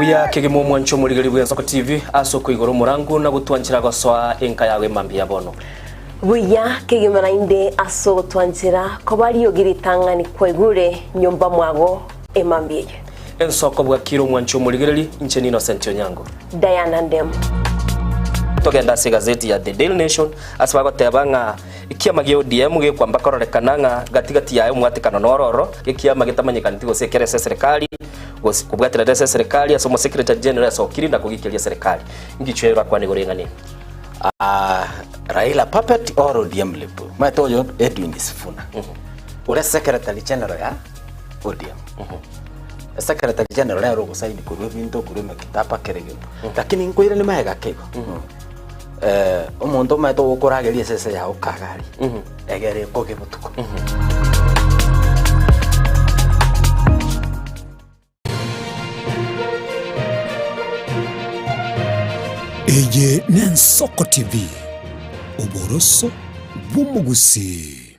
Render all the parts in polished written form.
Buya kegima omwancho omorigeri bw'Ensoko TV ase okoigora omorango na gotwanchera gosoa enka yago emambia ya bono. Buya kegima naende ase ogotwanchera koba riogi ritang'ani kwaigure nyomba mwago emambia eye. Ensoko bwakire omwancho omorigereri, inche n'Innocent Onyango. Diana Ndemo. Togende ase egazeti ya The Daily Nation ase bagoteba ng'a ekiama gia ODM gekwamba kororekana ng'a gati gati yaye omwatekano noro oro, ekiama getamanyekaneti gose ekere ase eserekari gose kobwaterera ase eserekari ase omosecretary general asokiri na kogikeria eserekari. Ngichwe orakwane igoro y'eng'ana eye? Ah, Raila puppet or ODM lip? Omanyete oyo Edwin Sifuna ore secretary general ya ODM. Secretary general nere ogosaini korwa ebinto korwa emekitaba kera egento. Lakini nkoiranie magega ake igo. Eh, omonto omanyete ogokorageria esese yago kagari egere ekoge botuko. Eye n'Ensoko TV, oboroso bw'omogusii.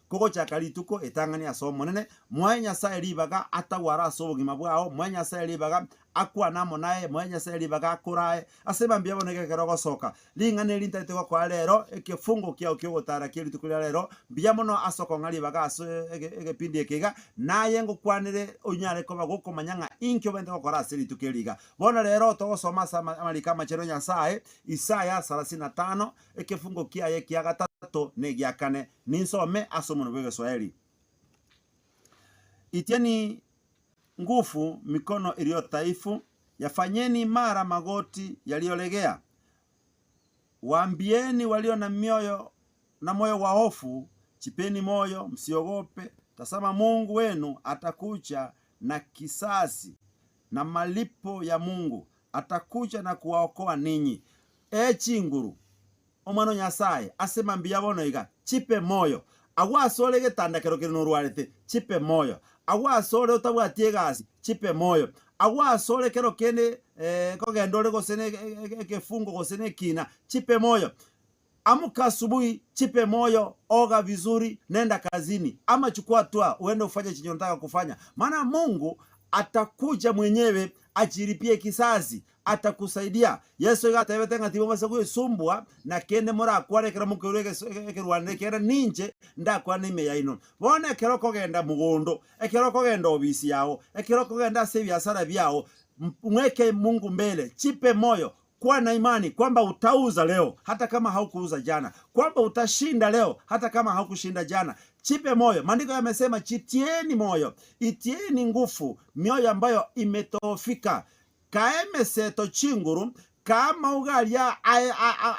Kogochaka rituko etang'ani ase Omonene, moe Nyasae ribaga atagware ase obogima bwao, moe Nyasae ribaga akwane amo naye, moe Nyasae ribaga akorae. Ase mambia bono iga ekero ogosoka, ring'ana eri ntaete gokoa rero, ekefungo kiao ki'ogotara kie rituko ria rero, mbuya mono ase okong'a ribaga ase egepindi eke iga, naye ngokwanere onyare koba gokomanya ng'a inki obwenerete gokora ase rituko eri iga. Bono rero togosoma ase amariko amachenu a Nyasae, Isaya sarasini na tano, Ekefungo kiaye kia gatato na egia kane, ninsome ase omonwa bw'Egeswahili. Itieni ngufu mikono iliyo dhaifu, yafanyeni imara magoti yaliyolegea. Waambieni walio na mioyo na moyo wa hofu, jipeni moyo, msiogope, tazama Mungu wenu atakuja na kisasi na malipo ya Mungu, atakuja na kuwaokoa ninyi. Ee chinguru, Omwana o Nyasae, ase mambia bono iga, chipe moyo. Agwo asore egetanda kero kere norwarete, chipe moyo. Agwo asore otabwati egasi, chipe moyo. Agwo asore kero kende nkogenda ore gose nekefungo gose nekina, chipe moyo. Amka asubuhi, chipe moyo, oga vizuri, nenda kazini, ama chukua hatua uende ufanye chenye unataka kufanya, maana Mungu atakuja mwenyewe ajilipie kisasi. Atakusaidia. Yeso iga atebete ng'a timobasa gwesumbua na kende morakwane ekero mokoirwa ekerwanero ekiagera ninche ndakwane ime yaino. Bono ekero okogenda mogondo, ekero okogenda obisi yao, ekero okogenda ase ebiasara biao, mweke Mungu mbele, chipe moyo, kuwa na imani kwamba utauza leo hata kama haukuuza jana, kwamba utashinda leo hata kama haukushinda jana. Chipe moyo. Maandiko yamesema chitieni moyo, itieni ngufu mioyo ambayo imetoofika. Kae emeseto chinguru, kaa amauga aria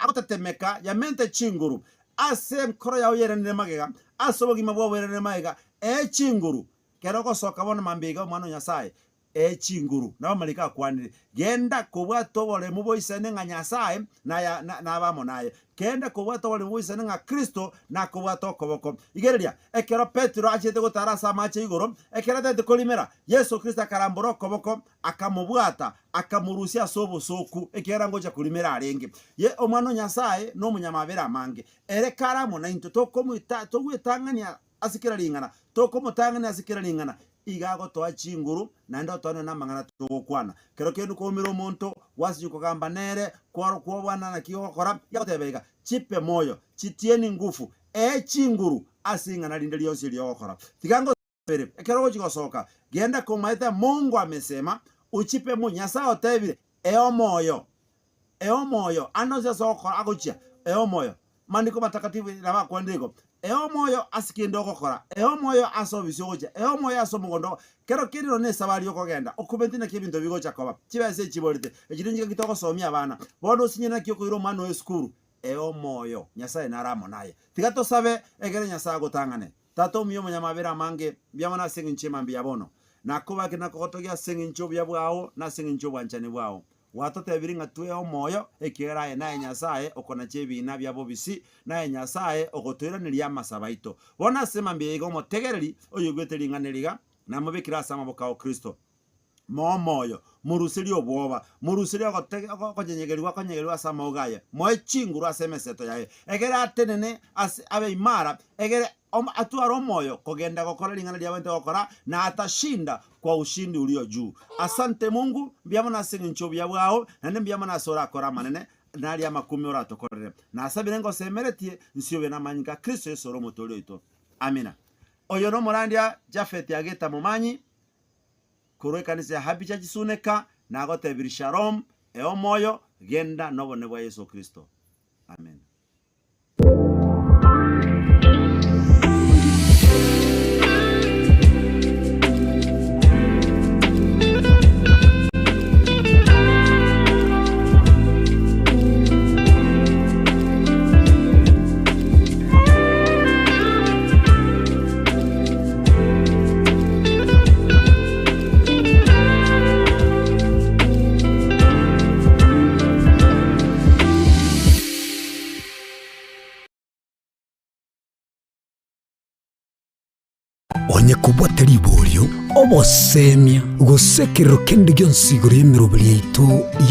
agotetemeka, yamente chinguru. Ase enkoro yao yeranire magega, ase obogima bwao bweranire magega, ee chinguru. Kera ogosoka bono mambia iga Omwana o Nyasae, ee chinguru. Nabo amariko akwanire, Genda kobwata oboremu boisane ng'a Nyasae nabe amo naye. Genda kobwata oboremu boisane ng'a Kristo nakobwate okoboko. Igereria, ekero Petero achiete gotara ase amache igoro, ekero atagete korimera, Yeso Kristo akarambora okoboko, Akamobwata, akamorusia ase obosooku, ekiagera ngocha korimera arenge. Ye Omwana o Nyasae nomonyamabera amange. Ere kare amo naintwe, tokomoita togwetang'ania ase kera ring'ana, tokomotang'ania ase kera ring'ana, iga agotoa chinguru, naende otoanwe namang'ana togokwana. Kero kende koumera omonto, gwasinywa kogamba nere, kworo kwobwana naki ogokora, iga agoteba iga, Chipe moyo, chitieni ngufu, ee chinguru ase ing'ana rinde rionsi eri ogokora. Tiga Kabere, ekero ogochia gosoka, genda komaete Mungu amesema, ochipe mo Nyasae otebire, ee omoyo, ee omoyo, ande onsi ase ogokora agochia, ee omoyo. Mandiko matakatifu nabo akwanire igo, ee omoyo ase kende ogokora, ee omoyo ase obisi ogochia, ee omoyo ase omogondo ogo. Kero kende nonya ne esabari okogenda, okumeti naki ebinto bigocha koba, chibesa echiborete, echi nenchingaki togosomia abana. Bono osinye naki okoira omwana oye esukuru, ee omoyo, Nyasae nare amo naye. Tiga tosabe ekere Nyasae agotang'ane. Tata omuya omonyamabera amange, mbuya mono ase engencho y'emambia ya bono. Nakobake na kogotogia ase engencho y'obuya bwao na ase engencho y'obwanchani bwao. Gwatotebirie ng'a twee omoyo, ekiagera aye naye Nyasae okonacha ebiina bia bobisi, naye Nyasae ogotoiraneria amasabo aito. Bono ase emambia eye iga omotegereri oyoigwete ring'ana eri iga, namobekire ase amaboko ao Kristo. Moe omoyo, moruserie obwoba, moruserie okonyenyegerigwa akonyenyegerigwa ase amauga aye, moe chinguru ase emeseto yaye, egere atenene ase abe imara, egere. Atware omoyo kogenda gokora ring'ana riabwate gokora, na atashinda kwa ushindi ulio juu. Asante Mungu, mbuya mono ase engencho y'obuya bwao, naende mbuya mono ase orakore amanene naria amakumia oratokorere. Nasabire ngosemeretie nsiobe namanyinga a Kristo Yeso ore Omotoori oito. Amina. Oyo nomorandia Japhet Ageta Momanyi, korwa ekanisa ya Happy Church Suneka, nagotebirie Shalom, ee omoyo, genda nobonene bwa Yeso Kristo. Amen. Onye kobwate riborio, obosemia, gose ekerero kende gionsi igoro y'emeroberi yaito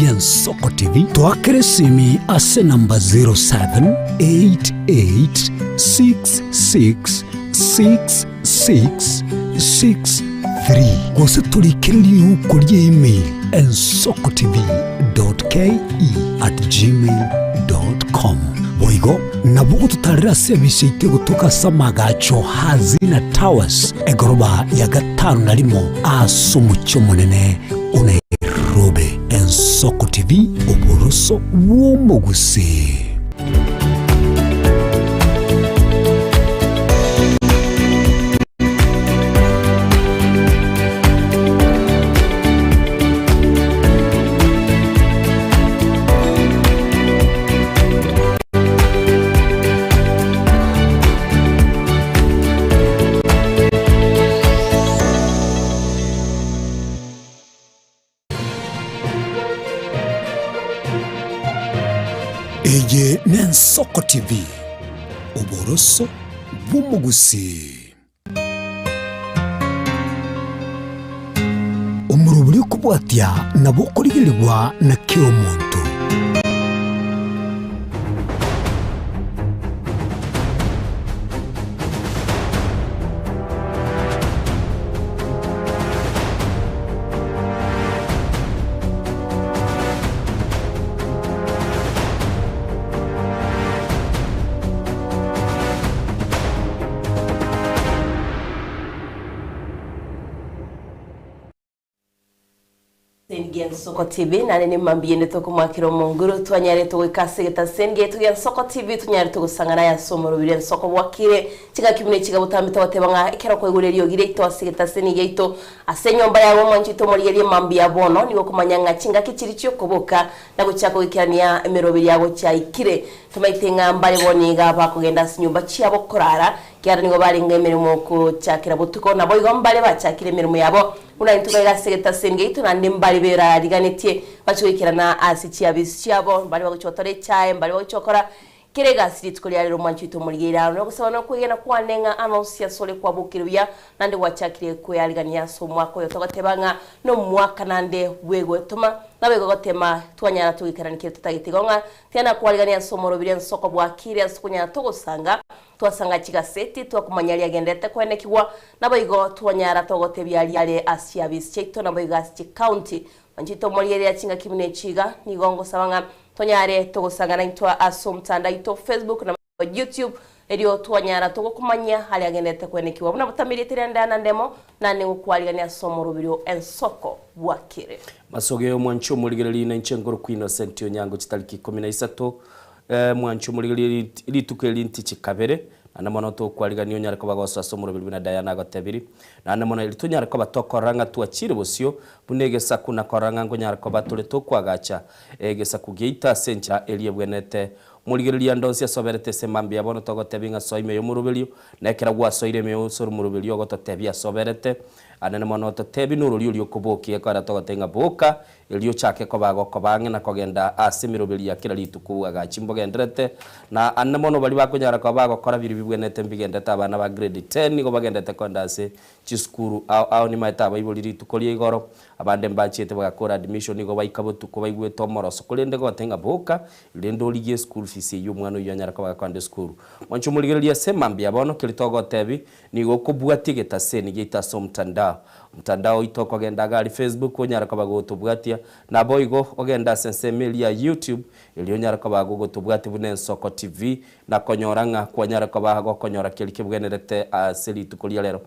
y'Ensoko TV, toakere esimi ase enamba 0788666663 gose torikere riuko ria email ensokotv.ke@gmail.com. Boigo nabo ogototarera ase ebisa yaito egotoka ase amagacho Hazina Towers, egoroba ya gatano na rimo ase omochie omonene o Nairobi. Ensoko TV, oboroso bw'omogusii. Eye n'Ensoko TV, oboroso bw'omogusii. Omorobori okobwatia nabo okorigerigwa na kera omonto. Sengi Ensoko TV nare nemambia ende tokomwakera omonguru twanyarete goika ase egetaseni giaito gia Ensoko TV tonyarete gosang'ana aya ase omorobiri Ensoko bwakire chingaki buna echi iga botambe togoteba ng'a ekero kwaigure eriogi riaito ase egetaseni giaito ase enyomba yago omwancho oito omorigererie mambia bono nigo okomanya ng'a chingaki chiri chiokoboka na gochaka goikerania emeroberi yago chiaikire. Tomaete ng'a mbare bono iga bakogenda ase nyomba chiabo korara, ekiagera nigo barenge emeremo gochakera botuko, naboigo mbare bachakire emeremo yabo buna intwe iga ase egetaseni giaito, naende mbare berariganetie bachie goikerana ase chiabisi chiabo, mbare bagochia gotora echae, mbare bagochia gokora kera egasi rituko ria rero. Omwanchi oito omorigereria aro nogosaba na okwegena kwane ng'a ase onsi asore kwabokire buya, naende gwachakire kwearigania ase omwaka oyo togoteba ng'a nomwaka naende bw'egwetoma, naboigo gotema twanyara togikerani kere totagete. Igo ng'a tiana kwarigania ase omorobiri ensoko bwakire ase okonyara togosanga, twasanga chigaseti, twakomanya riagenderete koenekigwa, naboigo twanyara togotebia riare ase chiabisi chiaito naboigo ase chicounty. Inche tomorierera chingaki buna echi iga, nigo ngosaba ng'a tonyare togosangana intwe ase omotandao oito Facebook na YouTube, erio twanyara togokomanyia aria agenderete koenekigwa buna botameriete rianda na ndemo, naende ngokwarigania ase omoroberio ensoko bwakire. Masoge omwanchi omorigereria na inche nkorokwa Innocent Onyango chitariki ikomi na isato mwanchi omorigereria rituko eri ntichi kabere naende mono tokwarigania onyare koba gosoa ase omoroberi buna Diana agotebiri naende mono eri tonyare koba tokorora ng'a twachire bosio buna egesaku na korora ng'a nkonyara koba tore tokwagacha egesaku giaito ase enchera eria ebwenerete Morigereria ande onsi asoberete ase mambia bono togotebia ng'a soa ime y'omoroberio, na ekero gwasoire ime ase omoroberio ogototebia asoberete, anene mono ototebie norori oria okobokia ekero togotebia ng'a boka, erio ochake koba gokoba ang'e na kogenda ase emeroberi ya kera rituko agachi mbogenderete, na anene mono baria bakonyara koba bagokora biria bibwenerete mbigenderete abana ba grade ten nigo bagenderete kogenda ase. Chisukuru ao ao nimaete abaibori rituko ria igoro, abande mbachiete bagakora admission nigo baika botuko baigwete omoroso korende gote ng'a boka rende origie eschool fees eyio omwana oyio anyare koba gakoenda esukuru. Mwanche omorigererie ase mambia bono keri togotebi nigo okobwatia egetaseni giaito ase omtandao. Omtandao oito okogenda iga aria Facebook onyare koba gotobwatia naboigo ogende ase ensemo eria ya YouTube erio onyare koba gogotobwatia buna Ensoko TV na konyora ng'a kwanyare koba gokonyora keria kebwenerete ase rituko ria rero.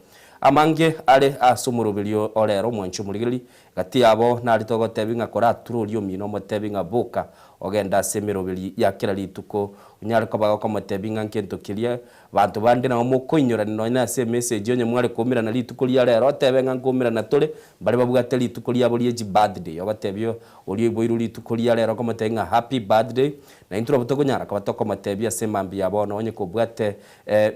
Amange are ase omoroberio o rero, omwanchi omorigereria, gati yabo nari togotebi ng'a korature oria omino omotebi ng'a boka ogende ase emeroberi ya kera rituko, onyare koba gokomotebi ng'a nkento keria banto bande nabo mokoinyorania nonya ase emessage onye mware koumerana rituko ria rero otebe ng'a nkoumerana tore, mbare babwate rituko riabo rie chibirthday ogotebi oria oiboirwe rituko ria rero okomotebi ng'a happy birthday, na intwe nabo tokonyara koba tokomotebia ase mambia bono onye kobwate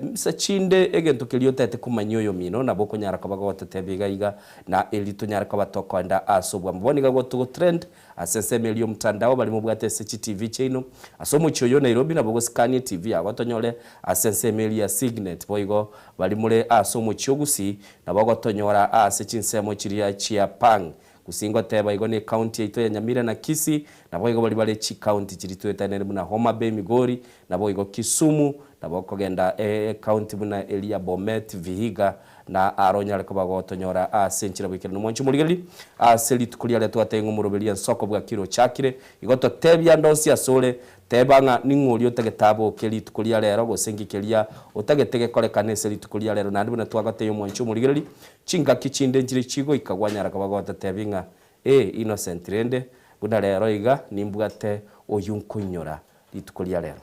Misa chinde egento keria otaete komanyia oyomino nabo okonyara koba gogototebia iga iga na erio tonyare koba tokoenda ase obwamo. Bono iga gotogotrend ase ensemo eria y'omotandao baria mobwate ase chitv chiaino ase omochie oyo o Nairobi nabo ogosikania etv yago tonyore ase ensemo eria ya Signet boigo baria more ase omochie o Gusii nabo ogotonyora ase chinsemo chiria chia Pang Gusii ngoteba igo ne county yaito ya Nyamira na Kisii naboigo baria bare chicounty chiria toetanere buna Homa Bay Migori Naboigo Kisumu, nabo okogenda ecounty buna eria ya Bomet, Vihiga, na aro onyare koba gotonyora ase enchera bw'ekerero. Mwanche omorigereria ase rituko riaria twatebia ng'a omoroberio ensoko bwakire ochakire, igo totebie ande onsi asore, teba ng'a ning'o oria otagete aboke rituko ria rero, gose nki keria otagete gekorekane ase rituko ria rero. Naende buna twagotebia omwanche omorigereria, chingaki chinde nchire chigoika gwanyara koba gototebia ng'a ee Innocent rende buna rero iga nimbwate oyio nkoinyora Rituko ria rero.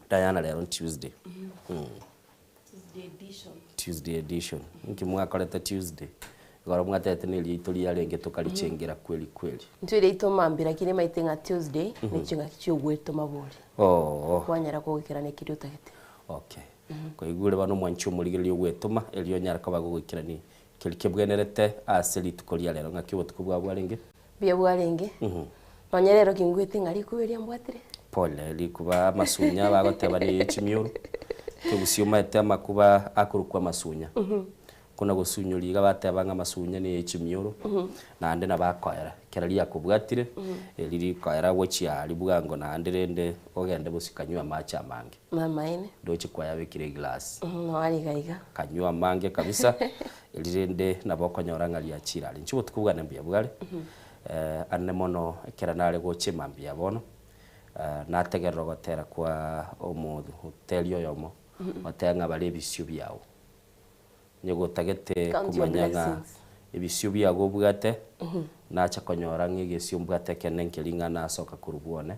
Diana rero ni Tuesday. Tuesday edition. Tuesday edition. Inki mwakorete Tuesday? Igoro mwatebete ne riaito riarenge tokarichengera kweli kweli. Intwe riaito mambia lakini maete ng'a Tuesday ne ching'aki chiogwetoma bori. Oo. Kwanyara kogoikerania keria otagete. Okay. Koigure bono omwanchi omorigereria ogwetoma erio onyare koba gogoikerania keria kebwenerete ase rituko ria rero. Ng'aki obotuko bwao bwarenge? Mbuya bwarenge, nonya rero kingwete ng'a rikuba eria mbwatire. Pole, rikuba amasunya bagoteba ne chimioro, ekegusii omaete amakuba akorokwa amasunya. Kona gosunyori iga bateba ng'a amasunya ne chimioro, naende nabo akoera. Ekero riakobwatire, eri rikoera gochia aria bwango naende rende ogende bosio kanywe amache amange. Namaene. Ndoche kwayabekire eglass. Noo are iga iga. Kanywe amange kabisa, eri rende nabo okonyora ng'a riachire are. Inche obotuko bwane mbuya bware, ande mono ekero nare gocha emambia bono, nategerera ogotera kwa omoteri oyomo, oteba ng'a bare ebisio biao. Onye gotagete Count your komanya ng'a blessings. ebisio biago obwate, nacha konyora ng'a egesio mbwate ekene nkeri ng'a nasoka korwa bwone,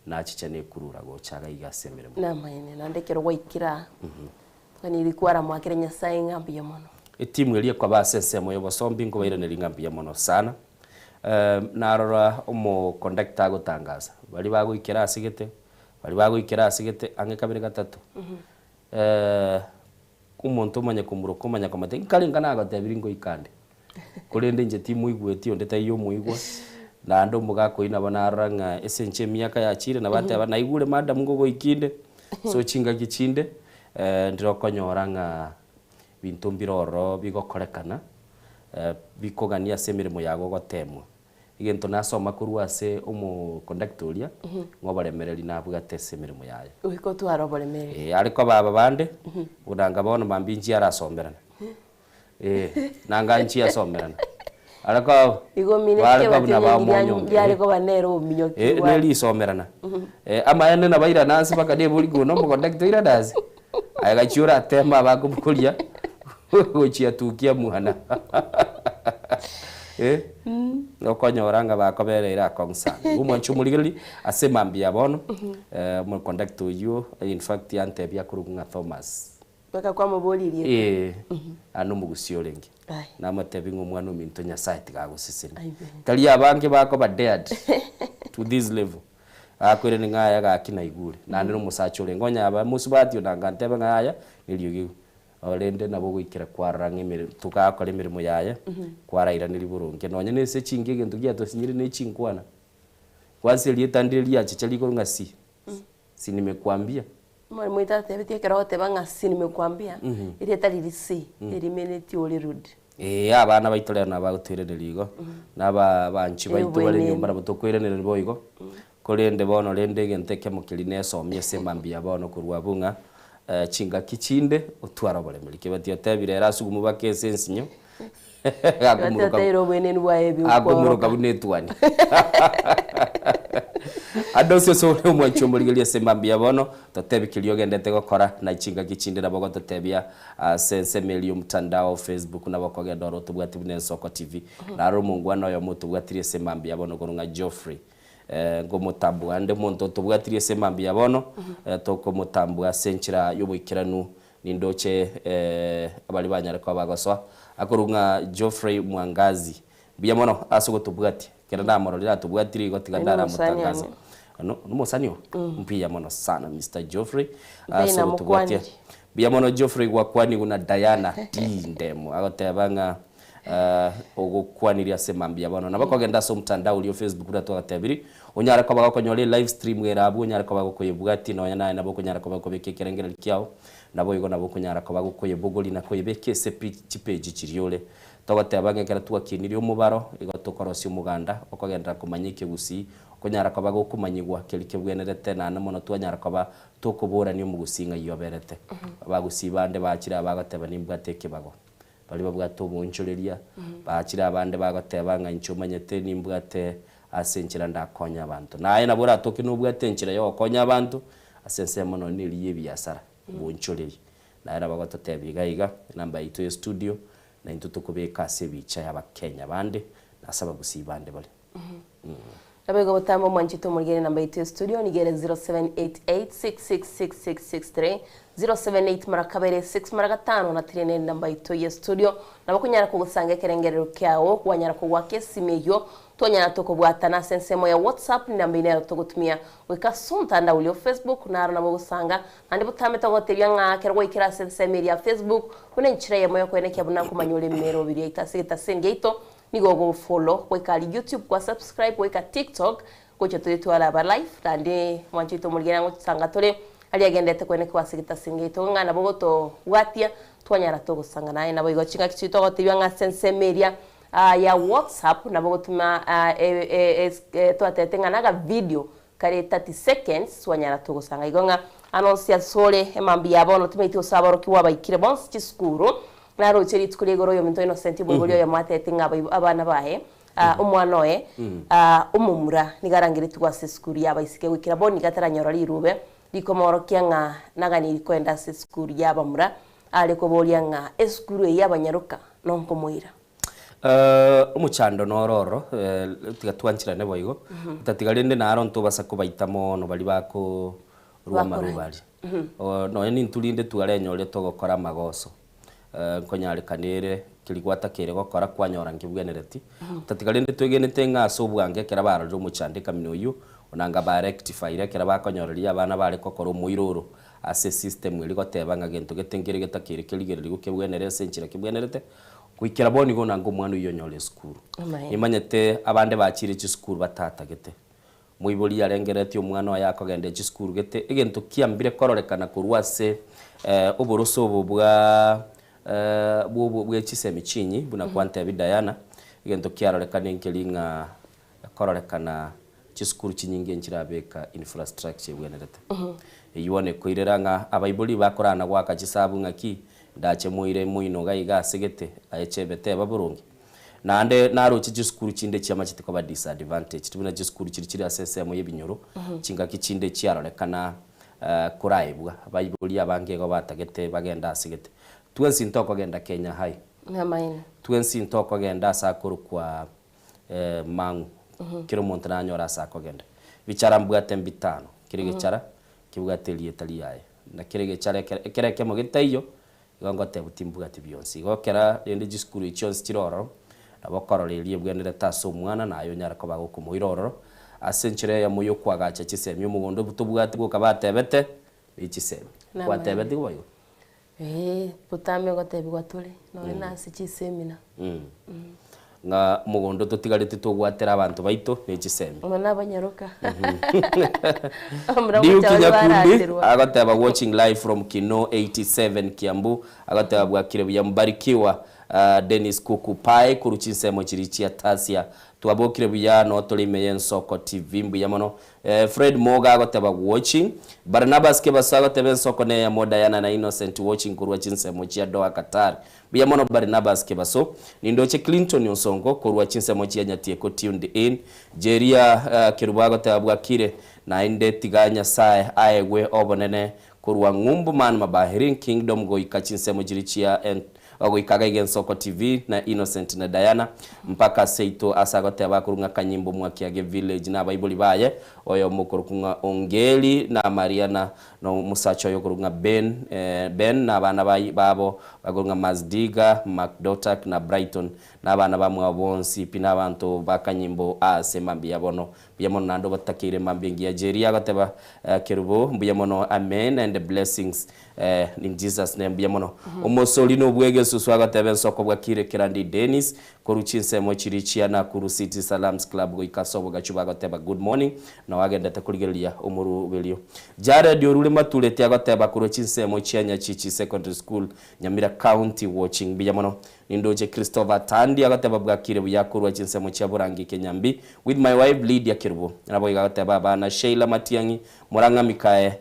Nachicha nekurura gocha iga iga ase emeremo. Namaene, naende ekero gwaikire aa, twaniri kwaramoakera Nyasae ng'a mbuya mono. Etimu eria ekoba ase ensemo y'obosombi nkobairaneria ng'a mbuya mono sana. Narora omoconductor agotangasa, baria bagoikera ase gete, baria bagoikera ase gete, ang'e kabere gatato. Omonto omanye komuroka omanya komotebia, Nkare nka nagotebirie ngoika ande, korende inche timoigweti onde taiyo omoigwa, naende omogaka oyio nabo narora ng'a ase enche emiaka yachire nabo ateba naigure madam ngogoikia inde, so chingaki chinde ndire okonyora ng'a binto mbire ororo bigokorekana bikogania ase emeremo yago ogotemwa. Egento nasoma korwa ase omoconductor oria, ng'a oboremereri nabwate ase emeremo yaye. Goika otware oboremereri. Ee, are koba aba bande, buna anga bono mambia inchia arasomerana. Ee, nanga inchia asomerana. Are koba, Igo mine bare koba ekebato buna onye bamonyonge. ndiare koba nere ominyoki Ee, bwane. nerisomerana. Ee, amaene nabo airane ase mpaka nebori ng'o nomoconductor oirane ase. Aye gachia orateme abakobokoria gochia tukia mwana. Eh, okonyora ng'a bakobereire akong'u sana. Igo omwanche omorigereria ase mambia bono, omoconductor oyio in fact antebia akorokwa ng'a Thomas. Mpaka kwamoboria erieta. Eeh, aye nomogusia orenge. Aye. Namotebia ng'a omwana ominto Nyasaye tiga agosesenie. Amen. Tari abange bakoba dared to this level. Akoirania ng'a yaya gaki naigure, naende nomosacha orenge onye aba mosubati onde anga antebe ng'a yaya neriogi rende nabo ogoikera kwarora ng'a emeremo togakora emeremo yaye, kwarairaneria boronge. Nonye na ase chinka egento giatosinyire ne chinkwana, kwansa erieta ndire riachicha rigoro ng'a si, si nimekuambia. Omwalimu oito atebetie ekero ogoteba ng'a si nimekuambia, erieta riria si, erimenetie ore rude. Ee, abana baito rero nabagotoiraneria igo, na aba abanchi baito bare Eobwenenu. nyomba nabo tokoiraneria boigo, korende bono rende egento ekemo keria nesomia ase emambia bono korwa abwo ng'a chingaki chinde otware oboremeri. Kebati otebire ere asugumu baka ase ensinyo, Kebati akomuruka otebire obwenenu bwaye ebi akomuruka okworoka. buna etwani. Ande onsi ase ore omwanchi omorigereria ase emambia bono, totebi keria ogendete gokora, na chingaki chinde nabo ogototebia Ase ensemo eria y'omotandao, Facebook, nabo okogenda ore otobwati buna Ensoko TV. Naro omongwana oyomo otobwatirie ase emambia ya bono korwa ng'a Geoffrey. Ngomotambua ande omonto otobwatirie ase emambia ya bono, tokomotambua ase enchera y'oboikeranu nindoche abaria banyare koba bagosoa. Akorwa ng'a Geoffrey Mwangazi, mbuya mono ase ogotobwatia. Ekero ndamororire atobwatirie igo tiga Oyo nomosani ndaramotangaza. one. No nomosani oo? Mbuya mono sana Mister Geoffrey Mbuya ase ogotobwatia. namokwanire. Mbuya mono Geoffrey gwakwanigwe na Diana Tindemo agoteba ng'a ogokwanirie ase mambia bono. Nabo kogenda ase omotandao oria o Facebook buna twagatebirie, onyare koba gokonyora elive stream ere abwo onyare koba gokoyebwatia nonya naye nabo okonyara koba gokobeka ekerengererio kiao, naboigo nabo okonyara koba gokoyebogoria na koyebeka ase pi chipeji chiria ore. Togoteba ng'a ekero twakinirie omobaro, igo tokorosia omoganda okogenderera komanya ekegusii, okonyara koba gokomanyigwa keria kebwenerete naende mono twanyara koba Tokoborania omogusii ng'ai oberete. Abagusii bande bachire aba bagoteba nimbwate ekebago. Baria babwate oboonchoreria, bachire abande bagoteba ng'a inche omanyete nimbwate ase enchera ndakonye abanto. Naye nabo oratoke nobwate enchera yogokonya abanto, ase ensemo nonye neria y'ebiasara, oboonchoreria. Naye nabo agototebia iga iga, enamba yaito ya estudio, naintwe tokobeka ase ebicha y'abakenya bande, na ase abagusii bande bare. Naboigo botambe omwanchete omorigere enamba yaito ya studio nigo ere 0788666663, 078 mara kabere 6 mara gatano na tiri nere enamba yaito ya studio. Nabo okonyara kogosanga ekerengerero kiao kwanyara kogoaka esimi eyio twanyara tokobwatana ase ensemo ya WhatsApp nenamba eyio nero togotumia goika ase omotandao oria o Facebook naro nabo ogosanga naende botambe togotebia ng'a ekero gwaikire ase ensemo eria ya Facebook buna enchera eyemo yokoenekia buna nkomanya ore emeroberi yaito ase egetaseni giaito Nigo ogofollow goika aria YouTube gwa subscribe goika TikTok gocha tore twaraba live naende mwanche oito omorigera ngosanga tore aria agendete koenekigwa ase getasinga gieto ng'a nabo gotobwatia twanyara togosanga naye naboigo chingaki chiria togotebia ng'a ase ensemo eria ya WhatsApp nabo gotuma twatebete ng'a naga video kare 30 seconds twanyara togosanga igo ng'a anonsi asore emambia ya bono timaeti gose aborokigwa abaikire bonsi chisukuru Naroche rituko ria igoro oyominto Innocent omoibori oyomo atebete ng'a abaib abana baye ah, omwana oye ah, omomura nigo arangeretigwe ase esukuru y'abaiseke goikera bono nigo ataranyora rirube rikomoorokia ng'a naganiri koenda ase esukuru y'abamura are koboria ng'a esukuru eye y'abanyaroka nonkomoira. Omochando noro oro, tiga twancherane boigo, otatiga rende naro ntobasa kobaita mono baria bakorwa amarube aria. Nonya nintwe rinde twarenyorire togokora amagoso, nkonyarekana ere keria gwatakeire gokora kwanyora nkebwenereti, otatiga rende twegenete ng'a ase obwango ekero barorire omochando ekamina oyio, onanga ba rectifyire ekero bakonyoreria abana bare gokora omoiro oro ase esystem eria goteba ng'a gento gete nkere getakeire kerigererigwe kebwenere ase enchera kebwenerete, Goikera bono igo nanga omwana oyio onyore esukuru. Nimanyete abande bachire chisukuru batatagete. Moibori arengereretie omwana oye akogenda echisukuru gete egento kiambire kororekana korwa ase oboroso obo bwa bwe chisemi chinyi buna kwantebi Diana, egento kiarorekana nkeri ng'a kororekana chisukuru chinyinge nchirabeka infrastructure ebwenerete. Eyio bono ekoirera ng'a abaibori bakorana goaka chisabu ng'aki ndache moire moino iga iga ase gete aye chebe teba boronge. Naende naroche chisukuru chinde chiamachete koba disadvantaged buna chisukuru chiria chire ase ensemo y'ebinyoro chingaki chinde chiarorekana koraebwa abaibori abange igo batagete bagende ase gete. Twensi ntokogenda Kenya High. Twensi ntokogenda ase akorokwa mang'u, kera omonto nanyore ase akogenda. Bichara mbwate mbitano, kera egechara kebwate erieta riaye, na kera egechara ekere ekero ekemo getaiyo, igo ngotebwa timbwati bionsi. Igo ekera rende chisukuru echi chionsi chire ororo, nabo okorora eria ebwenerete ase omwana, naye onyare koba gokomoira ororo, ase enchera eyemo ya okoagacha chisemi omogondo tobwati boka batebete, ne chisemi. Gwatebeti boigo? Ee, botambe ngotebigwa tore, nonye nase chisemina. Ng'a omogondo totigareti togwatera abanto baito ne chisemi. Aba nabanyaroka. Abamura Duke gocha baria Nyakundi baraterwa. agoteba watching live from Kinoo 87 Kiambu agoteba bwakire buya Mbarikiwa Dennis Kuku Pai korwa chinsemo chiria chia Tasia twabokire buya no tore ime y'Ensoko TV mbuya mono Fred Moga agoteba watching Barnabas Kebaso agoteba Ensoko neyemo Diana na Innocent watching korwa chinsemo chia Doha Qatar Mbuya mono Barnabas Kebaso, nindoche Clinton Onsongo korwa chinsemo chia Nyatieko tuned in, Jeria Kerubo agoteba bwakire naende tiga Nyasae aegwe obonene korwa ng'umbu man Mabahirin Kingdom goika chinsemo chiria chia goika gaiga Ensoko TV na Innocent na Diana mpaka seito ase agoteba akorwa ng'a Kanyimbo Mwakiage Village na abaibori baye oyomo okorokwa ng'a Ongeri na Mariana Na omosacha oye okorokwa ng'a Ben, Ben, na abana babo bakorokwa ng'a Mazdiga, Macdotak, na Brighton, na abana bamwabo bonsi pi nabanto ba kanyimbo aase mambia bono. Mbuya mono naende obatakeire mambia engiya. Jeria agoteba, Kerubo, mbuya mono, amen and blessings in Jesus name, mbuya mono. Omosori nobwegesusu agoteba ensoko bwakire Kerandi Dennis, Korwa chinsemo chiria chia Nakuru City Salams Club goika ase obogachu bagoteba good morning nao agendete korigereria omoruberio. Jared orure matureti agoteba korwa chinsemo chia Nyachichi Secondary School Nyamira County watching mbuya mono. Nindoche Christopher Tandi agoteba bwakire buya korwa chinsemo chia Borangi Kenyambi with my wife Lydia Kerubo. Naboigo agoteba abana Sheila Matiang'i Murang'a Mikae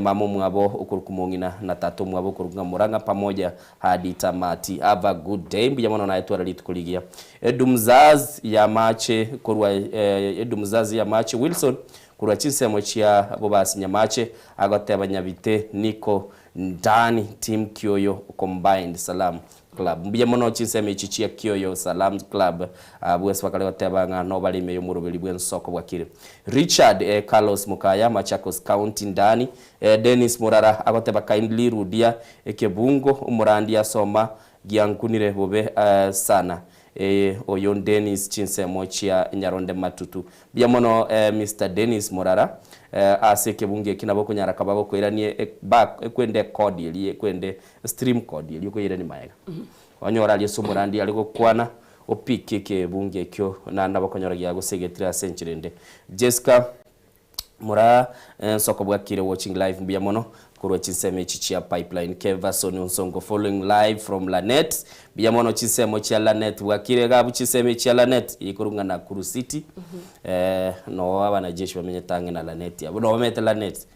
Mama omwabo okorokwa Mong'ina na tata omwabo okorokwa ng'a Murang'a pamoja hadi tamati. Have a good day. Mbuya mono naye twara rituko rigiya. Edumzaz ya mache korwa Edumzaz ya mache Wilson korwa chinsemo chia Bobasi Nyamache agoteba Nyabite niko ndani team Kioyo combined salam Club. Mbuya mono chinsemo echi chia Kioyo Salams Club abwo ase bakare goteba ng'a nobare ime y'omoroberi bw'ensoko bwakire. Richard eh, Carlos Mukaya, Machakos County ndani eh, Dennis Murara agoteba kindly rudia ekebungo omorandia asoma giankunire bobe eh, sana eh, oyo Dennis chinsemo chia Nyaronde Matutu. Mbuya mono eh, Mister Dennis Murara eh, ase ekebungo eki nabo okonyara koba gokoiranie eh, back ekwende ekodi eria ekwende Stream code eria okoirania magega. Onyore aria ase omorandi are gokwana, opikie ekebungo ekio naende nabo okonyora giagosegetire ase enchera ende. Jesca Moraa Nsoko bwakire watching live mbuya mono korwa chinsemo echi chia Pipeline. Kevason Onsongo following live from Lanet mbuya mono chinsemo chia Lanet bwakire iga abwo chinsemo echi chia Lanet ikorwa ng'a Nakuru City noo abanajeshi bamenyete ang'e na Lanet abwo noo bamenyete Lanet.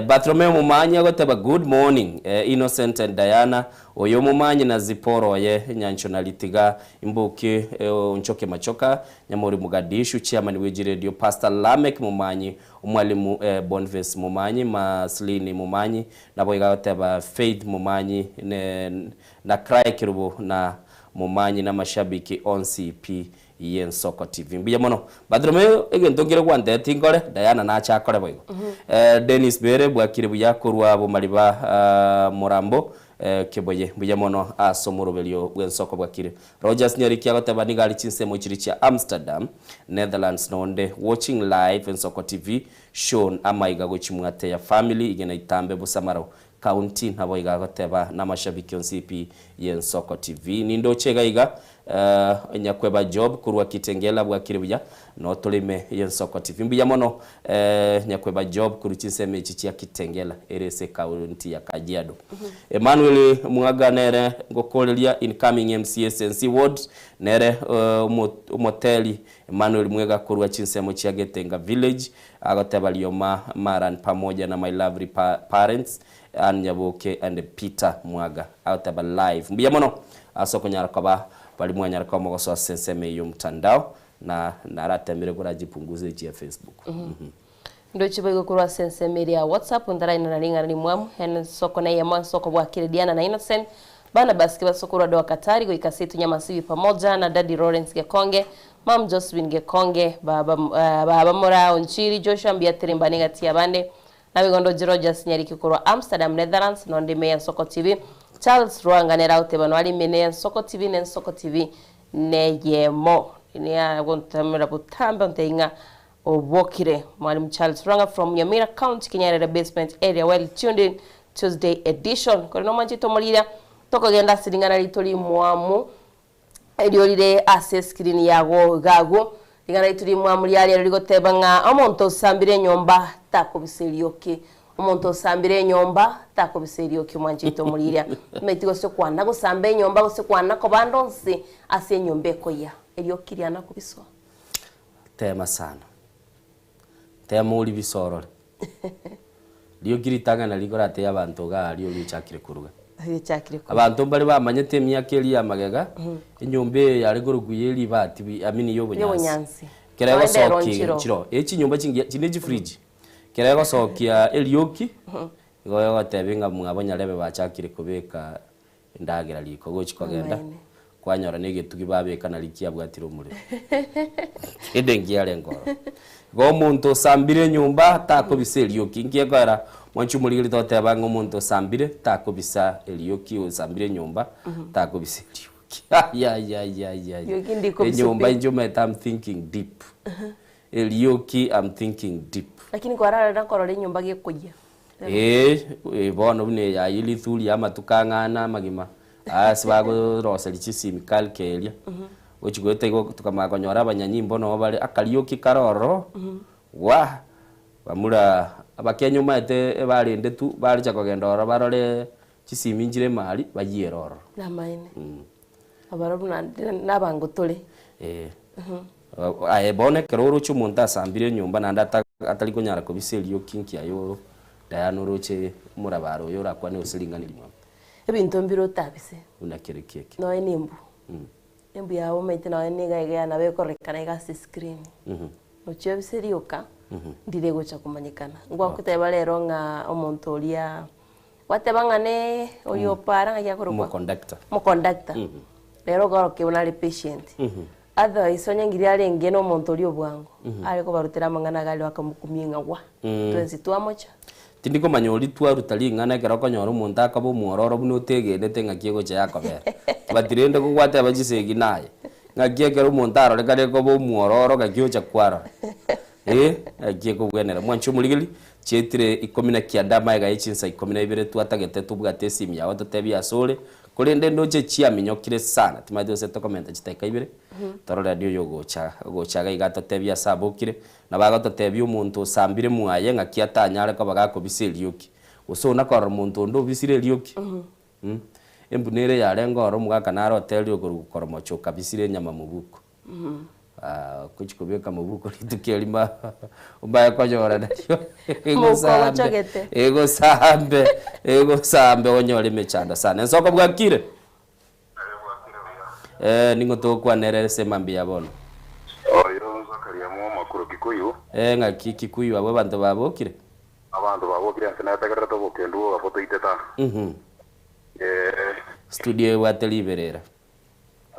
Bartholomeo Momanyi agoteba good morning Innocent and Diana oyo Momanyi na Zipporah oye Nyanchonari tiga imbokie onchoke machoka Nyamori Mogadishu chairman bwe radio Pastor Lameck Momanyi Omwalimu Boniface Momanyi Maslini Momanyi naboigo agoteba Faith Momanyi na Cry Kerubo na Momanyi na amashabiki onsi pi y'Ensoko TV. Mbuya mono. Bartolomeo egento nkere gwantebetie nkore, Diana nache akore boigo. Dennis Bere bwakire buya korwa Bomariba Morambo Keboye. Mbuya mono ase omoroberio bw'Ensoko bwakire. Rogers Nyariki agoteba nigo are chinsemo chiria chia Amsterdam, Netherlands nonde watching live Ensoko TV shown amaiga gochia Mwateya family igena itambe Busamaro County naboigo agoteba namashabiki onsi pi y'Ensoko TV. Nindoche iga iga Nyakweba Job korwa Kitengela bwakire buya notore ime y'Ensoko TV. Mbuya mono Nyakweba Job korwa chinsemo echi chia Kitengela ere ase ecounty ya Kajiado. Emmanuel Mwaga nere ngokoreria incoming MCA Sensi Ward nere omoteri Emmanuel Mwega korwa chinsemo chia Getenga Village Agoteba Rioma Maran pamoja na my lovely parents Ann Nyaboke and Peter Mwaga. Agoteba live. Mbuya mono ase okonyara koba baria mwanyara koba mogosoa ase ensemo eye y'omotandao na naratemire korajipunguza echi ya Facebook. Ndoche boigo korwa ase ensemo eria ya WhatsApp ntarainana ring'ana rimwamu ensoko neyemo ensoko bwakire Diana na Innocent Barnabas Kibaso korwa Doha Katari goika seito Nyamasibi pamoja na Daddy Lawrence Gekonge Mum Josephine Gekonge, baba baba Moraa Onchiri, Joshua Mbiatiri mbane egati y'abande, Nabigondo Rogers Nyariki korwa Amsterdam, Netherlands, nonde ime y'Ensoko TV, Charles Rwanga nere agoteba noare ime n'Ensoko TV na Ensoko TV neyemo. Niagontamera botambe ontebie ng'a obokire. Mwalimu Charles Rwanga from Nyamira County, Kinyarere Basement Area, well tuned in Tuesday edition. Korende omwanchete omorire, tokogenda ase ring'ana rito rimwamu. Erio rire ase escreen yago iga agwo. Ring'ana ritu rimwamu riaria rigoteba ng'a omonto osambire enyomba takobisa erioki. Omonto osambire enyomba takobisa erioki omwanchete omoriria. Omanyeti gose kwana gosamba enyomba gose kwana koba ande onsi ase enyomba ekoyia. Erioki riana kobiswa. Tema sana. Tema oribise orore. Rioki ritang'ani nari rikoratebia abanto iga aria oria ochakire koruga. Oria ochakire koruga. Abanto mbare bamanyete emiaka eria ya magega, enyomba eye yare korokwa ye ribati bi I mean ya obonyansi. Y'obonyansi. Ekero Noende ero egosokia nchiro. nchiro, eh chinyomba chingiya chinde chifridge, ekero egosokia erioki, igo egotebia ng'a mwabo nyarebe bachakire kobeka endagera riko gochi kogenda, Amaene. kwanyora na egetugi babeka nari kiabwatire omorero. Kende nkiarenge ororo. Igo omonto osambire enyomba takobisa erioki. Inki ekoera mwanche omorigereria togoteba ng'a omonto osambire takobisa erioki, osambire enyomba takobisa erioki. Ayayayayay. Erioki ndikobiswa Enyomba pi. inche omanyete I'm thinking deep. Erioki I'm thinking deep. Lakini kwararera nkorora enyomba gekoyia. Ee, bono buna eye ayio rithuria amatuko ang'ana amagima, ase bagoroseria chisimi kalka eria, gochi goeta igo tokamanya konyora abanyanyimbo nabo bare akarioki kare ororo, waa, bamura abakenya omanyete ebarende tu, barecha kogenda ororo barore chisimi nchire emari, bayiere ororo. Namaene. Abarabwo naende nabango tore. Ee. Aye bono ekero oroche omonto asambire enyomba naende atari konyara kobisa erioki nki aye oro Diana oroche omorabaro oyo orakwane gose ring'ana rimwabo? Ebinto mbire otabise. Buna kere ki eke? Nonya na embu. Embu yabo omanyete nonya na iga iga nabo ekororekana iga ase escreen. Ochia obise rioka, ndire gocha komanyekana. Ngwakoteba rero ng'a omonto oria Gwateba ng'a ne oyo opara ng'aki akorokwa? Omoconductor. Omoconductor. Rero okorokia buna are patient. Otherwise onye ngiri arenge na omonto oria obwango, are kobarutera amang'ana iga aria bakamokumia ng'a gwa, twensi twamocha. Tindi komanya oria twaruta ring'ana ekero okonyora omonto akoba omwororo buna otegenete ng'aki egocha yakobera. But rende kogwateba chisegi naye, ng'aki ekero omonto arorekane koba omwororo ng'aki ocha kwarora. Ee, ng'aki ekobwenera. Mwanche omorigereria, Chietire ikomi na kianda amaega ye chinsa ikomi na ibere twatagete tobwate esimu yao totebie ase ore, korende ndoche chiaminyokire sana, timanyeti gose tokomenta chidakika ibere, torore aria oyo ogocha ogocha iga iga atotebie ase abokire, nabo agototebia omonto osambire mwaye ng'aki atanyare koba gakobisa erioki, gose ona korora omonto onde obisire erioki? Embu nere yarenge oro omogaka nare oterire okoruga koromocha okabisire enyama mobuko. Ogochia kobeka mobuko rituko erimo omanye konyora nario Mobuko egosambe ogochogete. egosambe egosambe onyore emechando sana. Ensoko bwakire? Eh, ning'o togokwanera ase mambia bono? Oyo Zakaria mwomakuro Kikuyu. Eh, ng'aki Kikuyu abwo abanto babokire? Abanto babokire ense netegererete obokendu bw'abwo toiteta. Ee. Studio ebwate riberera.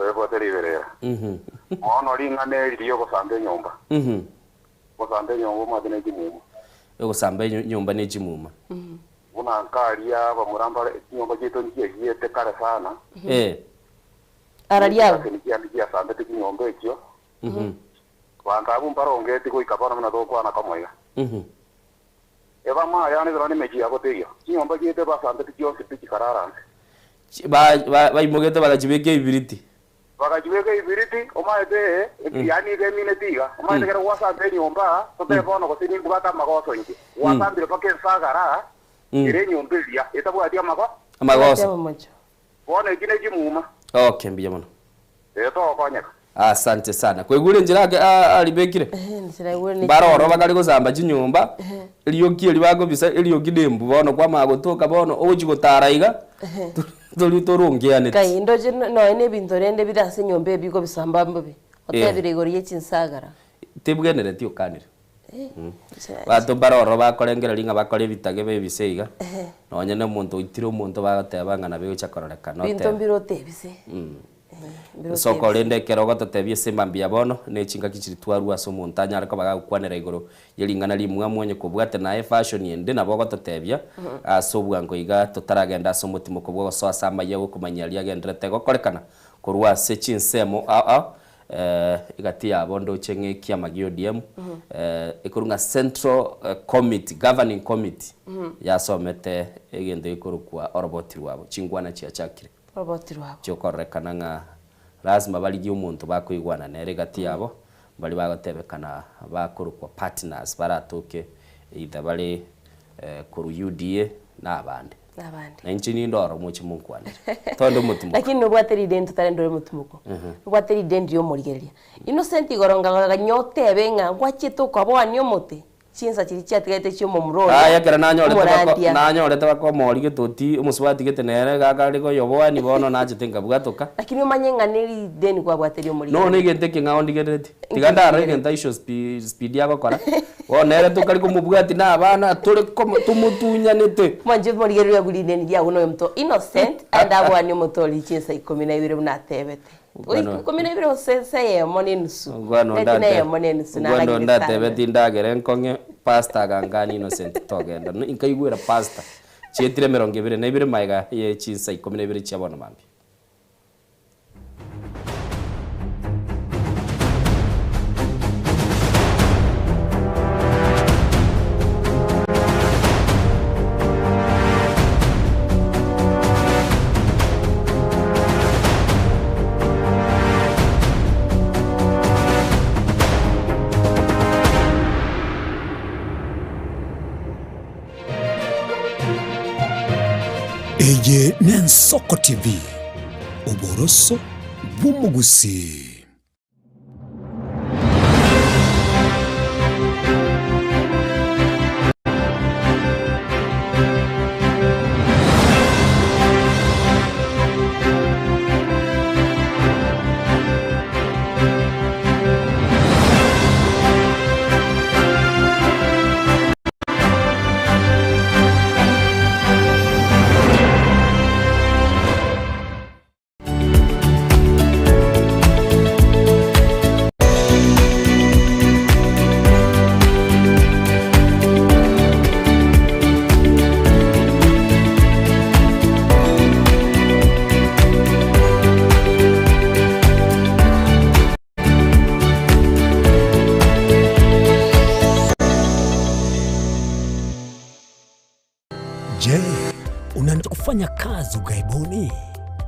Ebwate riberera. Bono ring'ana eri ri'ogosamba enyomba. Ogosamba enyomba omwate ne chimuma. Ogosamba enyomba ne chimuma. Buna nkaria abamura mbare chinyomba chiaito nchiayiete kare sana. Araria agwo. Chikaseni chiane chiasambete chinyomba echio. Abanto abwo mbarongeti goika bono buna togokwana komo iga. Ebamo aya nebirone emechie yabo teiyo. Chinyomba chiaito ebasambete chionsi pi chikarara nse. Chi- ba- ba- baimogete bagachibeka ebibiriti. Bagachibeka ebibiriti, omaete ee, yaani iga emineti iga. Omaete ekero gwasamba enyomba, totebe bono gose nimbwate amagoso inche. Gwasambire mpaka ensagara ere enyomba eria, etabwati amago. Amagoso. Amamocho. Bono eki nechimuma. Okay, mbuya mono. Ee, togokonyeka. Asante sana. Kwaigure enchera ake a- aribekire? Mbare oro bakare gosamba chinyomba, erioki eri bakobisa, erioki na embu bono kwamanya gotoka bono ogochi gotara iga, tori torongeaneti. Kai ndoche nonya na ebinto rende bire ase enyomba ebi bikobisamba mbobe, otebire igoro ye chinsagara. Tebwenereti okanire. Abanto mbare ororo bakorengereria ng'a bakore ebitage bebise iga, nonye na omonto oitire omonto bagoteba ng'a nabo egocha kororekana Binto otebe. mbire otebise. Mbire Ase otebise. okorenda ekero ogototebia ase mambia bono, ne chingaki chiria twarua ase omonto anyare koba gagokwanera igoro ye ring'ana rimwamu onye kobwate naye efashion ende nabo ogototebia ase obwango iga totaragenda ase omotimoko bwa ogosoa ase amayia gokomanyia aria agenderete gokorekana korwa ase chinsemo ao ao Egati yabo ndoche ng'a ekiama gia ODM, ekorwa ng'a Central Committee, Governing Committee, yasomete egento gekorokwa oroboti rwabo, chinkwana chiachakire Oroboti rwabo. chiokororekana ng'a Lasima barigie omonto bakoigwana nere egati yabo, mbaria bagotebekana bakorokwa partners baratoke either bare korwa UDA na abande. Nabande. Na inche ninde oro moche monkwanere. Tonde omotimoko. Lakini nobwate rideni totarenda ore motimoko. Nobwate rideni ria omorigereria. Innocent igoro ngaganya otebe ng'a ngwachete okoboania omote, chinsa chiria chiatigarete chia omomura oria, Aye ekero nanyorete bako omorandia. nanyorete bakomori getoti, omosubati gete nere gakare koyoboani bono nachete nkabwatoka. Lakini omanye ng'a ne rideni kwabwate ria Nono omorigereria. egento ekeng'ao ndigerereti. Tiga ndarore egento aisho spi speed agokora, bono nere tokari komobwati na abana tore komo tomotunyanete. Mwanche morigereria agwo rideni riago noyo omonto innocent aende aboanie omote oria chinsa ikomi na ibere buna atebete. Ogwana Ikomi na ibere gose ensa eyemo na enusu. Ogwana Neti na ondate eyemo na enusu ogwana naragire ondatebe sana. tindagera enkong'e pastor agangani Innocent togenda. Nkaigwera pastor chietire emerongo ebere na ibere magega ye chinsa ikomi na ibere chia bono mambia. Eye n'Ensoko TV, oboroso bw'omogusii. Je, unataka kufanya kazi ughaibuni?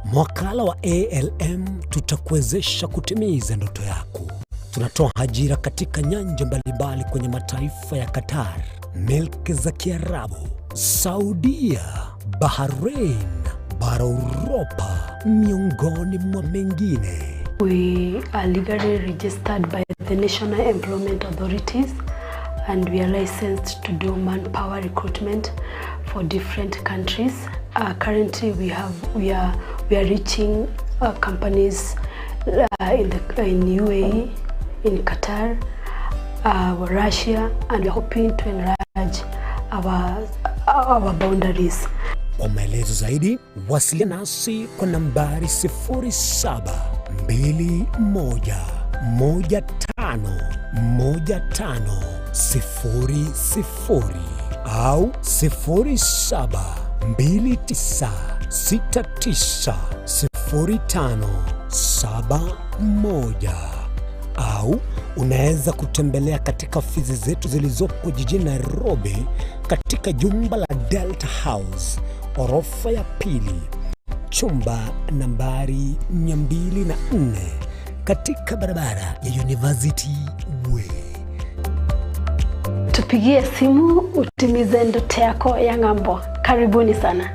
Mwakala wa ALM tutakuwezesha kutimiza ndoto yako. Tunatoa ajira katika nyanja mbalimbali kwenye mataifa ya Qatar, milki za Kiarabu, Saudia, Bahrain, bara Uropa, miongoni mwa mengine. We are legally registered by the National Employment Authorities and we are licensed to do manpower recruitment for different countries. Currently we have we are we are reaching companies in the in UAE, in Qatar, Russia, and we are hoping to enlarge our our boundaries. Kwa maelezo zaidi wasiliana nasi kwa nambari 0721151500 au 0729690571 au unaweza kutembelea katika ofisi zetu zilizopo jijini Nairobi katika jumba la Delta House orofa ya pili chumba nambari 204 katika barabara ya University Way. Tupigie simu utimize ndoto yako ya ng'ambo. Karibuni sana.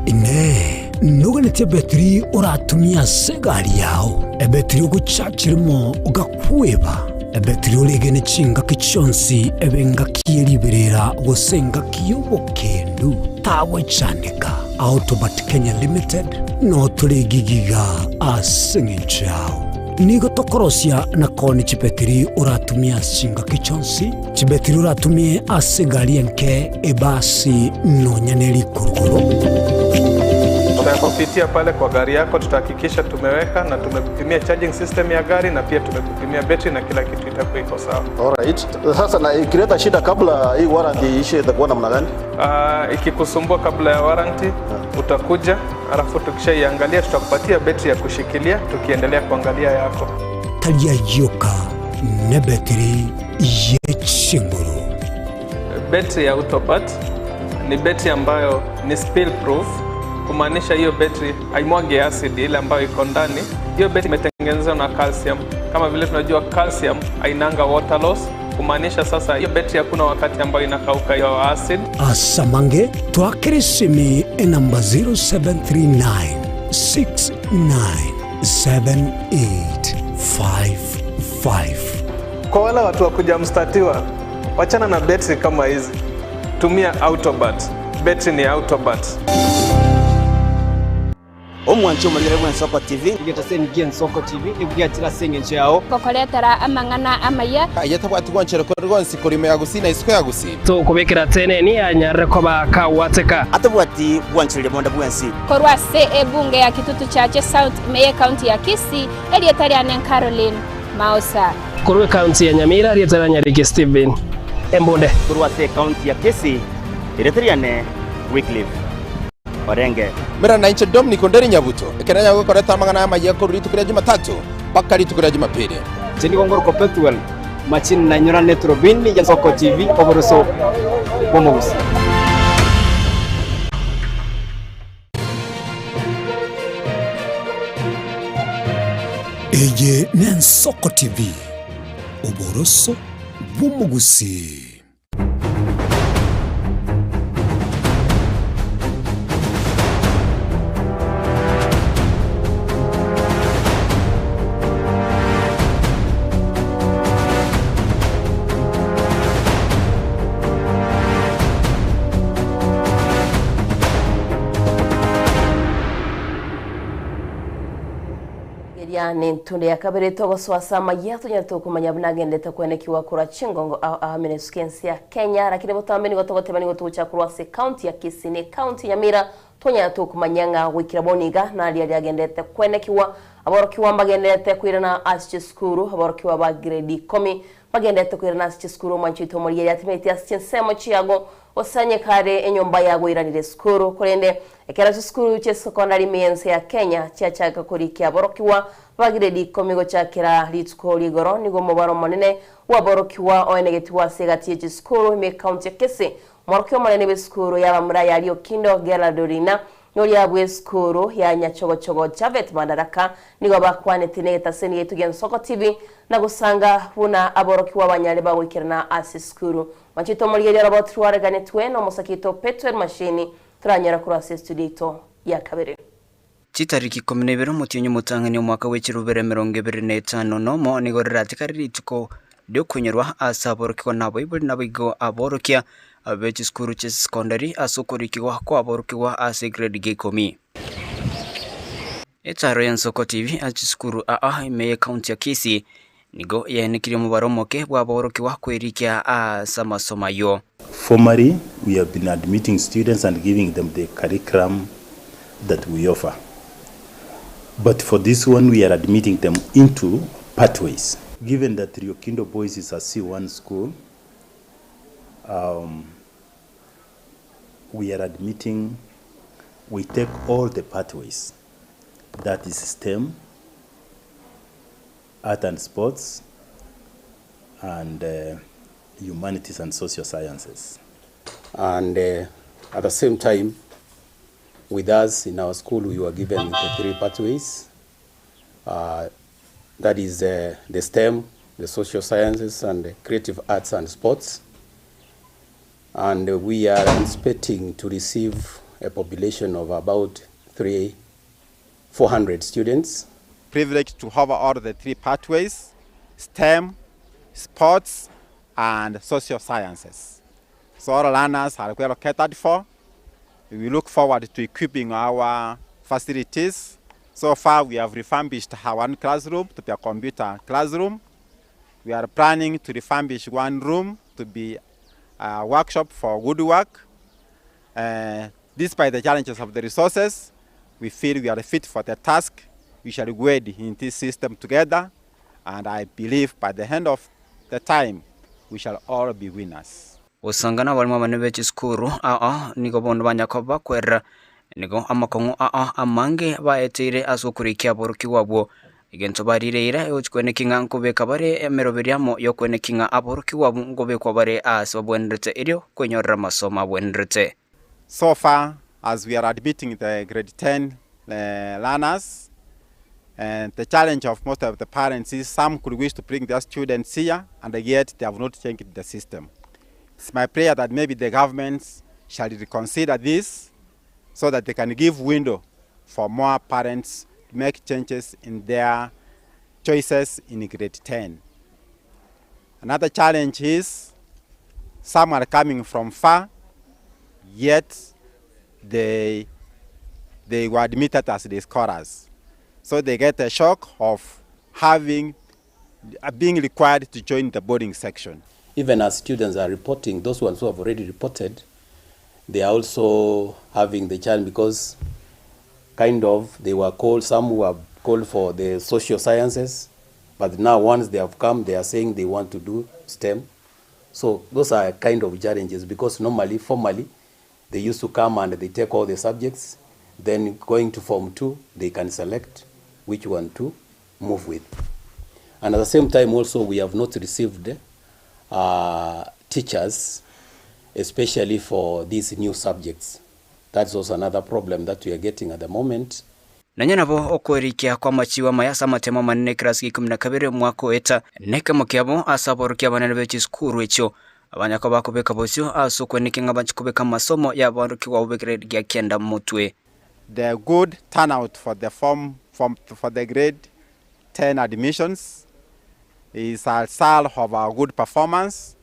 Inee, noganetie ebetiri oratumie ase egari yao, ebetiri ogochachirimo ogakweba, ebetiri oregene chingaki chionsi ebe engaki ye riberera gose engaki y'obokendu? Tagwechandeka, Autobat Kenya Limited notore gigiga ase eng'encho yao. Nigo tokorosia na koonia chibetiri oratumie ase chingaki chionsi, chibetiri oratumie ase egari enke, ebasi, nonya ne rikuruguru. Tutakupitia pale kwa gari yako, tutahakikisha tumeweka na tumekupimia charging system ya gari na pia tumekupimia betri na kila kitu itakuwa iko sawa. Alright. Sasa na ikileta shida kabla hii warranty iishe itakuwa namna gani? Ikikusumbua kabla ya warranty utakuja, alafu tukishaiangalia tutakupatia betri ya kushikilia tukiendelea kuangalia yako. Taria yoka nebetiri ye chinguru. Betri ya Autobat ni betri ambayo ni spill proof, kumaanisha hiyo betri haimwagi acid ile ambayo iko ndani. Hiyo betri imetengenezwa na calcium. Kama vile tunajua calcium hainanga water loss, kumaanisha sasa hiyo betri hakuna wakati ambayo inakauka hiyo acid. Asamange twakere simi enamba 0739 697855. Kwa wale watu wa kuja mstatiwa, wachana na betri kama hizi, tumia Autobat. Betri ni Autobat. Omwanche omorigere bw'Ensoko TV. Egetaseni gi'Ensoko TV nigo giachire ase engencho yao. Gokoretera amang'ana amaya. Aye tabwati gwanchera kore rwonsi korwa ime ya Gusii na isiko ya Gusii. Tokobekera teneni anyarire koba kagwateka. Atabwati gwanchereria bonde bwensi. Korwa ase ebunge ya Kitutu Chache South ime y'ecounty ya Kisii, erieta riane Caroline Maosa. Korwa ecounty ya Nyamira, erieta ria Nyariki Stephen Embunde. Korwa ase ecounty ya Kisii, erieta riane Wycliffe Orenge. Mera nainche Dominic Onderi Nyabuto, ekero nanyare gokoreta amang'ana aya amayia korwa rituko ria Jumatatu mpaka rituko ria Jumapili. Inche nigo ngorokwa Pethuel Machini nanyora neturubini ya Nsoko TV oboroso bw'omogusi. Eye n'Ensoko TV, oboroso bw'omogusii. Eria nentunde ya kabere togosoa ase amayia tonyare tokomanya buna agendete kwenekiwa korwa chingongo ao ao ime nesuka ense ya Kenya lakini botambe nigo togoteba nigo togocha korwa ase county ya Kisii ne county Nyamira tonyare tokomanya ng'a goikera bono iga naria riagendete kwenekiwa aborokigwa mbagenderete koirana ase chisukuru aborokigwa ba grade ikomi bagenderete koirana ase chisukuru omwanchi oito omorigereria atimeti ase chinsemo chiago Osanye kare enyomba yagoiranire esukuru, korende ekero chisukuru chi'esecondary ime y'ense ya Kenya chiachaka korikia aborokigwa ba grade ikomi gochakera rituko rigoro, nigo omobaro omonene bw'aborokigwa oenegetigwe ase egati ye chisukuru ime y'ecounty ya Kisii. Omworokia omonene bw'esukuru y'abamura ya Riokindo Gerald Orina noria bw'esukuru ya Nyachogochogo Japhet Madaraka nigo bakwanete negetaseni giaito gia Nsoko TV na gosanga buna aborokigwa banyare bagoikerana ase esukuru. Mwanchete omorigereria orobo twareganetwe nomosake oito Petwel Mashini toranyora korwa ase estudio yaito ya kabere. Chitariki ikomi na ibere omotienyi omotang'ani omwaka bwe chirubere 25 nomo nigo riratigare rituko riokonyorwa ase aborokigwa na abaibori naboigo aborokia be chisukuru chia secondary ase okorikigwa kwaborokigwa ase egrade gia ikomi. Etaaro ya Nsoko TV ase chisukuru aa ime ye county ya Kisii nigo yaenekirie omobaro omoke bw'aborokigwa kwerikia ase amasomo ayio. Formally, we have been admitting students and giving them the curriculum that we offer. But for this one, we are admitting them into pathways. Given that Riokindo Boys is a C1 school, um, we are admitting, we take all the pathways. That is STEM, art and sports, and uh, humanities and social sciences. And uh, at the same time, with us in our school, we were given the three pathways. Uh, that is uh, the STEM, the social sciences, and the creative arts and sports. And we are anticipating to receive a population of about three, 400 students. Privileged to cover all the three pathways, STEM, sports, and social sciences. So all learners are well catered for. We look forward to equipping our facilities. So far, we have refurbished our one classroom to be a computer classroom. We are planning to refurbish one room to be a workshop for woodwork. Uh, despite the challenges of the resources, we feel we are fit for the task. We shall wade in this system together, and I believe by the end of the time, we shall all be winners. Gosanga nabarimo abanene be chisukuru ao nigo bono banya koba bakwerera, nigo amakong'u ao amange baeteire ase okorikia aborokigwa abwo. Egento barire eira egochi kweneki ng'a nkobeka bare emeroberi amo y'okweneki ng'a aborokigwa abwo nkobekwa bare aase babwenerete erio kwenyorera amasomo abwenerete. So far as we are admitting the grade 10 learners, and the challenge of most of the parents is some could wish to bring their students here and yet they have not changed the system. It's my prayer that maybe the governments shall reconsider this so that they can give window for more parents to make changes in their choices in grade 10. Another challenge is some are coming from far, yet they, they were admitted as the scholars. So they get a shock of having, being required to join the boarding section. Even as students are reporting, those ones who have already reported, they are also having the challenge because kind of they were called, some were called for the social sciences, but now once they have come, they are saying they want to do STEM. So those are kind of challenges because normally, formally, they used to come and they take all the subjects, then going to Form 2, they can select which one to move with. And at the same time also, we have not received teachers, especially for these new subjects. That's also another problem that we are getting at the moment. Nonya nabo okwerikia kw'amachiu amaya ase amatemo amanene ekerasi gia ikomi na kabere omwaka oeta nekemo kiabo ase aborokia abanene be chisukuru echio abanyakwa bakobeka bosio ase okwenekia ng'a banche kobeka amasomo y'aborokigwa abwo b'egrade gia kianda motwe. The good turnout for the form, form for the grade 10 admissions is a result of our good performance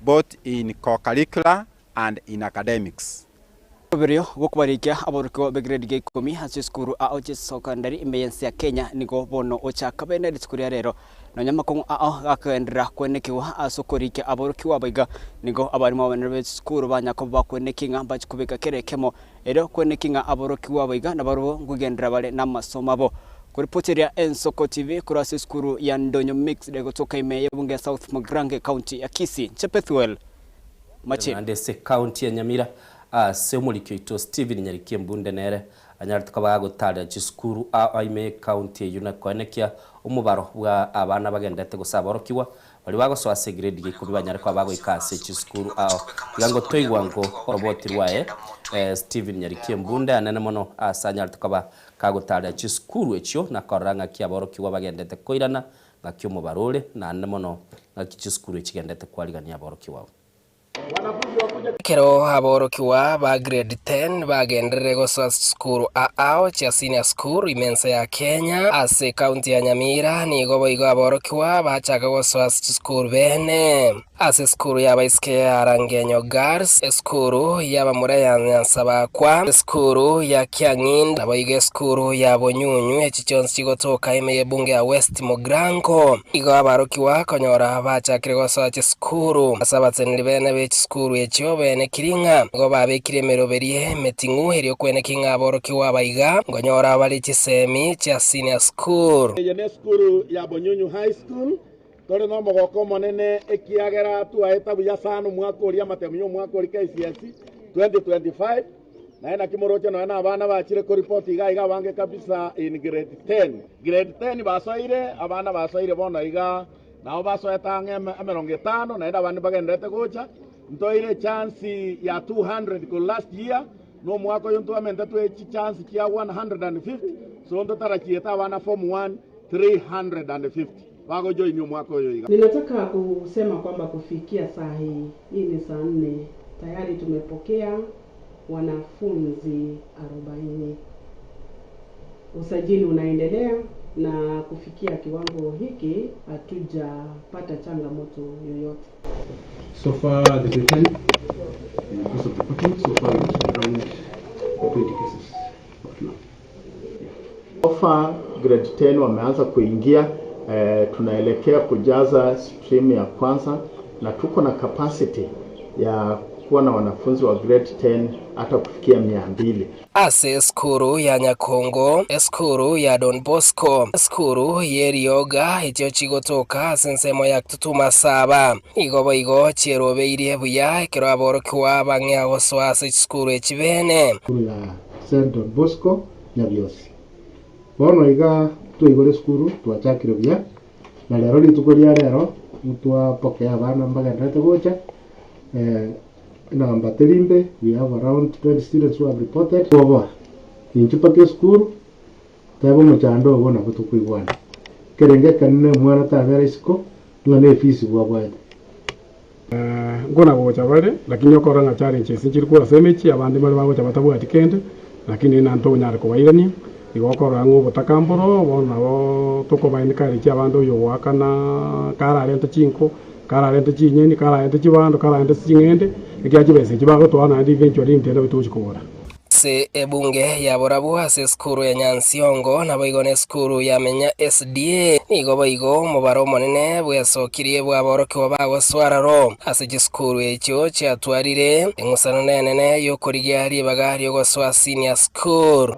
both in co-curricular and in academics. Oborio bw'okobarikia aborokigwa b'egrade gia ikomi ase esukuru ao chi'esokondari ime y'ense ya Kenya nigo bono ochaka bene rituko ria rero. Nonya amakong'u ao gakogenderera kwenekigwa ase okorikia aborokigwa aba iga, nigo abarimu abanene b'echisukuru banya koba bakwenekia ng'a mbache kobeka kera ekemo erio kwenekia ng'a aborokigwa aba iga nabarobwo nkogenderera bare namasomo abo. Koripoteria Ensoko TV korwa ase esukuru ya Ndonyo Mixed egotoka ime y'ebunge ya South Mugirango ecounty ya Kisii, inche Bethuel Machini. Naende ase ekaunti ya Nyamira ase omoriki oito Stephen Nyariki Embunde nere anyarete koba agotarera chisukuru ao ime y'ekaunti eyio na koenekia omobaro bwa abana bagenderete gose aborokigwa baria bagosoa ase egrade ya ikomi banyare koba bagoika ase chisukuru ao. Iga ngotoigwa nko oroboti rwaye Stephen Nyariki Embunde anene mono ase anyarete koba kagotarera chisukuru echio na korora ng'aki aborokigwa bagendete koirana, ng'aki omobaro ore, naende mono ng'aki chisukuru echigendete kwarigania aborokigwa abwo. Ekero aborokigwa ba grade 10 bagenderere gosoa ase chisukuru aao chia senior school ime ense ya Kenya ase ecounty ya Nyamira nigo boigo aborokigwa bachaka gosoa ase chisukuru bene. Ase esukuru y'abaiseke ya Rangenyo Girls, esukuru y'abamura ya Nyansabakwa, esukuru ya Kiang'inda, naboigo esukuru ya Bonyunyu, echi chionsi chigotoka ime y'ebunge ya West Mugirango. Igo abarokigwa konyora bachakire gosoa chisukuru. Ase abatseneri bene be chisukuru echio benekiri ng'a nigo babekire emeroberi emeting'u erio kweneki ng'a aborokigwa aba iga nkonyora bare chisemi chia senior school. Eye nesukuru ya Bonyunyu High School. Tore nomogoko omonene ekiagera twaeta buya sana omwaka oria amatemu y'omwaka oria KCSE 2025 naye naki moroche nonya na abana bachire koripoti iga iga abange kabisa in grade 10. Grade 10 basoire abana basoire bono iga nabo basoete ang'e emerongo etano naende abande bagendererete gocha. Ntoire echance ya 200 korwa last year na omwaka oyo ntwamentetwe chichance chia 150 so ntotarachiete abana form 1 350 bagojoinia omwaka oyo iga. Ninataka kusema kwamba kufikia saa hii, hii ni saa nne, tayari tumepokea wanafunzi 40. Usajili unaendelea na kufikia kiwango hiki hatujapata changamoto yoyote. So far, the grade 10, in the course of reporting, so far it's around 20 cases up to now. So far grade 10 wameanza kuingia. Tunaelekea kujaza stream ya kwanza na tuko na capacity ya kuwa na wanafunzi wa grade 10 hata kufikia 200. Ase esukuru ya Nyakongo, esukuru ya Don Bosco, esukuru y'erioga echio chigotoka ase ensemo ya Kitutu Masaba. Igo boigo chierobeirie buya ekero aborokigwa bang'ea gosoa ase chisukuru echi bene. Esukuru ya St Don Bosco Nyabiosi. Bono iga Twaigure esukuru twachakire buya, na rero rituko ria rero ntwapokea abana mbagendererete gocha, enamba teri mbe, we have around 20 students who have reported. Boboa, inchuo mpaka esukuru, tebe omochando obo nabo tokoigwana. Ekerengo ekenene omwana tabera isiko, ng'a ne efees bwabwate. Nkona gocha bare, lakini okorora ng'a challenges nchiri korwa ase emechie, abande mbare bagocha batabwati kende, lakini naende tonyare kobairania, igo okorora ng'a obotaka mboro, bono nabo tokoba encourage abande oyo ogoakana kararente chinko, kararente chinyeni, kararente chibando, kararente ching'ende, ekiagera chibesa echi bagotoa naende eventually intwe nabo togochi kogora. Ase ebunge ya borabwo ase esukuru ya Nyansiongo, naboigo nesukuru ya Menya SDA, nigo boigo omobaro omonene bwesokirie bw'aborokigwa bagoswa aroro. Ase chisukuru echio chiatwarire eng'usano nenene y'okorigia ribaga ri'ogosoa senior school.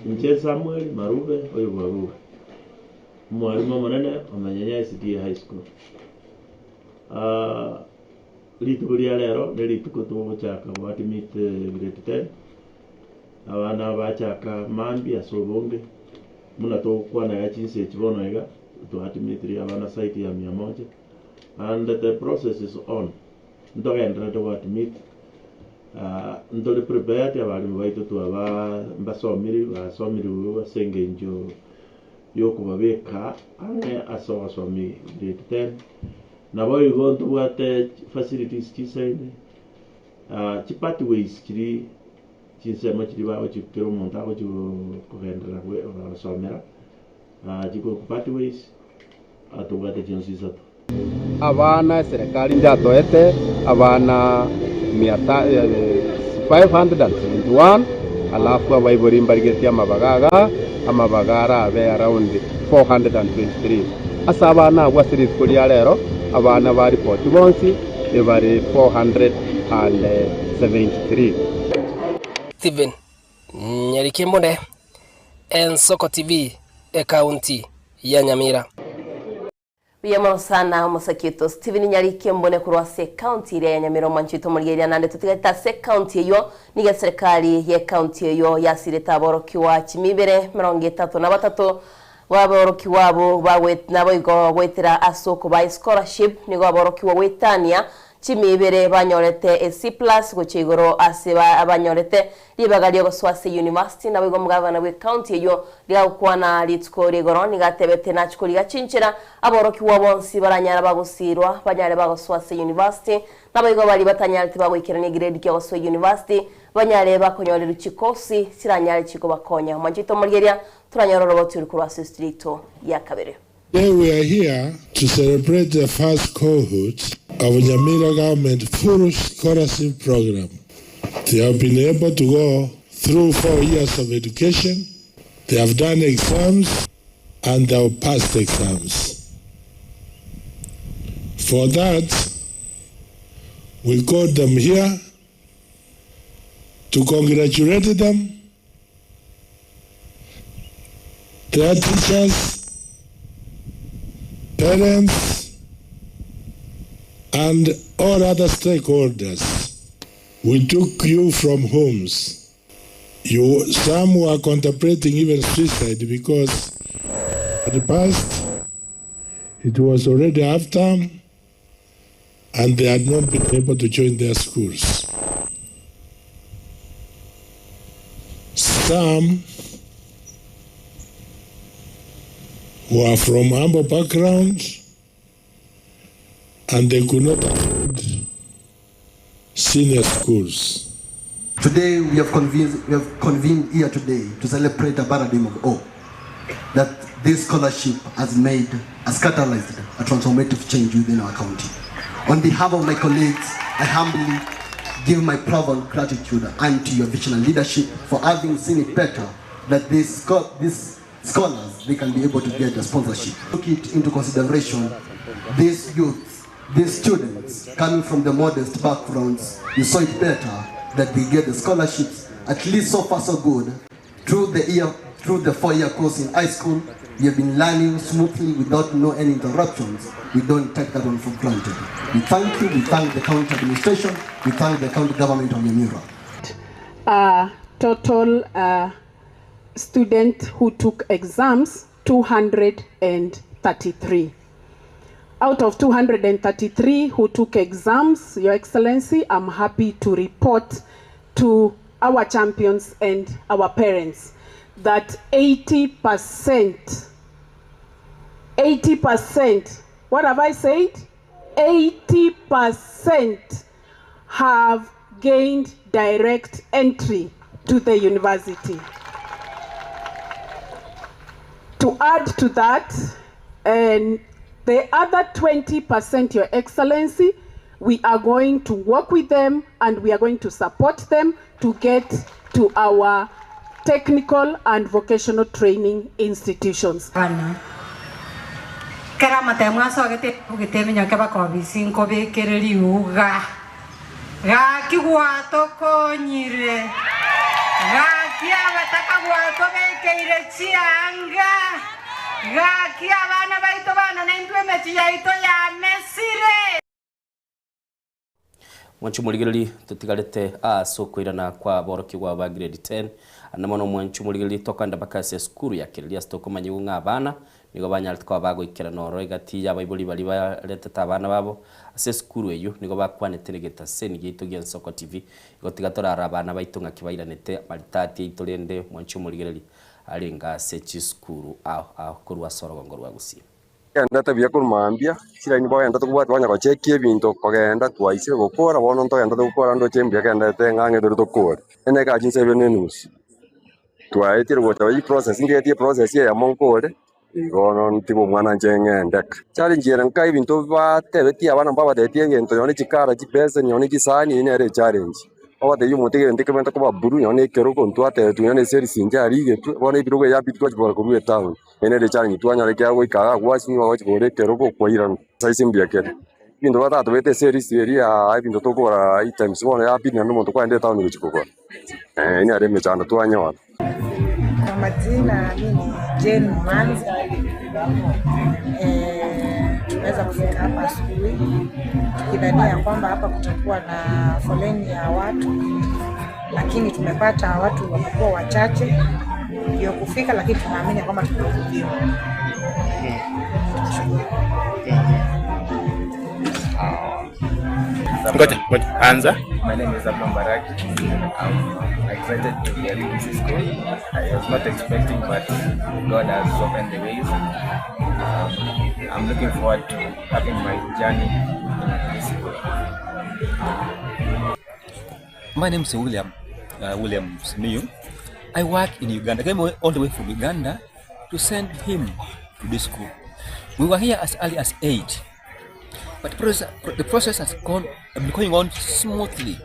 Inche Samuel Marube oyo bw'Arua, omwalimu omonene o Menyenya SDA High School. Rituko ria rero nerituko togochaka goadmit grade 10, abana bachaka mambia ase obonge, buna togokwana iga chinsa echi bono iga, twaadmitire abana zaidi ya mia moja, and the process is on, ntogendererete goadmit, ntore prepared abalimu baito twabaa mbasomiri basomirigwe ase eng'encho yokobabeka ang'e ase ogosomi grade 10. Naboigo ntobwate facilities chisaine, chipathways chiria chinsemo chiria bagochi kera omonto agochi kogenderera gosomera, chiko pathways tobwate chionsi isato. Abana eserekari njatoete abana mia 571 alafu abaibori mbarigetie amabaga iga, amabaga arabe around 423. Ase abana abwo ase rituko ria rero, abana ba ripoti bonsi ebare 473. Stephen Nyarikembonde, Ensoko TV, Ekaunti ya Nyamira. Buya mono sana omosaki oito Stephen Nyariki mbone korwa ase ecounty eria ya Nyamira omwanchi oito omorigereria naende totigarete ase ecounty eyio nigo eserekari ye county eyio yasirete aborokigwa chimibere 33 baborokigwa abwo naboigo goetera ase okobaa escholarship nigo aborokigwa goetania chimibere banyorete e C plus gochia igoro ase abanyorete Ribaga ri'ogosoa ase university, naboigo omogavana bw'ecounty eyio rigagokwana rituko ri'igoro, nigo atebete nachie koriga chinchera aborokigwa bonsi baranyare bagosiirwa banyare bagosoa ase university, naboigo baria batanyareti bagoikerania egrade ki'ogosoa university banyare bakonyorerwa chikosi chiranyare chikobakonya. Mwanchete omorigereria, toranyore oroboti oru korwa ase estudio yaito ya kabere. Today we are here to celebrate the first cohort of Nyamira Government Full Scholarship Program. They have been able to go through 4 years of education, they have done exams and they have passed exams. For that, we called them here to congratulate them, their teachers, parents, and all other stakeholders. We took you from homes. Some were contemplating even suicide because at the past it was already half term and they had not been able to join their schools. Some were from humble backgrounds and they could not afford senior schools. Today we have convened here today to celebrate a paradigm of hope that this scholarship has made, has catalyzed a transformative change within our county. On behalf of my colleagues, I humbly give my profound gratitude unto your visionary leadership for having seen it better that these scholars, they can be able to get a sponsorship. Took it into consideration, these youths, these students coming from the modest backgrounds, you saw it better that they get the scholarships. At least so far so good. Through the 4-year course in high school, we have been learning smoothly without no any interruptions. We don't take that one for granted. We thank you, we thank the county administration, we thank the county government of Nyamira. Total student who took exams 233. Out of 233 who took exams, Your Excellency, I'm happy to report to our champions and our parents that 80%, 80%, what have I said? 80% have gained direct entry to the university. To add to that, and the other 20%, Your Excellency, we are going to work with them and we are going to support them to get to our technical and vocational training institutions. Kera amatemo asogete ogete eminyoke bakobisi nkobekere riuga gaki gwatokonyire gaki abataka gwatobekeire chianga gaki abana baito bana naintwe emechi yaito yamesire. Mwanche omorigereria totigarete ase okoirana kwa aborokigwa ba grade 10 ande mono mwanche omorigereria tokogenda mpaka ase esukuru ya Kereria ase tokomanyigwa ng'a abana nigo banyarete koba bagoikerana ororo egati y'abaibori baria baretete abana babo ase esukuru eyio nigo bakwanete negetaseni giaito gia Nsoko TV igo tiga torare abana baito ng'aki bairanete amaritati aito rende mwanche omorigereria arenge ase chisukuru ao ao korwa ase orogongo rwa Gusii. Gendete buya korwa mambia, chiraini bogendete kobwatia kwanya gochekia ebinto kogenda twaisire gokora bono ntogendete gokora ndoche mbuya gendete ng'a ang'e tore tokore. Ene ekaa chinsa ibere na enusu, twaetire gocha eye process ngetie eprocess eyemo nkore, igo bono ntige omwana inche ng'ende. Challenge ere nka ebinto batebetie abana mbabatebetie egento nonye chikara chibeseni nonye chisani eywo nere echallenge. Ogotebi omonto egento ekebwenerete koba blue nonye na ekerogo ntwatebetigwe nonye na eserisi inche arigetwe, bono ebirogo ebi yabidi twachia korwa etown. Eye nere echallenge twanyora ekiagera goika igaa gwasinywa gochi kogora ekerogo kwairana. Saisi mbuya kere. Ebinto batatobete ase erisi eria aa ebinto tokogora items bono yabidi naende omonto kwagenda etown gochi kogora. Eyio nere emechando twanyora. Kwa majina mi ni Jane Mumanzi. Eh, tumeweza kufika hapa asubuhi tukidhania kwamba hapa kutakuwa na foleni ya watu, lakini tumepata watu wamekuwa wachache ndio kufika, lakini tunaamini ya kwamba tumevuviwa. Ngoja, ngoja. Anza. My name is Abdul Baraki. I'm excited to be at this school. I was not expecting, but God has opened the ways. I'm looking forward to having my journey in this school. My name is William, William Simiyu. I work in Uganda. I came all the way from Uganda to send him to this school. We were here as early as 8, but the process has been going on smoothly.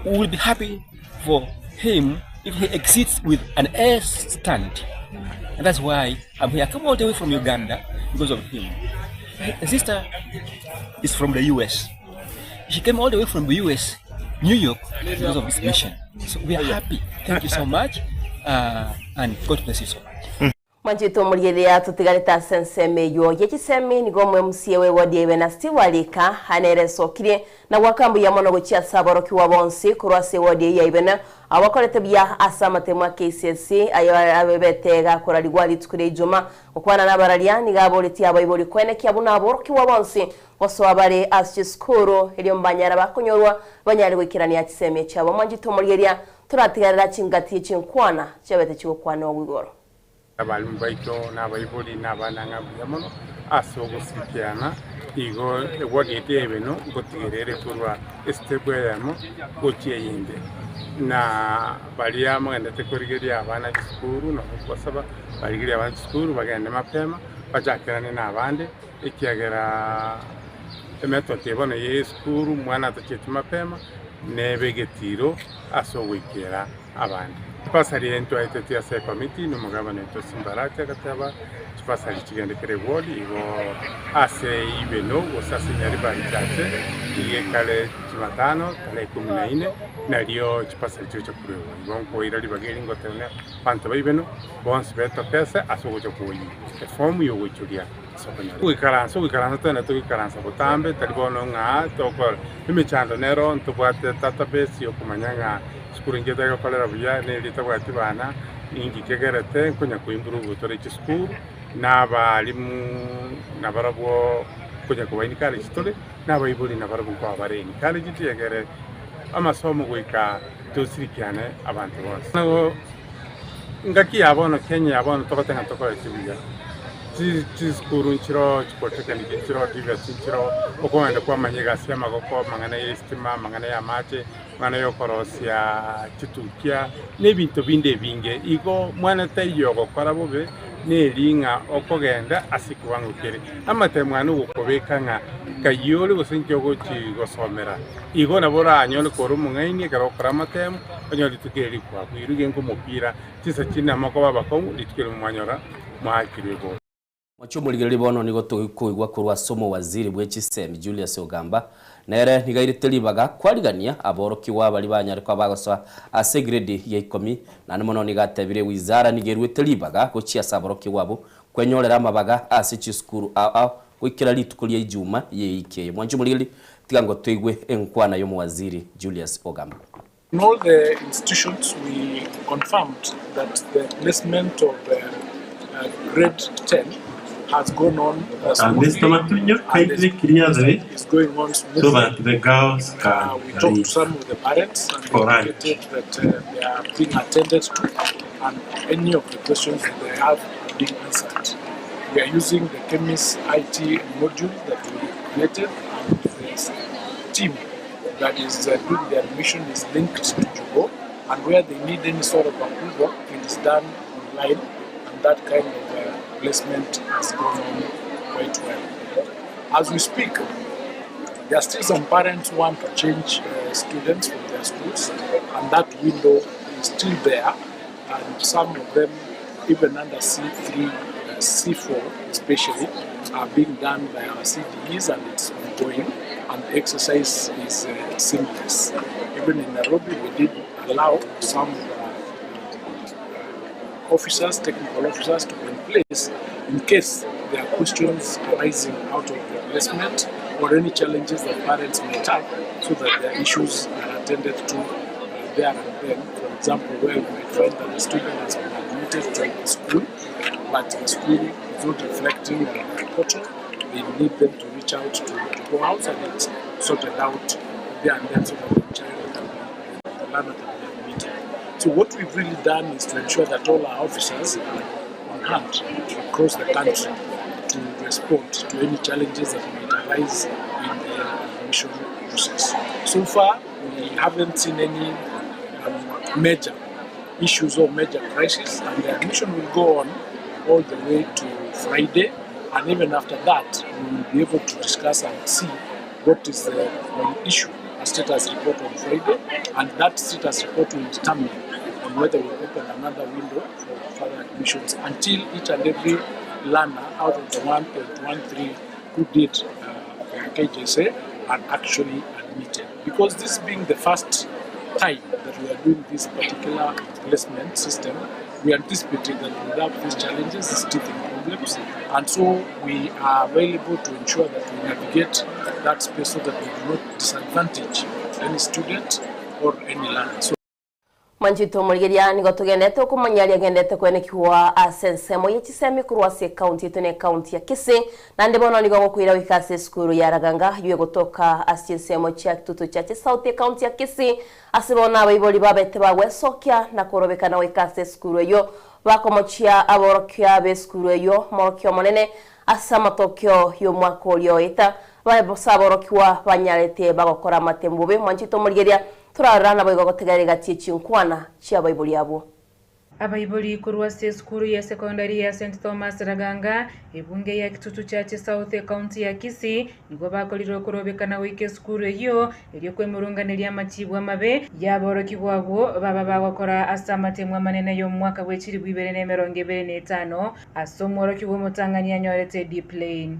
We will be happy for him if he exits with an A stand. And that's why I'm here. I come all the way from Uganda because of him. My sister is from the US. She came all the way from the US, New York, because of this mission. So we are happy. Thank you so much. And God bless you so much. Mwanchete omorieria totigarete ase ensemo eyio ye chisemi nigo omwemusie w'ewodi ebe na Steve Alika nere esokirie na goaka mbuya mono gochia ase aborokigwa bonsi korwa ase ewodi eyio ya Ibena abakorete buya ase amatemo a KCSE ayo abebete gakorarigwa rituko ria Ijuma. Gokwana nabararia nigo aboretie abaibori koenekia buna aborokigwa bonsi gosoa bare ase chisukuru erio mbanyara bakonyorwa banyare goikerania chisemi chiabo. Mwanchete omorieria toratigarera chingati chinkwana chiabete chigokwana igoro. Abalimu baito na abaibori na abana ng'a mbuya mono ase ogosirikiana, igo eward yaito ya Ibeno ngotigera ere korwa estep eyemo gochia eyende. Na baria mogendete korigeria abana chisukuru nabo nkobasaba barigerie abana chisukuru bagende mapema bachakerane na abande ekiagera emethod eye bono ya esukuru mwana atacheti mapema nebe egetiro ase ogoikera abande. Chibasari eye ntwaetetie ase ekomiti na omogabana oito Simbarati agateba chibasari chigende kera eward igo ase Ibeno gose ase Nyaribari Chache iga ekare Jumatano tarehe ikomi na ine nario chibasari chigocha koruegwa. Igo nkoira ribaga eri ngotebia abanto ba Ibeno bonsi betokese ase ogocha koyia efomu yogoichoria ase okonyora. Goikaransa ogoikaransa twene togoikaransa botambe tari bono ng'a tokora emechando nero ntobwate database yokomanya ng'a Sukuru inche tegokorera buya, neri etabwati bana, Inki kegerete nkonya koimprove tore chisukuru, na abalimu nabarabwo nkonya koba encourage tore, na abaibori nabarabwo nkoba bare encouraged egere amasomo goika tosirikiane abanto bonsi. Nago ngaki ya bono Kenya ya bono togoteba ng'a tokoreti buya, chisukuru nchiroo, chipolytechnic nchiroo, TVETs nchiroo, okogenda kwamanya egasi ya amagoko, amang'ana ya estima, amang'ana ya amache. Amang'ana y'okorosia chitukia, na ebinto binde ebinge. Igo mwana taiyo ogokora bobe neri ng'a okogenda ase ekewango kere amatemo ane ogokobeka ng'a kayio ore gose inki ogochi gosomera. Igo nabo oranyore kore omong'aini ekero ogokora amatemo, onyore rituko eri rikwabuirwe iga nkomopira chinsa chinde amakoba abakong'u rituko erimo mwanyora mwaakirwe igoro. Mochie omorigereria bono nigo tokoigwa korwa ase omowaziri bwe chisemi Julius Ogamba, nere nigo airete ribaga kwarigania aborokigwa baria banyare koba bagosoa ase egredi ya ikomi, naende mono nigo atebire wizara nigo eruete ribaga gochia ase aborokigwa abwo kwenyorera amabaga ase chisukuru ao ao goikera rituko ria ijuma yeiki eye. Mwanche omorigereria tiga ngo toigwe enkwana y'omowaziri Julius Ogamba. In all the institutions we confirmed that the placement of uh, grade 10 has gone on uh, smoothly. Mr. Matunyo, kindly clear the way is going on smoothly. so that the girls can We talked to some of the parents and they indicated that they are being attended to and any of the questions that they have are being answered. We are using the CHEMIS IT module that we created and the team that is doing the admission is linked to Jugo, and where they need any sort of approval, it is done online, and that kind of placement has gone on quite well. As we speak, there are still some parents who want to change students from their schools, and that window is still there, and some of them, even under C3, C4 especially, are being done by our CDEs, and it's ongoing, and the exercise is seamless. Even in Nairobi, we did allow some officers, technical officers, to be in place in case there are questions arising out of the placement or any challenges that parents might have, so that their issues are attended to there and then. For example, where you might find that the student has been admitted to the school, but the school is not reflecting on the portal, they need them to reach out to the Go House and it's sorted out there and then so that the child can be, the learner can be admitted. So what we've really done is to ensure that all our officers are on hand across the country to respond to any challenges that might arise in the admission process. So far, we haven't seen any major issues or major crisis, and the admission will go on all the way to Friday, and even after that, we will be able to discuss and see what is the issue, a status report on Friday, and that status report will determine on whether we open another window for further admissions until each and every learner out of the 1.13 who did KJSEA are actually admitted. Because this being the first time that we are doing this particular placement system, we anticipated that we would have these challenges, these teething problems, and so we are available to ensure that we navigate that space so that we do not disadvantage any student or any learner. So Mwanchito omorigeria nigo togendete okomanya aria agendete kwenekigwa ase ensemo ye chisemi korwa ase ekaunti yaito na ekaunti ya Kisii naende bono nigo ogokoira goika ase esukuru ya Raganga eywo egotoka ase chinsemo chia Kitutu Chache South ekaunti ya Kisii ase bono abaibori babete bagwesokia na korobekana goika ase esukuru eywo bakomochia aborokia b'esukuru eywo omorokia omonene ase amatokeo y'omwaka oria oeta baye bosa aborokigwa banyarete bagokora amatemu bobe mwanchito omorigeria Torarora naboigo gotegerera egati ye chinkwana chi'abaibori abwo. Abaibori korwa ase esukuru ya sekondari ya St Thomas Raganga, ebunge ya Kitutu Chache South ecounty ya Kisii, nigo bakorire okorobekana goika esukuru eyio erio kwemurunganeria amachibu amabe y'aborokigwa abwo baba bagokora ase amatemu amanene y'omwaka bwe chilifu ibere na emerongo ebere na etano ase omworokigwa omotang'ani anyorete D plain.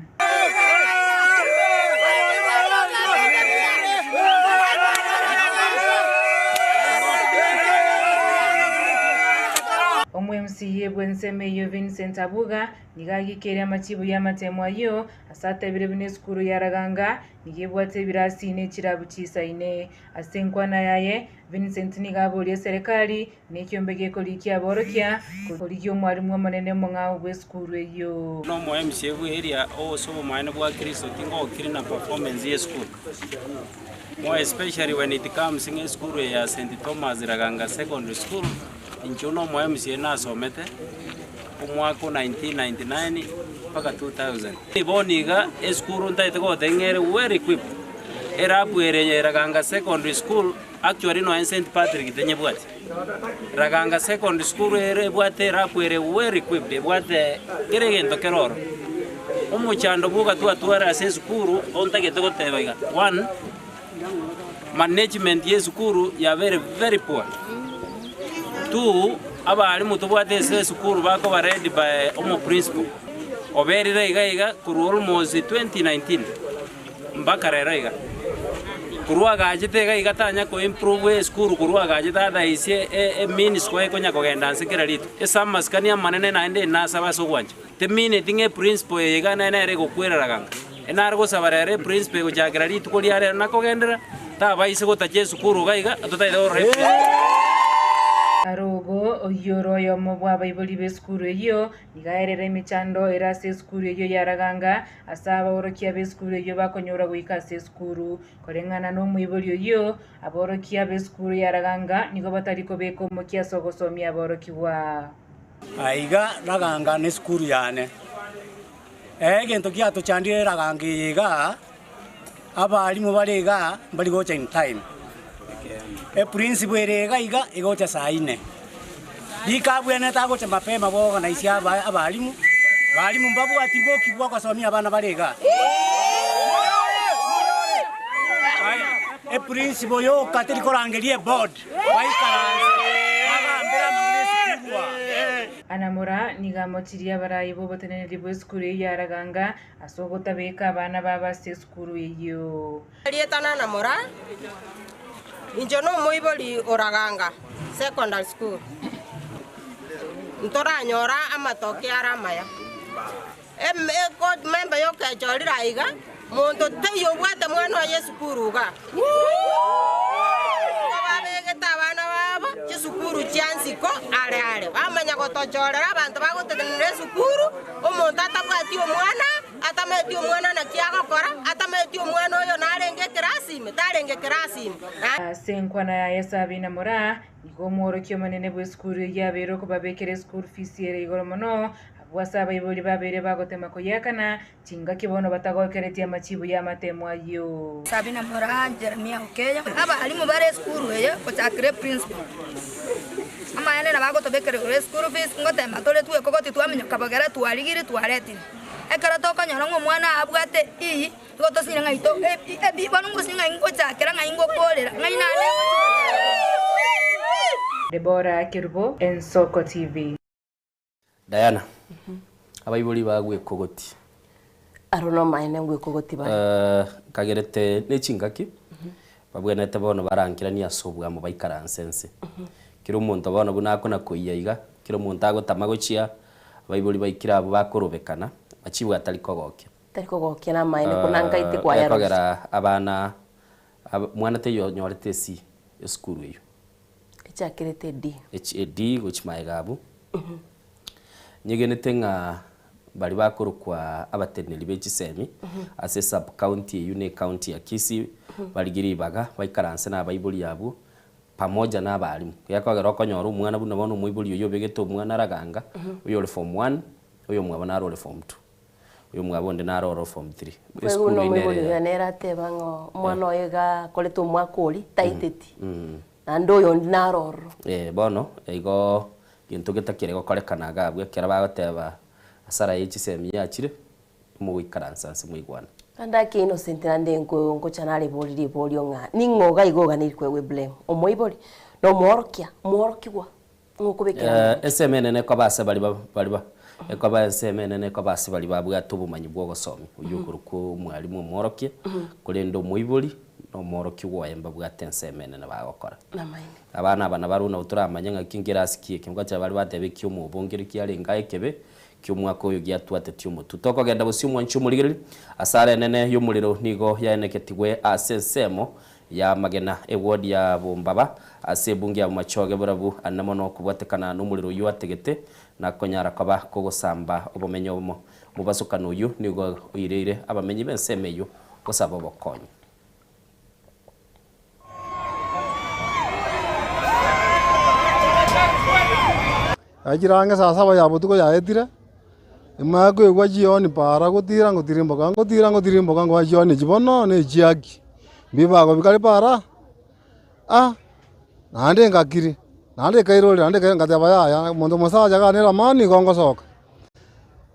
Omo-MC MCA bw'ensemo eyio Vincent Abuga nigo agikeire amachibu y'amatemo ayio ase atebire buna esukuru ya Raganga nigo ebwate ebirasi ne chirabu chisaine. Ase enkwana yaye, Vincent nigo aborie eserekari nekiombe gekorikia aborokia korigia omwalimu omonene omong'ao bw'esukuru eyio. Nomo MCA bwe area ose obomaene bwa Kristo tingokiri na performance ye esukuru. More especially when it comes ng'a esukuru eye ya St Thomas Raganga Secondary School, inche buna omo MCA nasomete omwaka o 1999 mpaka 2000. Bono iga esukuru ntagete goteba ng'a ere well equipped, elab ere ya Raganga Secondary School actually nonya St Patrick tenyebwati. Raganga Secondary School ere ebwate elab ere well equipped, ebwate kera egento kere ororo. Omochando bwoka twatware ase esukuru ontagete goteba iga, one, management ya esukuru yabeire very poor. Two, abalimu tobwate ase esukuru bakoba led by omo principal oberire iga iga korwa almost 2019 mpaka rero iga. Korwa agachete iga iga tanya ko improve esukuru korwa agachete otherwise e mean score ekonya kogenda nse kera rituko. Ase amasikani amanene naende nasaba ase ogwancha. Temineti ng'a eprinciple eye iga nere egokwerera ganga. Enare gosaba rero eprinciple egochakera rituko ria rero nakogenderera, tabaise gotacha esukuru iga iga, totaete korora eprinciple. Arogo, oyio ore oyomo bw'abaibori b'esukuru eyio, nigo aerera emechando ere ase esukuru eyio ya Raganga, ase abaorokia b'esukuru eyio bakonyora goika ase esukuru. Koreng'ana nomoibori oyio, aborokia b'esukuru ya Raganga nigo batari kobeka omokia ase ogosomia aborokigwa. Aiga Raganga nesukuru yane. Egento giatochandire Raganga eye igaa, abalimu bare igaa mbari gocha in time. Eprinciple ere iga iga egocha saa ine. Rika abwenerete agocha mapema boorganize aba abalimu, balimu mbabwati boki bwa gosomia abana bare igaa. Eprinciple yoka teri korangeria eboard. Baikaranse, bagambere amang'ana 'esukuru aa. Anamora nigo amochirie abarai b'oboteneneri bw'esukuru eyio ya Raganga ase ogotabeka abana babo ase esukuru eyio. Erieta Nanamora, inche nomoibori o Raganga Secondary School. Ntoranyora amatoke are amaya. Ememba y'okechorire aiga, monto taiyo obwate mwana oye esukuru iga. Nigo babegete abana babo chisukuru chia nsiko are are, bamanya gotochorera abanto bagotenenera esukuru, omonto atabwati omwana, atamanyeti omwana naki agokora, atamanyeti omwana oyo narenge ekerasi ime, tarenge ekerasi ime. Ase enkwana yaye Sabina Moraa, nigo omworokia omonene bw'esukuru eyio abeire okobabekera eschool fees ere igoro mono, Abwo ase abaibori babeire bagotema koyeakana, chingaki bono batagokeretie amachibu y'amatemo ayio. Sabina Moraa, Jeremia Okeya, abalimu bare esukuru eye gochakera eprinciple. Amaene nabo agotobekera igoro eschool fees, ngotema tore twekogoti twaminyoka bogere twarigire twaretire. Ekero tokonyora ng'a omwana abwate E, igo tosinyire ng'a ito E B bono ngosinya ng'ai ngochakera ng'ai ngokorera ng'ai nane ngochi gochakera. Deborah Kerubo, Ensoko TV. Diana, abaibori bagwekogoti. Aro nomaene ngwekogoti bare. Eh, nkagerete ne chingaki, babwenerete bono barankeranie ase obwamo baikaranse nse. Kera omonto bono buna akona koiyia iga, kera omonto agotama gochia, abaibori baikire abwo bakorobekana, machibu atari kogokia. Tari kogokia namaene buna nkaite kwayarosia. Ekogera abana, aba mwana taiyo onyorete esi esukuru eywo. Echakerete D. D gochia magega abwo. Nyegenete ng'a baria bakorokwa abateneneri be chisemi ase esub county eywo na ecounty ya Kisii barigie ribaga baikaranse na abaibori abwo pamoja na abalimu. Gekogera okonyora omwana buna bono omoibori oyio obegete omwana araganga, oyore form one, oyomwabo naro ore form two. Oyomwabo onde naro ore form three. Boigo Esukuru buna eye nere omoibori ya. oyo nere ateba ng'a omwana oye iga akorete omwaka oria, taiteti. Naende oyonde naro ororo. Eh, bono igo gento getakire gokorekana iga abwo ekero bagoteba hasara ye chisemi yachire, mogoikaransa nse moigwane. Naende ake Innocent naende nko nkocha narebori riborio ng'a ning'o iga iga oganeiri koegwa eblame? Omoibori? Na omoorokia? Omworokigwa? Ng'o okobekera Eh, amache? ensemo enene ekoba ase baria ba baria ba ekoba ensemo enene ekoba ase baria babwate obomanyi bwa ogosomia, oywo okorokwa omwalimu omworokia, korende omoibori. Na omworokigwa oye mbabwate ensemo enene bagokora. Namaene. Abana aba nabarabwo nabo toramanye ng'aki nkerasi ki eke, ngochera baria bateba eki'omobo nkere kiarenge aye ekebe ki'omwaka oyo giatwatetie omotwe. Tokogenda bosio omwanchi omorigereria, asara enene y'omorero nigo yaeneketigwe ase ensemo y'amagena eward ya Bombaba ase ebunge ya Bomachoge borabu anene mono kobwatekana nomorero oyio ategete na konyara koba kogosamba obomenyo obomo. Omobasokano oyio nigo oireire abamenyi b'ensemo eyio gosaba obokonyi. Yachire ang'e saa saba ya botuko yaetire, emanye koigwa chioni para gotira ngotirimboka ngotira ngotirimboka ngoa chioni echi bono na echiaki, mbibago bikare para, ah, naende ngakiri, naende ekairorera naende ekairorera ngateba yaya omonto omosacha iga nere amani nigo ngosoka.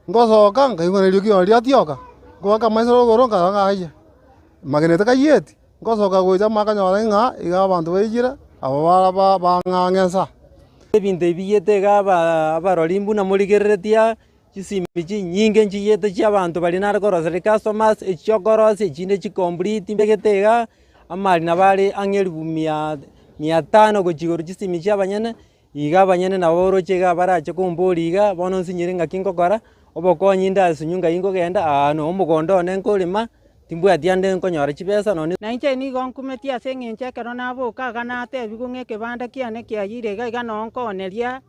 Ngosoka nkaigwa na eriogi riatioka, ngoaka amaiso rogoro nkarora ng'a ayia, magena takayieti. Ngosoka gocha makanyora ng'a iga abanto baijire, aba bara ba bang'ang'e nsa. Ebinto ebi biyete iga aba abarori mbuna morigereretie aa, chisimi chinyinge nchiyete chia abanto baria nare koroseria customers, echi chiokorosia echinde chicomplete mbegete igaa, amari nabo are ang'e elifu mia mia tano gochia igoro chisimi chia abanyene, Iga abanyene nabo oroche iga barache komboria iga, bono nsinyire ng'aki ngokora, obokonyi ndasunyu ngai nkogenda aa no omogondo one nkorema, timbwati ande nkonyora chibesa nonye. Na inche nigo nkumetie ase engencho ekero naboka iga natebigwe ng'a ekebanda kiane kiayire iga iga noo nkooneria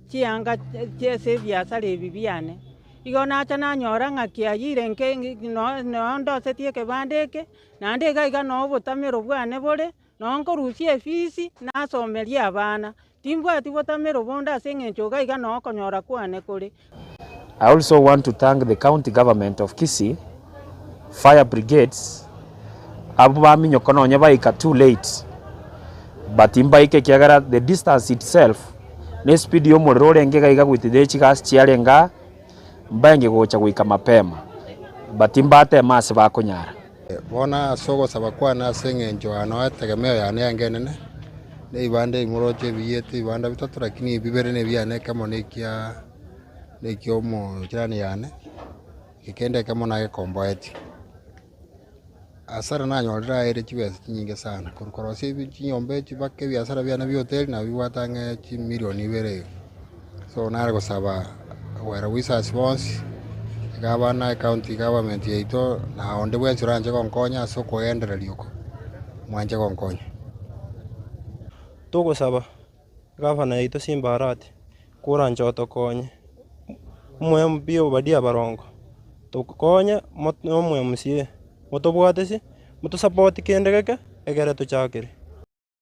chianga chi'ase ebiasara ebi biane. Igo nacha nanyora ng'a kiayire nke noo ndosetie ekebanda eke, naende iga iga noo obotamero bwane bore, Noo nkorusia efisi, nasomerie abana. Timbwati botamero bonde ase engencho iga iga noo okonyora kwane kore. I also want to thank the county government of Kisii, fire brigades, abwo baminyoko nonye baika too late but mbaike ekiagera the distance itself na espeed ya omorero orenge iga iga goetera chigasi chiarenge aa, mbaenge gocha goika mapema but mbateme ase bakonyara. Bono ase ogosaba kwane ase engencho yane etegemeo yane yange enene, na ebibanda ebi moroche ebiyete ebibanda bitato lakini bibere nebiane ekemo nekia nekia omochirani yane, eke kende ekemo nagekomboetie. Hasara nanyorire aere chibesa chinyinge sana, korwa korosia ebi chinyomba echi mpaka ebiasara biane bia hoteli nabo bibwate ang'e chimilion ibere iga. So nare gosaba well wishers bonsi, iga abana ecounty government yaito na onde bwensi oranche gonkonya ase okogendereria oko, mwanche gonkonya. Togosaba gavana yaito Simba Arati koranche otokonye, omo MP Obadia Barongo tokonye na omo MCA motobwatisi motosupport kende geke egere tochakere.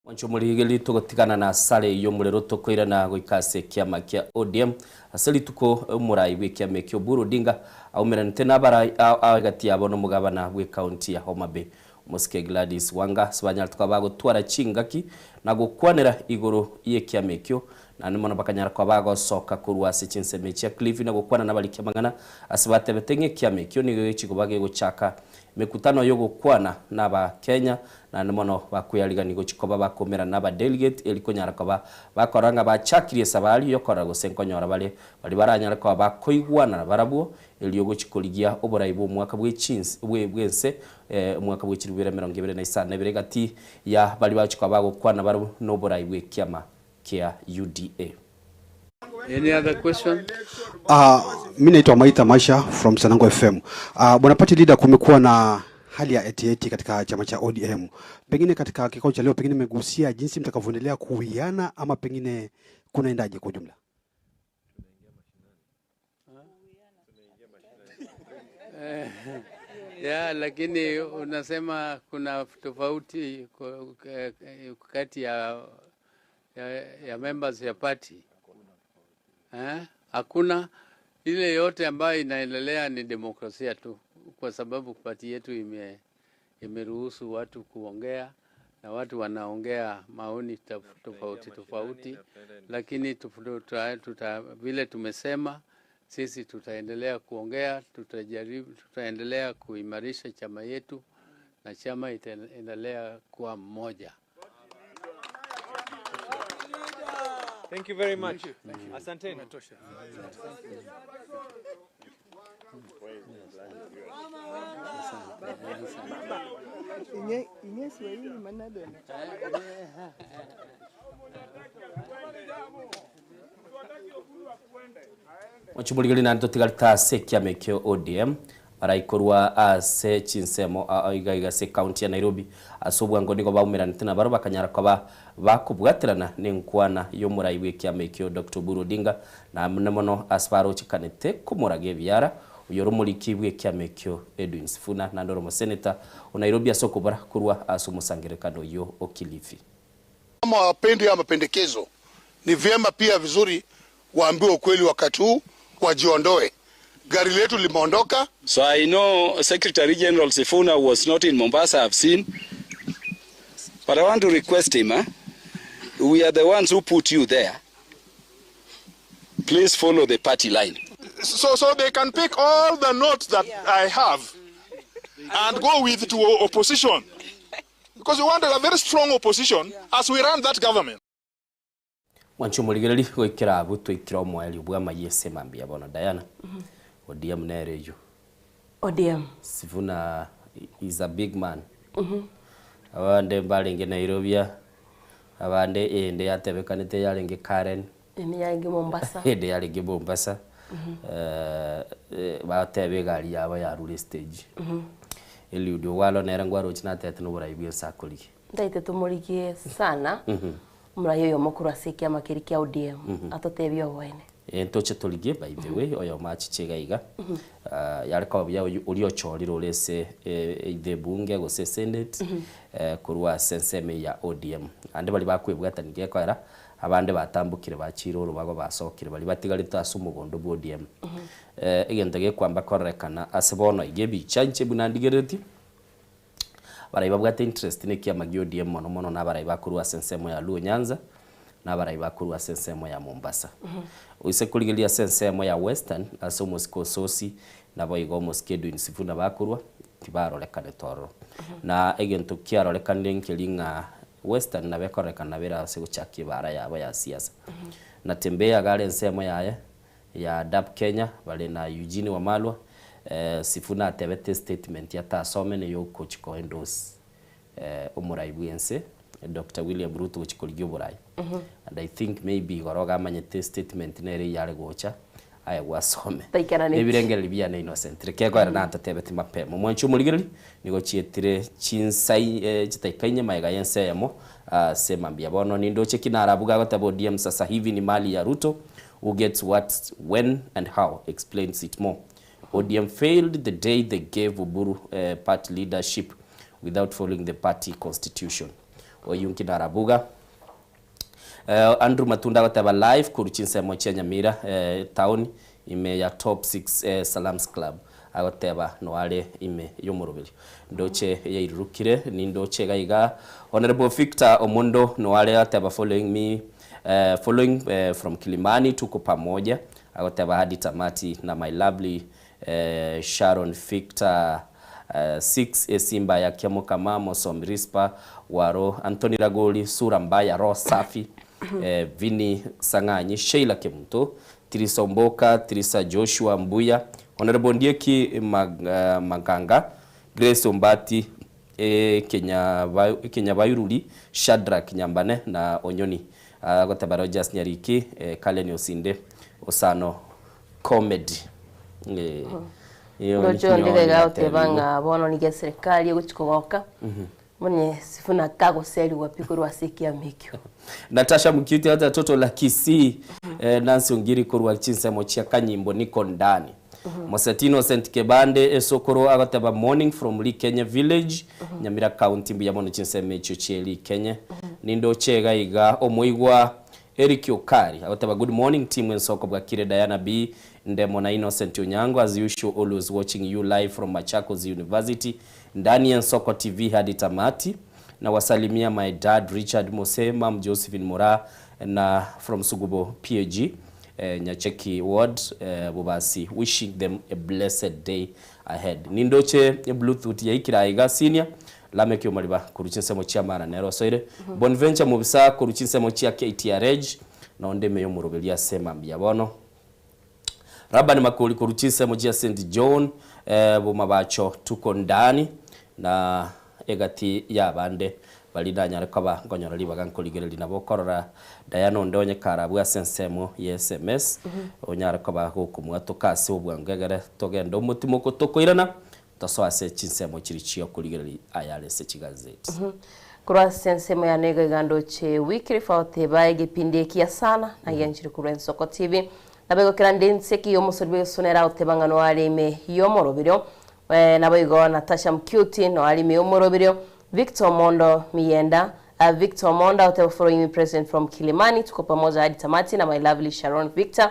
Mwanche omorigereria togotigana na asare y'omorero tokoirana goika ase ekiama kia ODM ase rituko omorai bw'ekiama ekio Oburu Odinga aumeranete n'abarai ao egati yabo nomogabana bw'ecounty ya Homa Bay Omosike Gladys Wanga ase banyarete koba bagotwara chingaki na gokwanera igoro y'ekiama ekio naende mono bakanyara koba bagosoka korwa ase chinsemo chia Kilifi na gokwana nabariki amang'ana ase batebete ng'a ekiama ekio nigo gechigoba gegochaka Emekutano y'ogokwana n'Abakenya, naende mono bakweyarigania gochia koba bakomerana n'abadelegate eri konyara koba bakorora ng'a bachakirie esabari y'okorora gose nkonyora bare baria baranyare koba bakoigwanana barabwo erio gochia korigia oborai bw'omwaka bw'echins bwe bw'ense omwaka bwe chilifu bibere emerongo ebere na isano na ebere egati ya baria bagochia koba bagokwana barabwo n'oborai bw'ekiama kia UDA. Any other question? Mi naitwa Maitha Masha from Sanango FM. Bwana Party Leader, kumekuwa na hali ya etieti katika chama cha ODM. Pengine katika kikao cha leo, pengine mmegusia jinsi mtakavyoendelea kuwiana ama pengine kunaendaje kwa ujumla? Ya, lakini unasema kuna tofauti kati ya members ya party. Eh? Hakuna ile yote ambayo inaendelea ni demokrasia tu, kwa sababu party yetu imeruhusu watu kuongea na watu wanaongea maoni tofauti tofauti, lakini vile tumesema sisi tutaendelea kuongea, tutaendelea kuimarisha chama yetu na chama itaendelea kuwa mmoja. Thank you very much. Asanteni. Asante. Mochimorigeri naende totigarete ase ekiama ekio ODM baraikorwa ase chinsemo iga iga ase ekaunti ya Nairobi. Ase obwango nigo baumeranete nabaro bakanyara koba bakobwaterana nenkwana yomorai bw'ekiama ekio Doctor Oburu Odinga na mono ase barochekanete komoraga ebiara oyore omoriki bw'ekiama ekio Edwin Sifuna naende ore omoseneta o Nairobi ase okobora korwa ase omosangererekano oyio o Kilifi. Kama hawapendi haya mapendekezo, ni vyema pia vizuri waambiwe ukweli wakati huu, wajiondoe. Gari letu limeondoka. So I know Secretary General Sifuna was not in Mombasa, I've seen. But I want to request him, eh? We are the ones who put you there. Please follow the party line. So, so they can pick all the notes that I have and go with to opposition. Because we want a very strong opposition as we run that government. Mwanche omorigereria goikera abwo twaikire omoerio bw'amayia ase mambia bono Diana. ODM nere eyio. ODM. Sifuna is a big man. Abande mbarenge Nairobi aa, abande eyende yatebekanete yarenge Karen. Ende yarenge Mombasa. Ende yarenge Mombasa. Bateba egari yabo yarure stage. Eliud Owalo nere nkwaroche natebete noborai bwa ense akorigia. Ntaete tomorigie sana omorai oyomo korwa ase ekiama keria kia ODM atotebie oboene. Ntoche torigie by the way oyomo achiche iga iga yare koba buya oria ochorire ore ase either ebunge gose esenate korwa ase ensemo eye ya ODM. Naende baria bakwebwatania gekoera abande batambokire bachiire orobago basokire baria batigarete ase omogondo bwa ODM. Egento gekwamba kororekana ase bono iga ebicha inche buna ndigereretie, Abarai babwate interest na ekiama gia ODM mono mono na abarai bakorwa ase ensemo ya Luo Nyanza na abarai bakorwa ase ensemo ya Mombasa. Oise korigereria ase ensemo ya Western ase omosike Osotsi naboigo omosike Edwin Sifuna bakorwa tibarorekanete ororo. Na egento kiarorekanire nkeri ng'a Western nabo ekororekana nabo ere ase gochakia ebara yabo ya siasa. Natembeya iga are ensemo yaye ya DAP Kenya bare na Eugene Wamalwa, Sifuna atebete estatement atasome neye ogochia ko endorse omorai bwense Doctor William Ruto gochia korigia oborai. And I think maybe igoro iga amanyete estatement nere eyio are gocha aye gwasome. Taikeraneti. Ebirengererio biane Innocent reke ekoera nantatebeti mapema. Omwanchi omorigereria nigo chietire chinsai chitaika inye magega y'ense eyemo ase mambia bono nindoche ki narabuga agoteba ODM sasa hivi ni mali ya Ruto Who gets what, when and how explains it more. ODM failed the day they gave Oburu party leadership without following the party constitution. Oyio nki narabuga. Andrew Matunda agoteba live korwa chinsemo chia Nyamira town ime ya Top 6 Salams Club agoteba noare ime yomoroberio. Ndoche yairurukire nindoche iga iga Honourable Victor Omondo noare ateba following me Following from Kilimani tuko pamoja agoteba hadi tamati na my lovely Sharon Victor 6 esimba ya Kiamokama Mosom Rispa Waro Anthony Ragoli Sura Mbaya Roho Safi Vinny Sang'anyi Sheila Kemunto Tirisa Omboka Tirisa Joshua Mbuya Honourable Ondieki Maganga Grace Ombati Ekenyabairuri, Shadrack Nyambane na Onyoni. Agoteba Rogers Nyariki, Kalen Osinde, Osano Comedy. Ndoche onde iga agoteba ng'a bono nigo eserekari egochia kogoka, onye Sifuna tagoserigwa pi korwa ase ekiama ekio. Natasha Mukiuti agoteba toto la Kisii, Nancy Ongiri korwa chinsemo chia Kanyimbo niko ndani. Moseti Innocent Kebande esokoro agoteba morning from Rikenye village Nyamira county mbuya mono chinsemo echio chie Rikenye nindoche iga iga omoigwa Eric Okari agoteba good morning team ensoko bwakire Diana B Ndemo na Innocent Onyango as usual always watching you live from Machakos University ndani ya Ensoko TV hadi tamati na wasalimia my dad Richard Mose mum Josephine Moraa na from Sugubo PAG Nyacheki ward Bobasi wishing them a blessed day ahead. Nindoche ebluetooth yaikire aiga senior Lameck Omariba korwa chinsemo chia Mara nere osoire Bonventure Mobisa korwa chinsemo chia KTRH nonde ime yomoroberio ase mambia bono Laban Makori korwa chinsemo chia St John Bomabacho tuko ndani na Egati y'abande baria nanyare koba nkonyora ribaga nkorigereria nabo okorora Diana onde onye kare abwo ase ensemo ya sms onyare koba gokomwatoka ase obwango egere togende omotimoko tokoirana tosoe ase chinsemo chiria chiokorigereria ayare ase chigazeti. Korwa ase ensemo yane iga iga ndoche Wycliffe agoteba egepindi ekiya sana na gianchire korwa Ensoko TV. Naboigo kera nde inse ekiya omosori bw'egesona ere agoteba ng'a noare ime y'omoroberio. Naboigo Natasha Mcuti noare ime y'omoroberio. Victor Omondo Miyenda, Victor Omondo agoteba following me president from Kilimani tuko pamoja hadi tamati na my lovely Sharon Victor.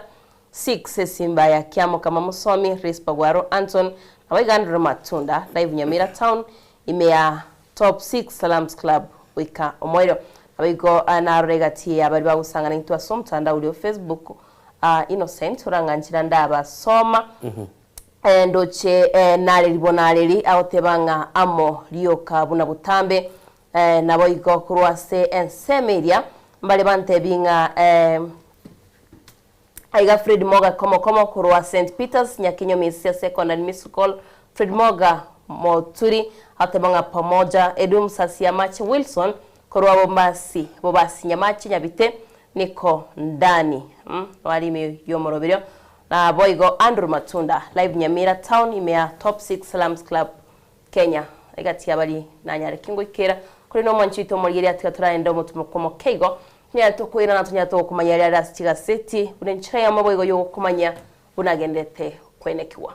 6 esimba ya Kiamokama Mosomi, Rispa Gwaro Anton, naboigo Andrew Matunda live Nyamira town ime ya Top 6 Salams Club goika omoerio. Naboigo narore egati ya baria bagosang'ana intwe ase omotandao oria o Facebook Innocent orang'anchera ndabasoma ndoche nareri bonareri agoteba ng'a amo rioka buna botambe. Naboigo korwa ase ensemo eria mbare bantebi ng'a Aiga Fred Moga Komokomo korwa St Peters Nyakinyo Misia Secondary Musical Fred Moga Moturi agoteba ng'a Pamoja Edu Musasi Amache Wilson korwa Bombasi Bobasi Nyamache Nyabite Niko Ndani noari ime y'omoroberio naboigo Andrew Matunda Live Nyamira Town ime ya Top 6 Slums Club Kenya egati y'abari nanyare ki ngoikera, korende omwanchi oito omorigereria tiga torarende omotomoko moke igo, tonyare tokoirana tonyare togokomanya aria are ase chigaseti, buna enchera eyemo boigo y'ogokomanya buna agenderete koenekigwa.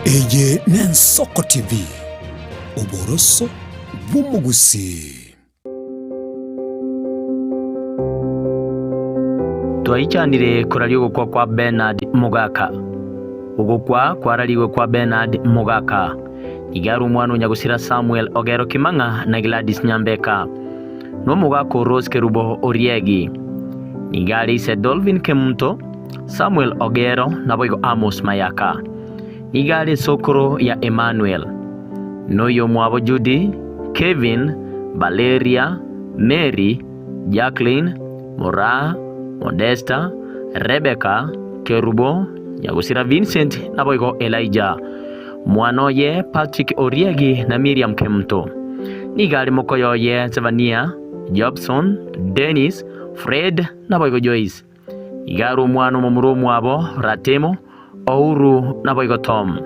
Eye n'Ensoko TV, oboroso bw'omogusii. Twaichanire koraria ogokwa kwa Bernard Mogaka. Ogokwa kwararigwe kwa Bernard Mogaka. Nigo are omwana o nyagosira Samuel Ogero Kimang'a na Gladys Nyambeka. Nomogaka o Rose Kerubo Oriegi. Nigo are ise Dolvin Kemunto, Samuel Ogero naboigo Amos Mayaka. Nigo are esokoro ya Emmanuel. Noyomwabo Judy, Kevin, Valeria, Mary, Jacqueline, Moraa, Modesta, Rebecca, Kerubo, nyagosira Vincent naboigo Elijah. Mwana oye Patrick Oriegi na Miriam Kemunto. Nigo are mokoyo oye Zevania, Jobson, Dennis, Fred naboigo Joyce. Nigo are omwana omomura omwabo Ratemo, Ouru naboigo Tom.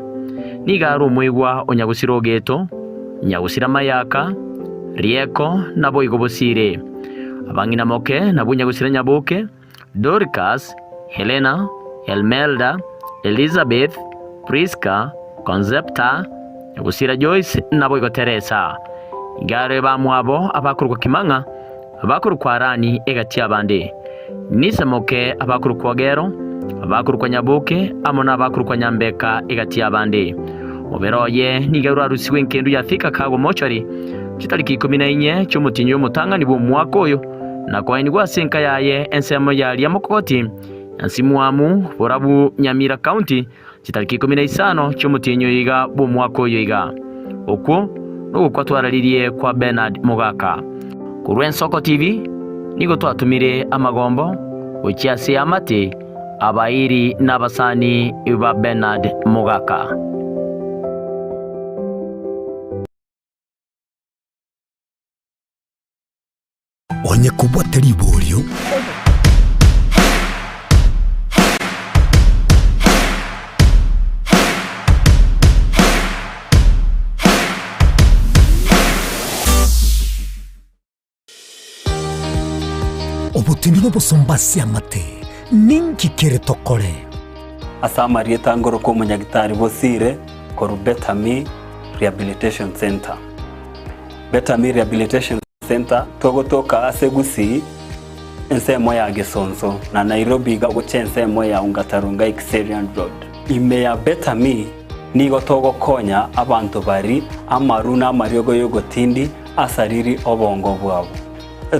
Nigo are omoigwa o nyagosira Ogeto, nyagosira Mayaka, Rieko naboigo Bosire. Abang'ina moke nabwo nyagosira Nyaboke, Dorcas, Helena, Elmelda, Elizabeth, Prisca, Concepta, nyagosira Joyce naboigo Teresa. Nigo are bamwabo abakorokwa Kimang'a, abakorokwa Harani egati y'abande. Nise moke abakorokwa Ogero, abakorokwa Nyaboke, amo nabakorokwa Nyambeka egati y'abande. Omobere oye nigo orarusigwe enkendu ya Thika Cargo Mortuary chitariki ikomi na inye chi'omotienyi omotang'ani bw'omwaka oyo, na koenigwa ase enka yaye ensemo ya Riamokogoti, Nyansimwamu, Borabu, Nyamira County, chitariki ikomi na isano chi'omotienyi oyo iga bw'omwaka oyo iga. Okwo nogokwa twararirie kwa Bernard Mogaka. Korwa Ensoko TV nigo twatumire amagombo gochia ase eamate, abairi na abasani ba Bernard Mogaka. Onye kobwate riborio. Obotindi nobosomba ase amate, ninki kere tokore? Ase amarieta ngoroka omonyagitari Bosire korwa Better Me Rehabilitation Centre. Better Me Rehabilitation Centre togotoka ase Gusii ensemo ya Gesonso na Nairobi iga gochia ensemo ya Ongata Rongai Kiserian Road. Ime ya Better Me nigo togokonya abanto bari amaru na amariogo y'ogotindi asariri obongo bwabo.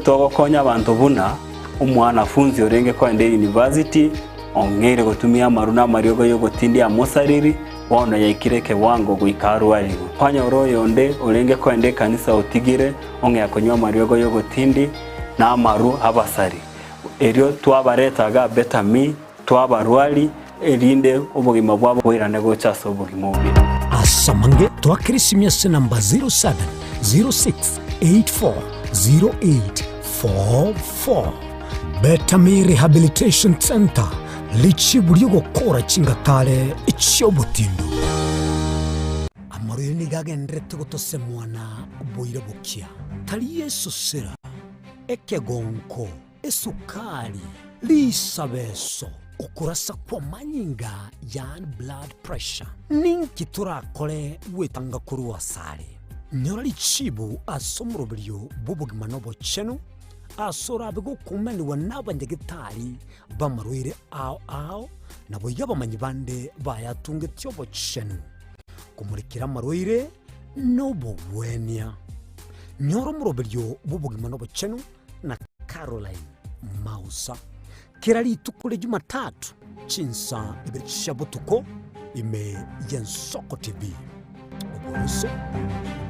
Togokonya abanto buna omwanafunzi orenge koenda eyunivasiti ong'eire gotumia amaru na amariogo y'ogotindi amosariri bono yaikire ekewango goika arwarigwe. Kwanyora oyonde orenge koenda ekanisa otigire ong'ea konywa amariogo y'ogotindi na amaru abasari. Erio twabareta iga Better Me Twabarwari, erinde obogima bwabo boirane gocha ase obogima obuya. Ase amange twakere esimi ase namba 0706840844. Betami Rehabilitation Centre, richibu ri'ogokora chingatare chi'obotindu. Amarwaire nigo agenderete gotosemwana boira bokia, tari esosera, ekegonko, Esukari, risabeso, okorasa kw'amanyinga, yaani blood pressure. Ninki torakore gwetanga korwa asare? Nyora richibu ase omoroberio bw'obogima na obochenu, ase orabe gokumanigwa n'abanyagetari b'amarwaire ao ao, naboigo abamanyi bande bayatungetie obochenu, komorekera amarwaire nobogwenia. Nyora omoroberio bw'obogima na obochenu na Caroline Mausa. Kera rituko ria Jumatatu chinsa ibere chia botuko ime y'Ensoko TV. Oboroso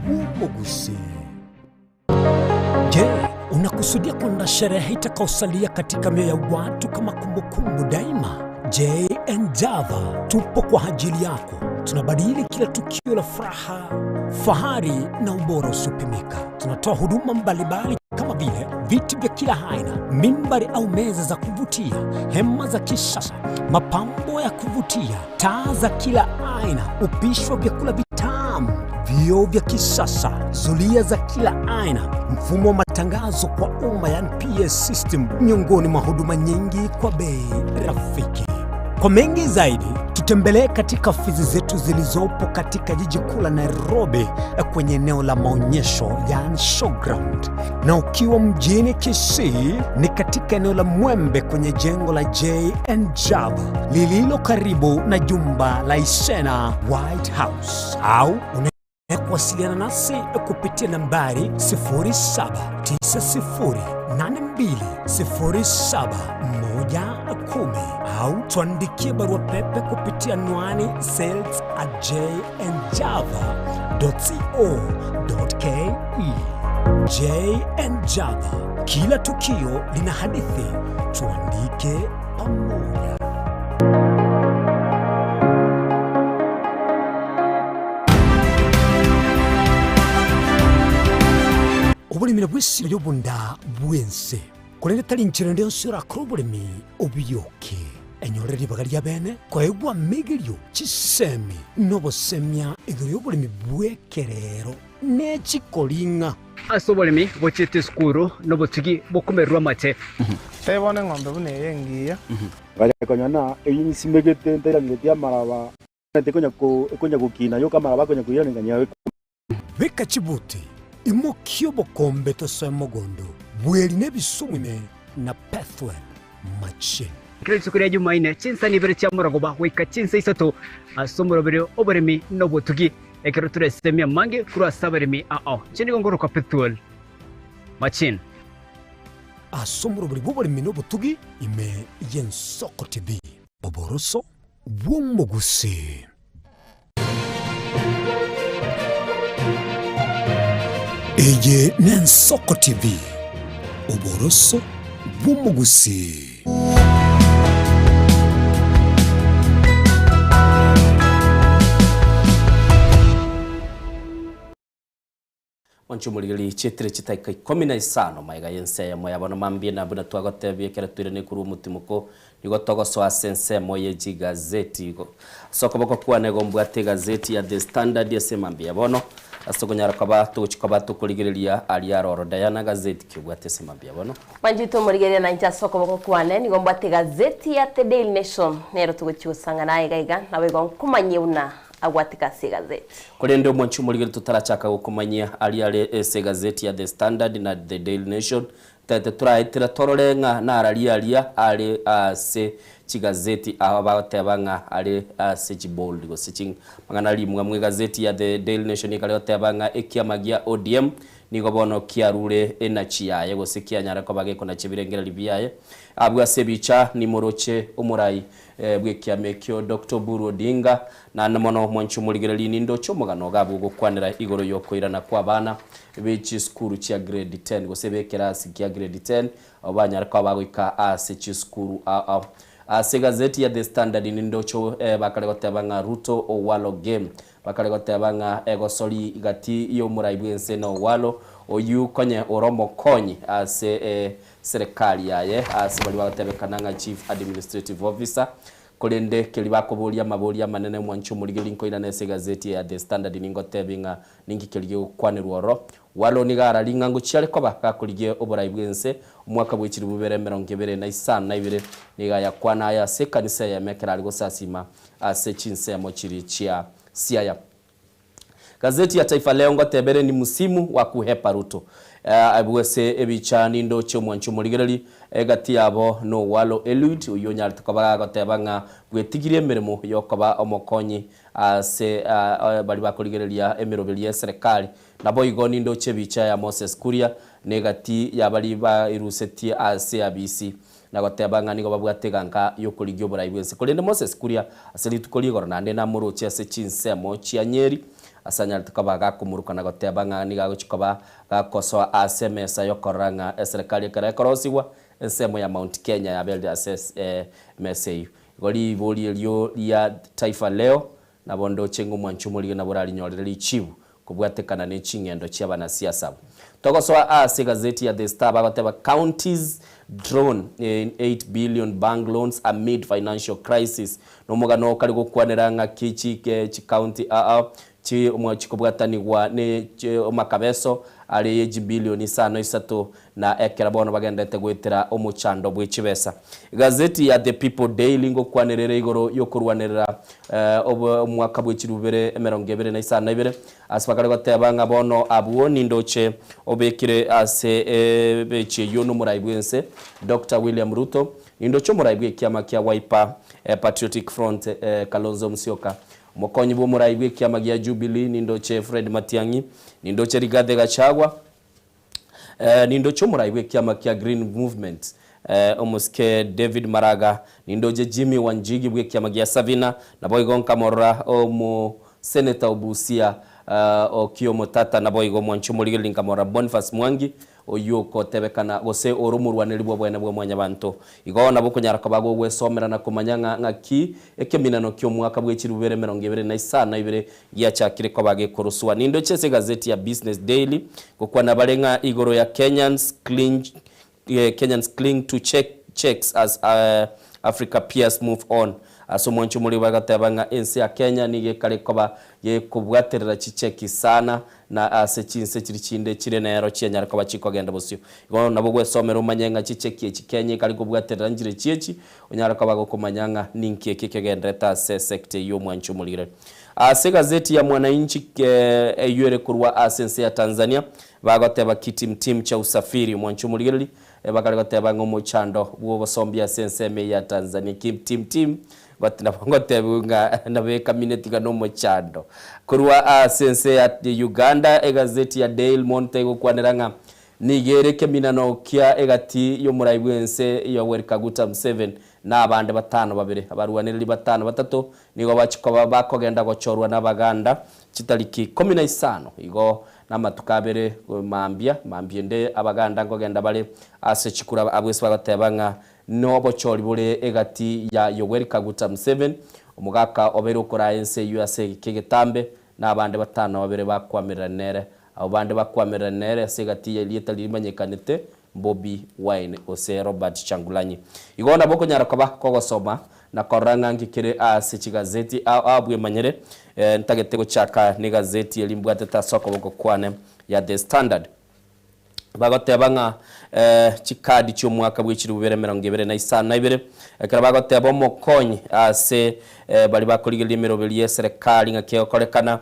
bw'omogusii. Je, unakusudia kwenda sherehe itakaosalia katika mioyo ya watu kama kumbukumbu daima? JN Java tupo kwa ajili yako. Tunabadili kila tukio la furaha, fahari na ubora usiopimika. Tunatoa huduma mbalimbali kama vile viti vya kila aina, mimbari au meza za kuvutia, hema za kisasa, mapambo ya kuvutia, taa za kila aina, upishi wa vyakula vitamu, vioo vya kisasa, zulia za kila aina, mfumo wa matangazo kwa umma yani PS system, miongoni mwa huduma nyingi kwa bei rafiki. Kwa mengi zaidi, tutembelee katika ofisi zetu zilizopo katika jiji kuu la Nairobi kwenye eneo la maonyesho yani showground, na ukiwa mjini Kisii ni katika eneo la Mwembe kwenye jengo la JN Java lililo karibu na jumba la Isena White House, au una kuwasiliana nasi kupitia nambari 0790820710 au tuandikie barua pepe kupitia anwani sales@jnjava.co.ke. JN Java, kila tukio lina hadithi, tuandike pamoja. Oboremi nabwo esiro y'obonda bw'ense, korende tari nchera ende yonsi orakore oboremi obiyoke. Enyorere ribaga ria bene koegwa amegerio, chisemi, na obosemia igoro y'oboremi bw'ekerero ne chikoring'a. Ase oboremi bochiete esukuru nobotugi bokomererwa amache. Tebia bono eng'ombe buna eye engiya. Ngacha konyora na eyio nsimegete ntairangeretie amaraba, Tekonya ekonya gokina yoka amaraba akonya koiranekania. Beka chibuti, imokia obokombe tosoe mogondo, bweri na ebisumu ime na Pethuel machie. Kera rituko ria Jumaine, chinsa ibere chia morogoba goika chinsa isato ase omoroberio oboremi na obotugi, ekero toresemie amange korwa ase abaremi ao. Inche nigo nkorokwa Pethuel Machin. Ase omoroberi bw'oboremi na obotugi ime y'Ensoko TV. Oboroso bw'omogusii. Eye n'Ensoko TV, oboroso bw'omogusii. Mwanche omorigereria chietire chitaika ikomi na isano magega y'ense eyemo ya bono mambia na buna twagotebia ekero toirane korwa omotimoko nigo togosoa ase ensemo ye chigazeti igo ase okoboko kwane igo mbwate egazeti ya The Standard ase mambia ya bono ase okonyara koba togochia koba tokorigereria aria aroro Diana gazeti ki obwate ase mambia ya bono? Mwanchete omorigereria nainche ase okoboko kwane nigo mbwate egazeti ya The Daily Nation nero togochia gosang'ana aiga iga naboigo nkomanyie buna agwatika ase egazeti. Korende omwanchi omorigeri totarachaka gokomanyia aria are ase egazeti ya The Standard na The Daily Nation, tete toraetera torore ng'a nararia aria are ase. chigazeti aba bagoteba ng'a are ase chibold gose ching mang'ana rimwamu egazeti ya The Daily Nation ekare goteba ng'a ekiama gia ODM nigo bono kiarure enachi yaye gose kianyare koba gekonacha ebirengererio biaye abwo ase ebicha nimoroche omorai bw'ekiama ekio Doctor Oburu Odinga naende mono mwanche omorigereria nindoche omogano iga abwo ogokwanera igoro yokoirana kw'abana be chisukuru chia grade 10 gose b'ekerasi kia grade 10 Abwo banyare koba bagoika ase chisukuru ao ao. Ase egazeti ya The Standard nindoche bakare goteba ng'a Ruto Owalo game. Bakare goteba ng'a egosori gati y'omorai bw'ense na Owalo oyio konye ore omokonyi ase eserekari yaye ase baria bagotebekana ng'a Chief Administrative Officer. Korende keria bakoboria amaborio amanene mwanche omorigereria nkoirane ase egazeti eye ya The Standard ningotebi ng'a ninki keria gegokwanerwa oro. Walo nigo arari ng'a ngochia are koba gakorigia oborai bw'ense omwaka bwe chilifu bibere emerongo ebere na isano na ibere, nigo ayakwana aya ase ekanisa eyemo ekero are gosasima ase chinsemo chiria chia Siaya. Gazeti ya Taifa Leo ngoteba ere ni msimu wa kuhepa Ruto. Abwo ase ebicha nindoche omwanchi omorigereri egati yabo n'Owalo Eliud oyio onyarete koba gagoteba ng'a bwetigirie emeremo yokoba omokonyi ase baria bakorigereria emeroberi y'eserekari Naboigo nindoche ebicha ya Moses Kuria, na egati y'abaria bairusetie ase abisi, na goteba ng'a nigo babwate eganka y'okorigia oborai bw'ense. Korende Moses Kuria ase rituko ri'igoro naende namoroche ase chinsemo chia Nyeri, ase anyarete koba gakomoruka na goteba ng'a nigo agochia koba gakosoa ase emesa y'okorora ng'a eserekari ekero ekorosigwa, ensemo ya Mount Kenya yaberire ase emesa eyio. Igo ribori erio ria Taifa Leo nabo ndoche ng'a omwancho omorige nabo orarinyorere richibu kobwatekana ne ching'endo chi'abanasiasa abwo. Togosoa ase egazeti ya The Star bagoteba Counties drawn in 8 billion bank loans amid financial crisis. Nomogano okare gokwanera ng'aki chike chicounty aa chi chikobwatanigwa ne amakabeso are ye chibilioni isano isato na ekero bono bagenderete goetera omochando bwe chibesa. Egazeti ya The People Daily ngokwanera ere igoro y'okorwanerera omwaka bwe chilifu bibere emerongo ebere na isano na ibere, ase bakare goteba ng'a bono abwo nindoche obekire ase ebechi eyio nomorai bw'ense Doctor William Ruto, nindoche omorai bw'ekiama kia Wiper Patriotic Front Kalonzo Musyoka, omokonyi bw'omorai bw'ekiama gia Jubilee nindoche Fred Matiang'i, nindoche Rigathi Gachagua, Nindoche omorai bw'ekiama kia Green Movement, omosike David Maraga, nindoche Jimmy Wanjigi bw'ekiama gia Savina, naboigo nkamorora omoseneta o Busia Okiya Omotata, naboigo omwanchi omorigereria nkamorora Boniface Mwangi, oyio okotebekana gose ore omorwaneri bw'oboene bwa Mwanyabanto. Igo nabo okonyara koba gogwesomera na komanya ng'a ng'aki ekeminano ki'omwaka bwe chilifu bibere emerongo ebere na isano na ibere giachakire koba gekoroswa. Nindoche ase egazeti ya Business Daily gokwana bare ng'a igoro ya Kenyans cling Kenyans cling to cheques as Africa peers move on. Ase omwancho omoriri bagateba ng'a ense ya Kenya nigo ekare koba gekobwaterera chicheki sana na ase chinse chiria chinde chire nero chianyare koba chikogenda bosio. Igo nabo gwesomera omanye ng'a chicheki echi Kenya ekare kobwaterera nchire chiechi onyare koba gokomanya ng'a ninki eki kegenderete ase esecta eyio omwancho omorire. Ase egazeti ya Mwananchi eyio ere korwa ase ense ya Tanzania bagoteba Kitimtim cha usafiri omwancho omorigereri bakare goteba ng'a omochando bw'obosombi ase ensemo eye ya Tanzania Kitimtim But nabo ngotebiwe ng'a nabo ekamineti ng'a nomochando. Korwa ase ense ya Uganda egazeti ya Dail Monitor egokwanera ng'a nigo ere ekeminano kia egati y'omorai bw'ense Yoweri Kaguta Museveni na abande batano babere. Abarwanereri batano batato nigo bachikoba bakogenda gochorwa n'Abaganda chitariki ikomi na isano igo namatuko abere mambia mambia ende Abaganda nkogenda bare ase chikura abwo ase bagoteba ng'a Nobochori bore egati ya Yoweri Kaguta Museveni, omogaka obeire okoraa ense eyio ase egeka egetambe, na abande batano babere bakwamererania nere. Abwo bande bakwamererania nere ase egati y'erieta rimanyekanete Bobi Wine gose Robert Kyagulanyi. Igo nabo okonyara koba kogosoma na korora ng'a nki kere ase chigazeti ao ao bwemanyere. Ntagete gochaka negazeti eria mbwatete ase okoboko kwane ya The Standard. Bagoteba ng'a chikadi chi'omwaka bwe chilifu bibere emerongo ebere na isano na ibere, ekero bagoteba omokonyi ase baria bakorigereria emeroberi y'eserekari ng'a kegokorekana,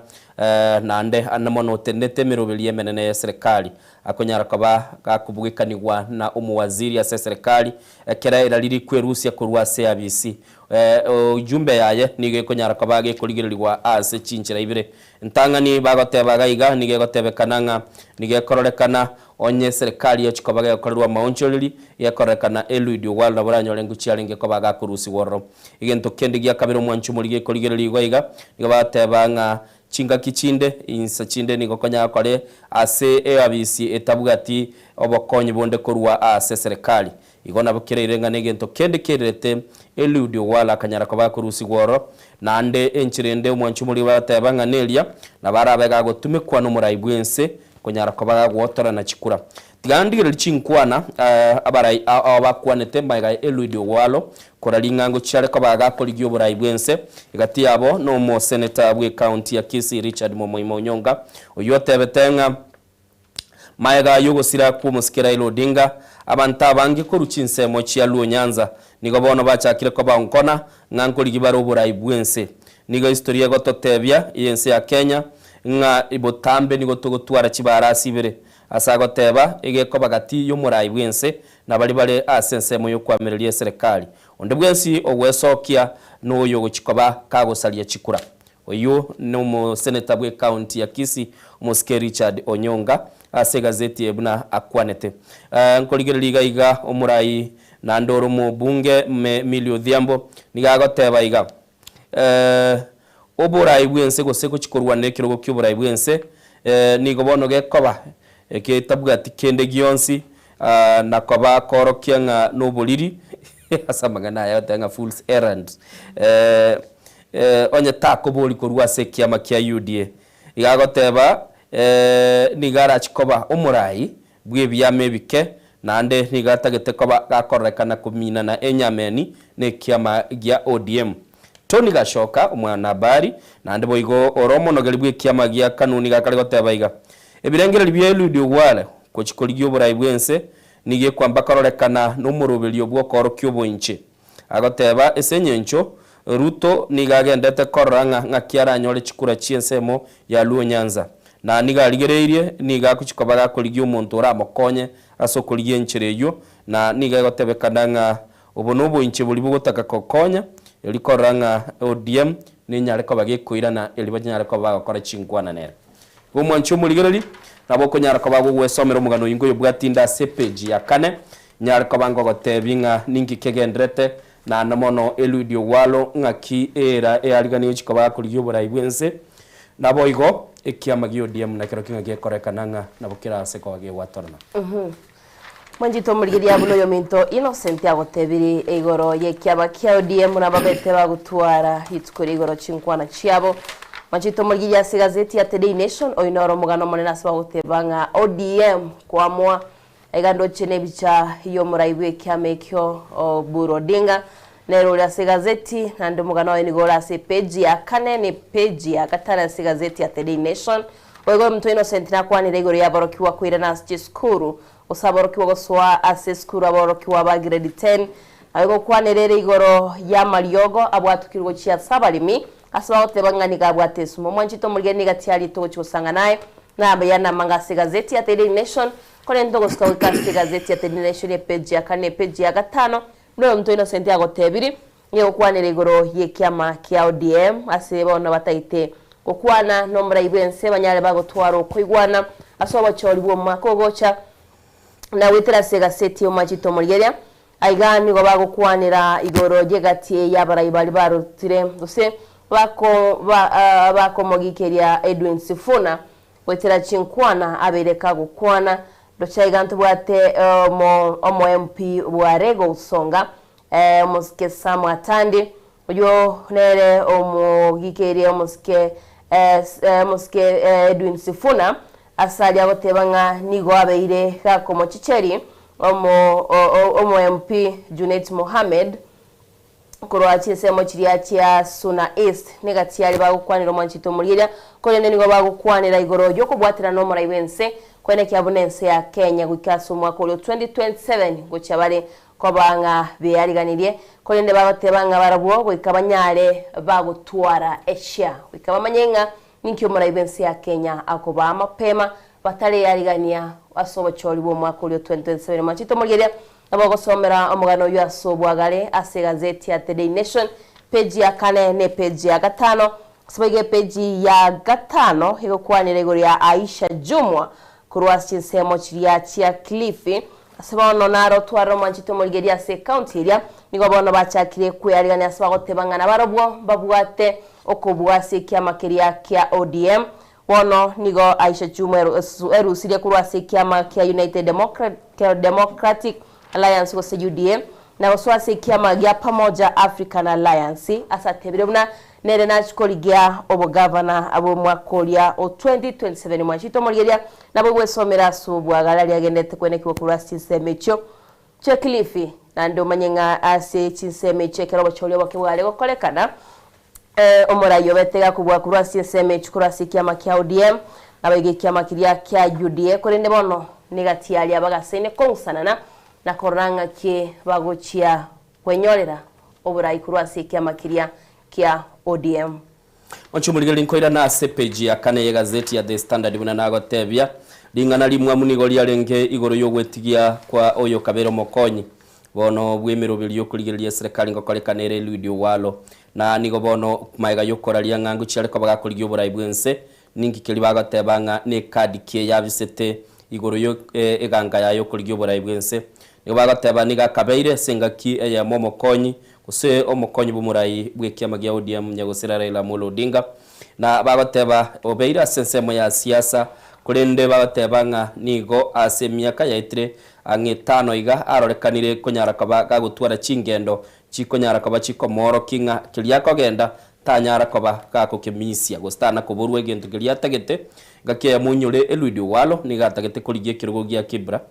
naende ande mono otenenete emeroberi emenene y'eserekari, akonyara koba gakobugekanigwa na omowaziri ase eserekari, ekero erariri kwerusia korwa ase eabisi. Ujumbe yaye nigo ekonyara koba gekorigererigwa ase chinchera ibere. Entang'ani bagoteba iga iga, nigo egotebekana ng'a nigo ekororekana onye eserekari yochia koba gegokorerwa amaonchoreri, gekororekana Eliud Ogwalo nabo oranyore ng'u chiarenge koba gakorusigwa ororo. Egento kende gia kabere omwanchi omorigi ekorigereria igo iga, nigo bagoteba ng'a chingaki chinde, insa chinde nigo okonyara kore ase eabisi etabwati obokonyi bonde korwa ase eserekari. Igo nabo kereire ng'a negento kende kererete Eliudi Owalo akanyara koba akorusigwa ororo. Naende enchera ende omwanchi omoria bagateba ng'a neria, nabo arabe gagotumekwa nomorai bw'ense konyara koba gagwotorana chikura. Tiga ndigererie chinkwana abarai ao bakwanete magega ya Eliudi Owalo kora ring'ango chiare koba gakorigia oborai bw'ense. Egati yabo nomoseneta bw'ecounty ya Kisii Richard Momoima Onyonka oyio otebete ng'a Magega y'ogosira kw'omosike Raila Odinga, abanto abange korwa chinsemo chia Luo Nyanza nigo bono bachakire koba onkona ng'a nkorigi bare oborai bw'ense. Nigo history egototebia y'ense ya Kenya ng'a botambe nigo togotwara chibarasi ibere ase agoteba egekoba gati y'omorai bw'ense na baria bare ase ensemo y'okoamereria eserekari. Onde bwensi ogwesokia noyo ogochi koba kagosaria chikura. Oyio nomoseneta bw'ecounty ya Kisii omosike Richard Onyonga ase egazeti eye buna akwanete. Nkorigereria iga iga omorai naende ore omobunge Millie Odhiambo nigo agoteba iga, Oborai bw'ense gose gochia korwana ekerogo ki'oborai bw'ense nigo bono gekoba egetabwati kende gionsi na koba koorokia ng'a noboriri ase amang'ana aya agoteba ng'a fool's errand. Onye takobori korwa ase ekiama kia UDA. Iga agoteba, nigo arachie koba omorai bw'ebiama ebike, naende nigo atagete koba gakororekana kominana enyameni nekiama gia ODM. Tony Gashoka, omwanahabari, naende boigo ore omonogeri bw'ekiama gia Kanu nigo akare goteba iga, Ebirengererio bia Eliud Ogware gochia korigia oborai bw'ense nigo ekwamba kororekana nomoroberio bw'okoorokia oboinche. Agoteba, Ase engencho Ruto nigo agendete korora ng'a ng'aki aranyore chikura chi'ensemo ya Luo Nyanza, na nigo arigereirie nigo agochia koba gakorigia omonto oramokonye ase okorigia enchera eyio, na nigo egotebekana ng'a obo noboinche boria bogotaka gokonya erio korora ng'a ODM nenyare koba gekoirana erio banyare koba bagokora chinkwana nere. Igo omwanchi omorigereri, nabo okonyara koba gogwesomera omogano oyo ngoyobwatie inde ase epeji ya kane, Nyare koba ngogoteebia ng'a ninki kegenderete, naende mono Eliudi Ogwalo ng'aki eera eariganiwe chikoba gakorigia oborai bw'ense. Naboigo ekiama gia ODM nakerokio ng'a gekorekana ng'a nabo kerase koba gegwatorana. Mwanchete omorigereria buna oyominto Innocent agotebiri igoro y'ekiama kia ODM buna babete bagotwara rituko ria igoro chinkwana chiabo. Mwanchete omorigereria ase egazeti ya Today Nation, oyo noro omogano omonene ase bagoteba ng'a ODM koamua Aiga ndoche nebicha y'omorai bw'ekiama ekio Oburu Odinga, nere ore ase egazeti, naende omogano oye nigo ore ase epeji ya kane na epeji ya gatano ase egazeti ya The Daily Nation. Boigo omonto Innocent nakwanire igoro y'aborokigwa koirana ase chisukuru, gose aborokigwa gosoa ase esukuru aborokigwa ba grade 10. Naboigo okwanera ere igoro y'amariogo abwatukirwe gochia ase abaremi, ase bagoteba ng'a nigo abwate esumo. Omwanchete omorigani nigo atiarete ogochia gosang'ana aye, na amanga ase egazeti ya The Daily Nation. Korende togosuka goika ase egazeti ya The Nation epeji ya kane na epeji ya gatano, buna oyominto Innocent agotebiri, nigo egokwanera igoro y'ekiama kia ODM ase bono bataete gokwana nomorai bw'ense banyare bagotwara okoigwana ase obochori bw'omwaka ogocha na goetera ase egaseti y'Omachete Omorigeria. Aiga nigo bagokwanera igoro y'egati y'abarai baria barutire gose bako ba bakomogikeria Edwin Sifuna Goetera chinkwana abeire kagokwana, ndoche aiga ntobwate omo omo MP bware gosonga omosike Sam Atandi, oyio nere omogikeria omosike omosike Edwin Sifuna, ase aria agoteba ng'a nigo abeire gakomochicheri omo omo MP Junet Mohammed. Korwa chinsemo chiria chia Suna East negati aria bagokwanera omwanchete omorieria, korende nigo bagokwanera igoro y'okobwaterana omorai bw'ense koenekia buna ense ya Kenya goika ase omwaka oria o 2027 gochia bare koba ng'a beariganirie, korende bagoteba ng'a barabwo goika banyare bagotwara eshare goika bamanye ng'a ninki omorai bw'ense ya Kenya akobaa mapema batarearigania ase obochori bw'omwaka oria o 2027. Omwanchete omorieria Nabo ogosomera omogano oyio ase obwagare ase egazeti ya The Daily Nation, peji ya kane na epeji ya gatano. Ase boigo epeji ya gatano egokwanera igoro ya Aisha Jumwa korwa ase chinsemo chiria chia Kilifi. Ase bono naro otwarire omwanchete omorigereria ase ecounty eria, nigo bono bachakire kwearigania ase bagoteba ng'a nabarobwo mbabwate okobua ase ekiama keria kia ODM. Bono nigo Aisha Jumwa erusirie korwa ase ekiama kia United Democratic Alliance gose UDA na gosoa ase ekiama gia Pamoja African Alliance ase atebire buna nere nachie korigia obogavana bw'omwaka oria o 2027 Mwanchete omorigeria nabo gwesomera ase obwagare aria agenderete kwenekigwa korwa ase chinsemo echio chia Kilifi naende omanye ng'a ase chinsemo echio ekero obochori oboke bware gokorekana Omorai obete gakobua korwa ase ensemo echi korwa ase ekiama kia ODM, naboigo ekiama keria kia UDA, korende bono negati aria bagasaine kong'usanana na korora ng'aki bagochia kwenyorera oborai korwa ase ekiama keria kia ODM. Monche omorigereria nkoirana ase epeji ya kane y'egazeti ya The Standard buna nagotebia, ring'ana rimwamu nigo riarenge igoro y'ogwetigia kwa oyokabere omokonyi Bono bw'emeroberio y'okorigereria eserekari ngokorekana ere Eliudi Owalo, na nigo bono magega y'okoraria ng'a ngochia are koba gakorigia oborai bw'ense, ninki keria bagoteba ng'a nekadi ki eyabisete igoro y'eganga yaye y'okorigia oborai bw'ense. Nigo bagoteba nigo akabeire ase engaki eyemo omokonyi gose omokonyi bw'omorai bw'ekiama gia ODM Nyagosira Raila Amolo Odinga, na bagoteba obeire ase ensemo ya siasa, korende bagoteba ng'a nigo ase emiaka yaetire Ang'e etano iga arorekanire konyara koba gagotwara chingendo chikonyara koba chikomoorokia ng'a keria akogenda tanyara koba gakokemisia gose tana koborwa egento keria atagete. Engaki eyemo onyore Eliud Owalo nigo atagete korigia ekerogo gia Kibra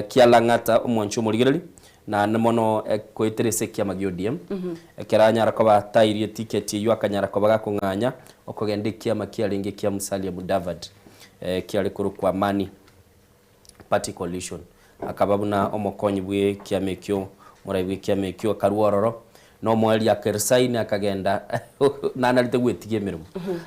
kia Lang'ata omwanchi omorigereri naende mono koetera ase ekiama gia ODM. Ekero anyara koba atairie etiketi eyio akanyara koba gakong'anya okogenda ekiama kiarenge kia Musalia Mudavadi kiare korokwa Amani. Party Coalition. Akaba buna omokonyi bw'ekiama ekio, omorai bw'ekiama ekio akarua ororo, na omoerio akaresign akagenda nanarete gwetigia emeremo.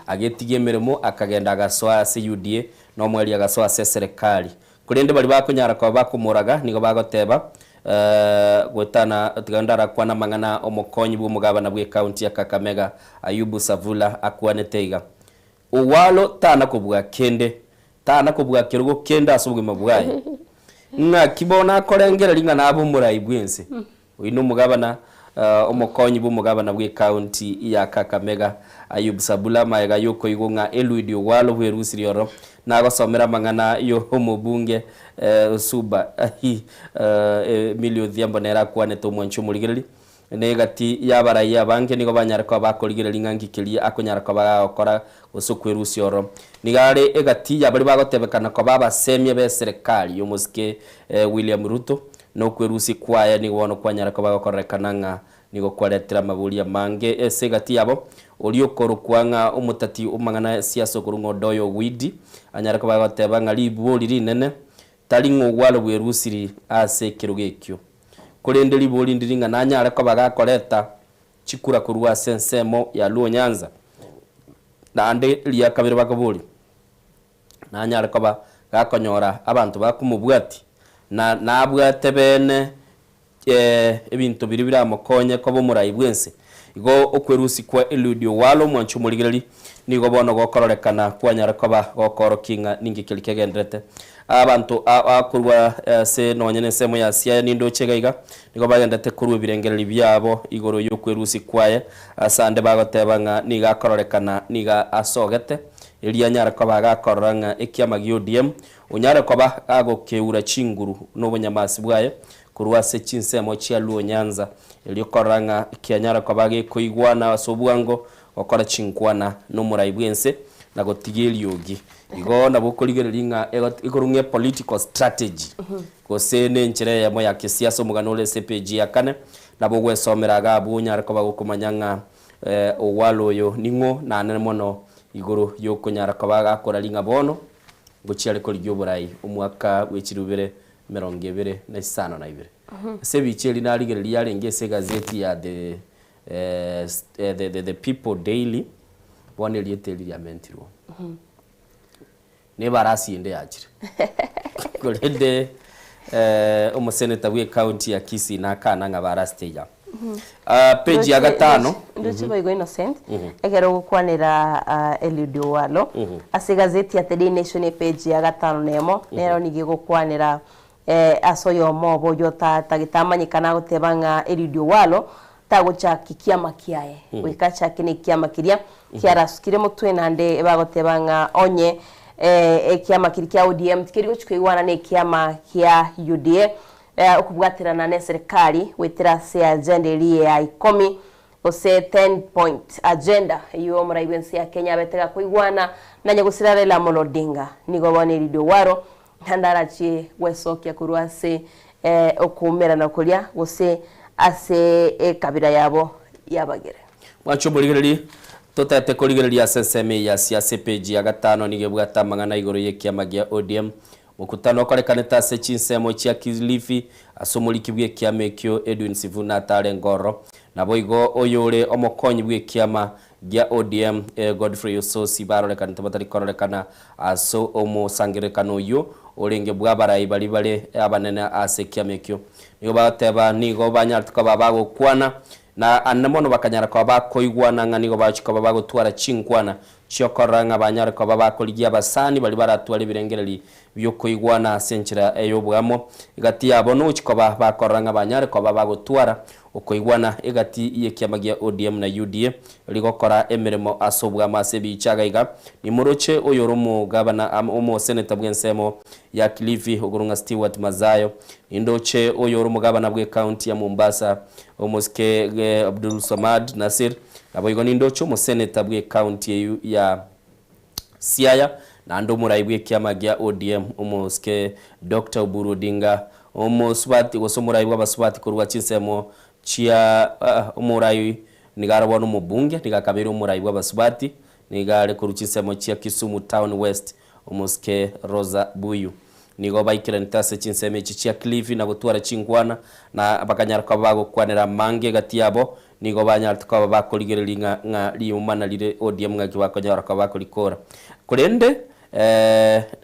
Agetigia emeremo akagenda agasoa ase UDA, na omoerio agasoa ase eserekari. Korende baria bakonyara koba bakomoraga nigo bagoteba goetana tiga ndarakwane amang'ana omokonyi bw'omogabana bw'ecounty ya Kakamega Ayubu Savula akwanete iga, Owalo tana kobua kende, Tana kobua kerogo kende ase obogima bwaye. Ng'aki bono akorengereria ng'a nabe omorai bw'ense? Oyio nomogabana, omokonyi bw'omogabana bw'ecounty ya Kakamega, Ayub Sabula, magega y'okoigwa ng'a Eliud Ogwalo bwerusirie ororo, nagosomera amang'ana y'omobunge Suba Emilly Odhiambo nere akwanete omwanchi omorigereria. Na egati y'abarai abange nigo banyare koba bakorigereria ng'a nki keria akonyara koba gagokora gose okwerusia oro. Nigo are egati ya baria bagotebekana koba abasemia b'eserekari y'omosike William Ruto, na okwerusia kwaye nigo bono kwanyara koba gokororekana ng'a nigo kwaretire amaboria amange ase egati yabo. Oria okorokwa ng'a omotati omang'ana siasa okorwa ng'a Odoyo Owidi anyare koba agoteba ng'a ribori rinene tari ng'a ogware bwerusiri ase ekerogo ekio. Korende ribori ndiri ng'a nanyare koba gakoreta chikura korwa ase ensemo ya Luo Nyanza, naende ria kabere bakoboria, nanyare koba gakonyora abanto bakomobwatia, na nabwate beene ebinto biria biramokonye koba omorai bw'ense. Igo okwerusia kwa Eliudi Owalo, omwanchi omorigereria, nigo bono gokororekana kwanyare koba gokoorokia ng'a ninki keria kegendererete. Abanto aa korwa ase nonya nensemo ya Siaya nindoche iga iga, nigo bagendererete korua ebirengererio biabo igoro y'okwerusia kwaye, ase ande bagoteba ng'a nigo akororekana nigo asogete, erio anyare koba gakorora ng'a ekiama gia ODM onyare koba gagokeura chinguru nobonyamasi bwaye korwa ase chinsemo chia Luo Nyanza, erio korora ng'a kianyara koba gekoigwana ase obwango gokora chinkwana nomorai bw'ense na gotiga eriogi. Igo nabo okorigereria ng'a igoro ng'a epolitical strategy gose nenchera eyemo ya kesiasa omogano ore ase epeji ya kane. Nabo ogwesomera iga abwo onyare koba gokomanya ng'a Owalo oyo ning'o naanene mono igoro y'okonyara koba gakoraria ng'a bono ngochia are korigia oborai omwaka bwe chilifu ibere emerongo ebere na isano na ibere. Ase ebicha eria narigereria yarenge ase egazeti ya The The People Daily, bono erieta eri riamentirwe. Nebarasi ende yachire. Korende omoseneta bwe county ya Kisii nakana ng'a barasi teiyo. Page ya gatano. Ndoche boigo Innocent, ekero ogokwanera Eliud Owalo, ase egazeti ya The Daily Nation epage ya gatano na emo, nero nigo egokwanera ase oyomo obo oyio otagete amanyekane agoteba ng'a Eliud Owalo tagochaki kiama kiaye, goika achake nekiama keria kiarasukire motwe naende bagoteba ng'a onye ekiama keria kia ODM tikeri gochia koigwana nekiama kia UDA okobwaterana neserikari goetera ase agenda eria ya ikomi gose ten point agenda eyio omorai bwense ya Kenya abete gakoigwana na nyagosira Raila Amolo Odinga. Nigo bono Eliud Owalo naende arachie gwesokia korwa ase okoumerana koria gose ase ekabira yabo y'abagere. Mwanche omorigereria, totete korigereria ase ensemo eye ya siasa epeji ya gatano nigo ebwate amang'ana igoro y'ekiama gia ODM. Mokutano okorekanete ase chinsemo chia Kilifi ase omoriki bw'ekiama ekio Edwin Sifuna atarenge ororo. Naboigo oyore omokonyi bw'ekiama gia ODM Godfrey Osotsi barorekanete batari kororekana ase omosangererekano oyio orenge bw'abarai baria bare abanene ase ekiama ekio. Nigo bagoteba nigo banyarete koba bagokwana na ande mono bakanyara koba bakoigwana ng'a nigo bagochia koba bagotwara chinkwana chi'okorora ng'a banyare koba bakorigia abasani baria baratware ebirengereri bi'okoigwana ase enchera ey'oboamo egati yabo nogochia koba bakorora ng'a banyare koba bagotwara okoigwana egati y'ekiama gia ODM na UDA rigokora emeremo ase oboamo ase ebiicha iga iga. Nimoroche oyore omogabana amo omoseneta bw'ensemo ya Kilifi okorong'a Stewart Madzayo. Nindoche oyore omogabana bw'ecounty ya Mombasa omosike Abdulswamad Nassir. Naboigo nindoche omoseneta bw'ecounty eyio ya Siaya, naende omorai bw'ekiama gia ODM omosike Doctor Oburu Odinga, omosubati gose omorai bw'abasubati korwa chinsemo chia omorai nigo are bono omobunge, nigo akabeire omorai bw'abasubati, nigo are korwa chinsemo chia Kisumu Town West omosike Rosa Buyu. Nigo baikeranete ase chinsemo echi chia Kilifi na gotwara chinkwana, na bakanyara koba bagokwanera amange egati yabo. Nigo banyarete koba bakorigereria ng'a ng'a riumana rire ODM ng'aki bakonyora koba bakorikora. Korende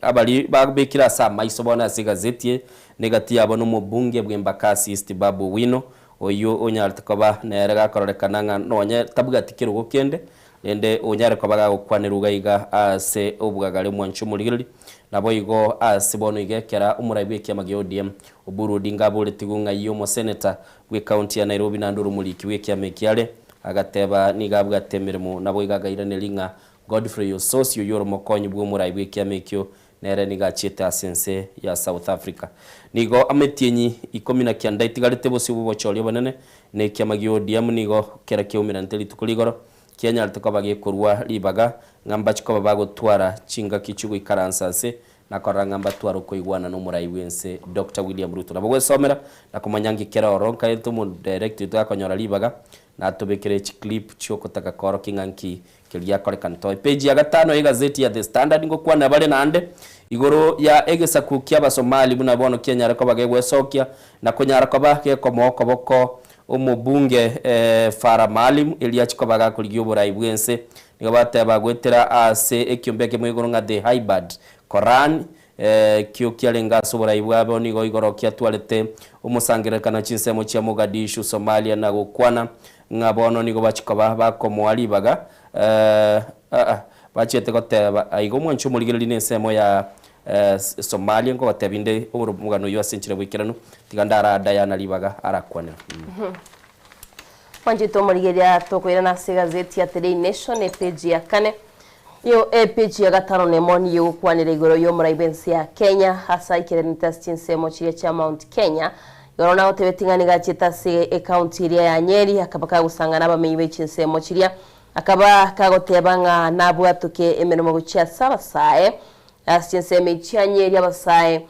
abari babekire ase amaiso bono ase egazeti eye negati yabo nomobunge bw'Embakasi East Babu Owino, oyio onyarete koba nere gakororekana ng'a nonye tabwati kerogo kende, rende onyare koba gagokwanerwa iga iga ase obwagare omwanchi omorigereria. Naboigo ase bono iga ekera omorai bw'ekiama gia ODM Oburu Odinga aboretigwe ng'ai omoseneta bw'ecounty ya Nairobi naende ore omoriki bw'ekiama eki are, agateba nigo abwate emeremo naboigo akairaneria ng'a Godfrey Osotsi oyio ore omokonyi bw'omorai bw'ekiama ekio nere nigo achiete ase ense ya South Africa. Nigo ametienyi ikomi na kianda etigarete bosio bw'obochori obonene na ekiama gia ODM nigo kera kiaumeranete rituko rigoro kianyarete koba gekorua ribaga ng'a mbachi koba bagotwara chingaki chiogoikaransa nse na korora ng'a mbatware okoigwana n'omorai bw'ense Doctor William Ruto. Nabo gwesomera na komanya nki kere ororo nkaete omodirect oito gakonyora ribaga natobekere chiclip chiokotaka koorokia ng'a nki keria giakorekana. Toe page ya gatano y'egazeti ya The Standard ngokwanera bare naende igoro ya egesaku ki'Abasomali buna bono kianyare koba gegwesokia na konyara koba gekomoa okoboko omobunge Farah Maalim erio achie koba gakorigia oborai bw'ense. Nigo bateba goetera ase ekiombe ekemo igoro ng'a The Hybrid Koran, ekio kiarenge ase oborai bwabo nigo igoro kiatwarete omosangererekano chinsemo chia Mogadishu, Somalia na gokwana ng'a bono nigo bachia koba bakomoa ribaga bachiete goteba aiga omwancho omorigereria nensemo ya Somalia nkogotebia inde omogano oyio ase enchera bwaikeranu tiga ndara Diana ribaga arakwanera. Mwanchete omorigereria tokoirana ase egazeti ya The Daily Nation epeji ya kane Nigo epeji ya gatano nemo nigo egokwanera igoro y'omorai bw'ense ya Kenya ase aikeranete ase chinsemo chiria chia Mount Kenya. Igoro nagotebetie ng'a nigo achiete ase ecounty eria ya Nyeri akaba kagosang'ana abamenyi be chinsemo chiria akaba kagoteba ng'a nabwatoke emeremo gochia ase abasae ase chinsemo echi chia Nyeri abasae.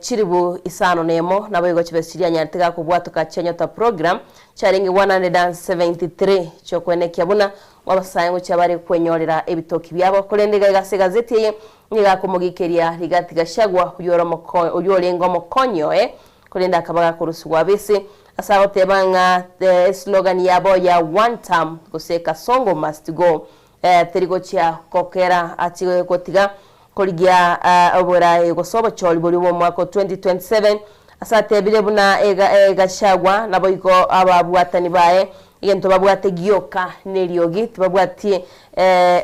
Chilibu isano nemo, naboigo chibesa chiria anyarete gakobwatoka chia Nyota Program chiarenge 173 chiokwenekia buna abasae ngochia bare kwenyorera ebitoki biabo. Korende iga ase egazeti eye nigo akomogikeria Rigathi Gachagua oyio ore omoko oyio orenge omokonyi oye korende akaba gakorusigwa abese ase agoteba ng'a eslogan yabo ya one term gose Kasongo must go teri gochia gokera achie gotiga korigia oboraai gose obochori boria bw'omwaka o 2027, ase atebire buna Gachagua naboigo ababwatani baye egento babwate gioka neriogi, tibabwati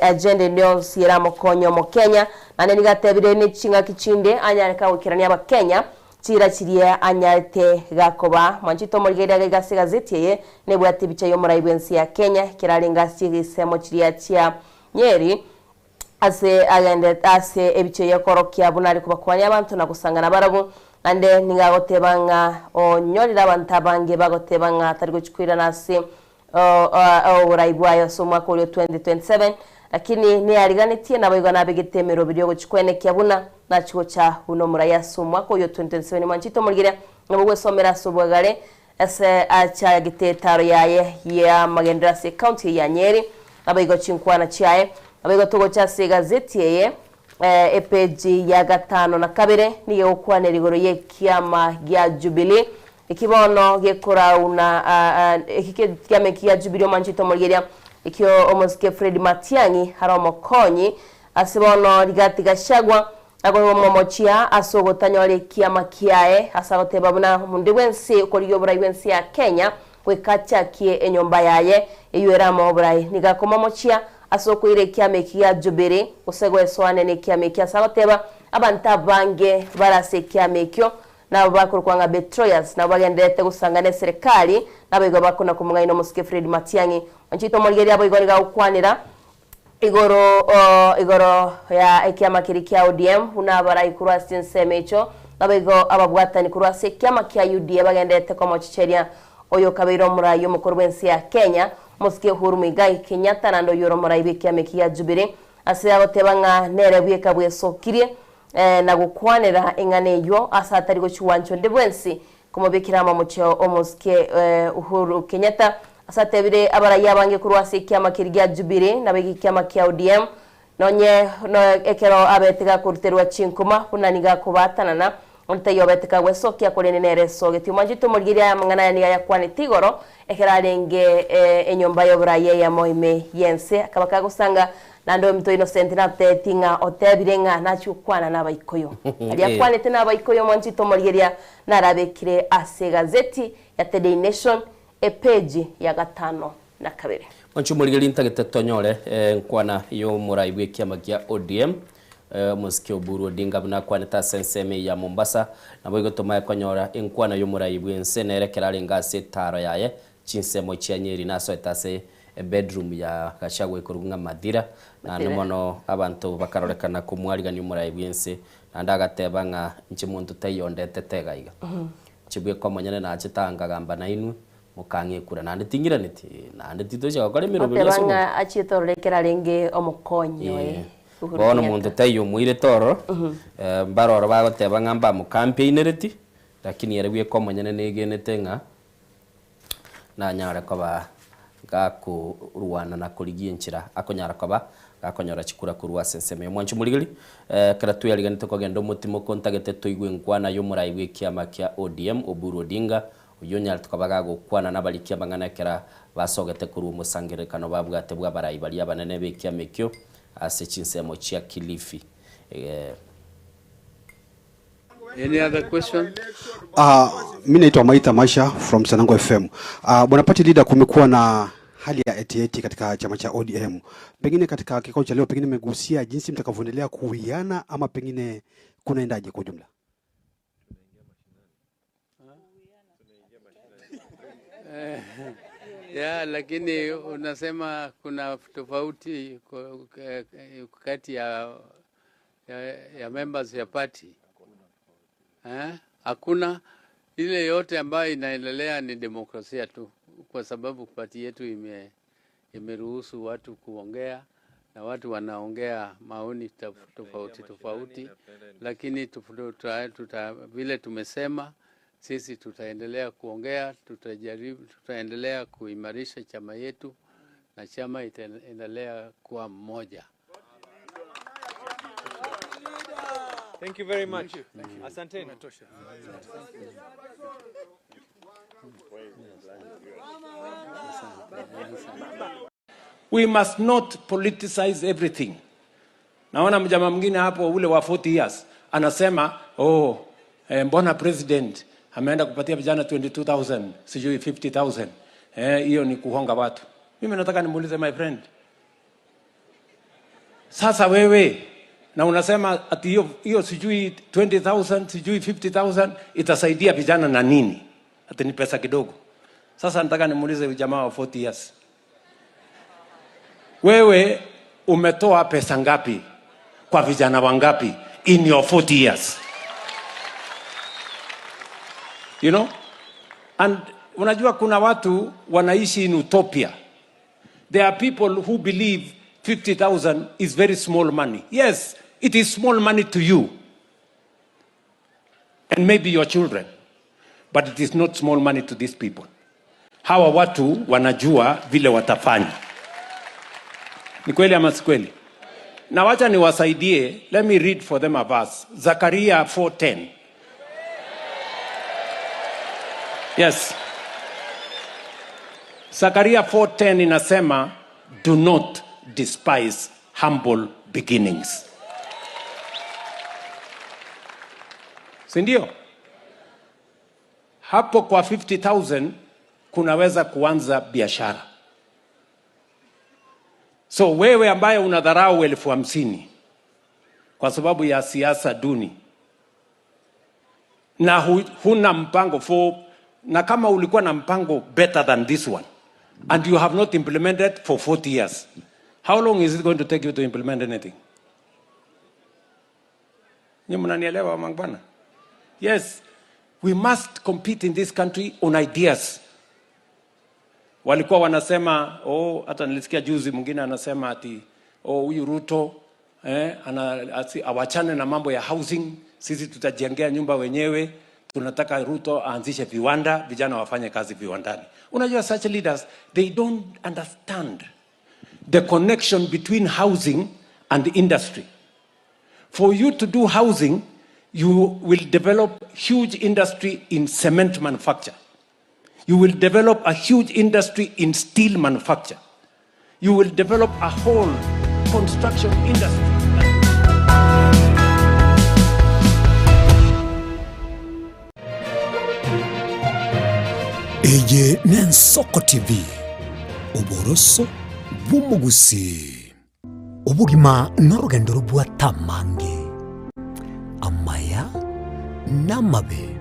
agenda ende yonsi eramokonye Omokenya. Naende nigo atebire neching'aki chinde anyare kagoikerania Abakenya chiira chiria anyarete gakoba. Mwanchete omorigereria gaiga ase egazeti eye nebwate ebicha y'omorai bw'ense ya Kenya ekero arenge ase chigesemo chiria chia Nyeri. Ase agenderete ase ebichie y'ekorokia buna are kobakwania abanto na gosangana barabwo, naende nigo agoteba ng'a onyorire abanto abange bagoteba ng'a tari gochia koirana ase oborai bwaye ase omwaka oria o 2027, lakini neyariganetie naboigo nabegete emeroberi y'ogochia kwenekia buna nachia gocha buna omorai ase omwaka oyio o 2027. Mwanchete omorigereria nabo gwesomera ase obwagare ase achagete etaaro yaye y'amagenderero ase ecounty eye ya Nyeri, naboigo chinkwana chiaye. Naboigo togocha ase egazeti eye epeji ya gatano na kabere nigo egokwanera igoro y'ekiama gia Jubilee eki bono gekorauna eki kiama eki gia Jubilee omwanchete omorigereria ekio omosike Fred Matiang'i are omokonyi ase bono Rigathi Gachagua Akomomochia ase ogotanyora ekiama kiaye, ase agoteba buna omonde bwensi okorigia oborai bw'ense ya Kenya goika achakie enyomba yaye eyio eramoe oborai. Nigo akomomochia ase okoira ekiama eki gia Jubili, gose goesoania nekiama ekio ase agoteba abanto abange bare ase ekiama ekio nabo bakorokwa ng'a betrayers, nabo bagendererete gosanga neserekari, naboigo bakona komong'aina omosike Fred Matiang'i. Mwanchete omorigereria boigo nigo agokwanera Igoro igoro ya ekiama keria kia ODM buna abarai korwa ase chinsemo echio, naboigo ababwatani korwa ase ekiama kia UDA bagenderete komochecheria oyo okabeire omorai omokoro bw'ense ya Kenya, Omosike Uhuru Muigai Kenyatta naende oyio ore omorai bw'ekiama eki gia Jubilee ase agoteba ng'a nere bweka bwesokirie na gokwanera eng'ana eyio ase atari gochigwancha onde bwensi Komobekera amamocheo omosike Uhuru Kenyatta ase atebire abarai abange korwa ase ekiama keria gia Jubilee nabo ekiama kia ODM nonye ekero abete gakoruterwa chinkuma buna nigo akobaatanana onde taiyo obete kagwesokia korende nere esogetie. Omwanchete omorigereria aya amang'ana aya nigo ayakwanete igoro ekero arenge enyomba y'oborai eyemo ime y'ense akaba kagosanga Naende ominto Innocent natotebeti ng'a otebire ng'a nachie gokwana n'Abaikoyo. Aria akwanete n'Abaikoyo mwanchete omorigereria narabekire ase egazeti ya The Daily Nation epeji ya gatano na kabere. Mwanche omorigereria ntagete tonyore enkwana y'omorai bw'ekiama gia ODM omosike Oburu Odinga buna akwanete ase ensemo eye ya Mombasa. Naboigo tomae konyora enkwana y'omorai bw'ense nere ekero arenge ase etaaro yaye Chinsemo chia Nyeri nasoete ase ebedroom ya Gachagua ekorokwa ng'a Mathira, naende mono abanto bakarorekana komwarigania omorai bw'ense, naende agateba ng'a inche monto taiyo ondetete iga iga. Inche bweka omonyene nachete aa nkagamba nainwe, mokang'a ekura, naende ting'iraneti, naende titochia gokora emeroberi Oteba ase omonto. ng'a achiete ororo ekero arenge omokonyi oye Uhuru Bono Kenyatta. monto taiyo omoirete ororo, mbare oro bagoteba ng'a mbamocampainereti, lakini ere bweka omonyene negenete ng'a nanyare koba gakorwana na korigia enchera akonyara koba gakonyora chikura korwa ase ensemo ya mwancho morigeri. Ekero tweriganete kogenda omotimoko ntagete toigwe enkwana y'omorai bw'ekiama kia ODM Oburu Odinga oyio onyarete koba gagokwana nabariki amang'ana ekero basogete korwa omosangererekano babwate bw'abarai baria abanene b'ekiama ekio ase chinsemo chia Kilifi. Any other question? Uh, mi naitwa Maitha Maisha from Sanango FM. Bwana Party Leader, kumekuwa na hali ya etieti katika chama cha ODM. Pengine katika kikao cha leo, pengine mmegusia jinsi mtakavyoendelea kuwiana ama pengine kunaendaje kwa ujumla? Yeah, lakini unasema kuna tofauti kati ya members ya party. Eh? Hakuna ile yote ambayo inaendelea ni demokrasia tu, kwa sababu party yetu imeruhusu watu kuongea na watu wanaongea maoni tofauti tofauti, lakini tuta, tuta, vile tumesema sisi tutaendelea kuongea, tutajaribu, tutaendelea kuimarisha chama yetu na chama itaendelea kuwa mmoja. Thank you very much. Asanteni. We must not politicize everything. Naona mjamaa mwingine hapo ule wa 40 years anasema oh, eh, mbona president ameenda kupatia vijana 22,000 sijui 50,000 eh, hiyo ni kuhonga watu. Mimi nataka nimuulize my friend, sasa wewe na unasema ati hiyo hiyo sijui 20,000 sijui 50,000 itasaidia vijana na nini? Ati ni pesa kidogo. Sasa nataka nimuulize huyu jamaa wa 40 years, wewe umetoa pesa ngapi kwa vijana wangapi in your 40 years? You know? And unajua kuna watu wanaishi in utopia. There are people who believe 50,000 is very small money. Yes, it is small money to you and maybe your children, but it is not small money to these people. Hawa watu wanajua vile watafanya. Ni kweli ama si kweli? Na wacha niwasaidie, let me read for them a verse. Zakaria 4:10. Yes. Zakaria 4:10 inasema do not despise humble beginnings. Si ndio? Hapo kwa 50,000 kunaweza kuanza biashara. So wewe ambaye unadharau 50,000 kwa sababu ya siasa duni na hu, huna mpango for, na kama ulikuwa na mpango better than this one and you have not implemented for 40 years how long is it going to take you to implement anything? Ni mnanielewa mangwana? Yes, we must compete in this country on ideas. Walikuwa wanasema oh, hata nilisikia juzi mwingine anasema ati oh, huyu Ruto eh, ana, asi, awachane na mambo ya housing, sisi tutajengea nyumba wenyewe. Tunataka Ruto aanzishe viwanda, vijana wafanye kazi viwandani. Unajua such leaders they don't understand the connection between housing and industry. For you to do housing, you will develop huge industry in cement manufacture. You will develop a huge industry in steel manufacture. You will develop a whole construction industry. Eye n'Ensoko TV, oboroso bw'omogusii. Obogima norogendo robwate amange, amaya na amabe.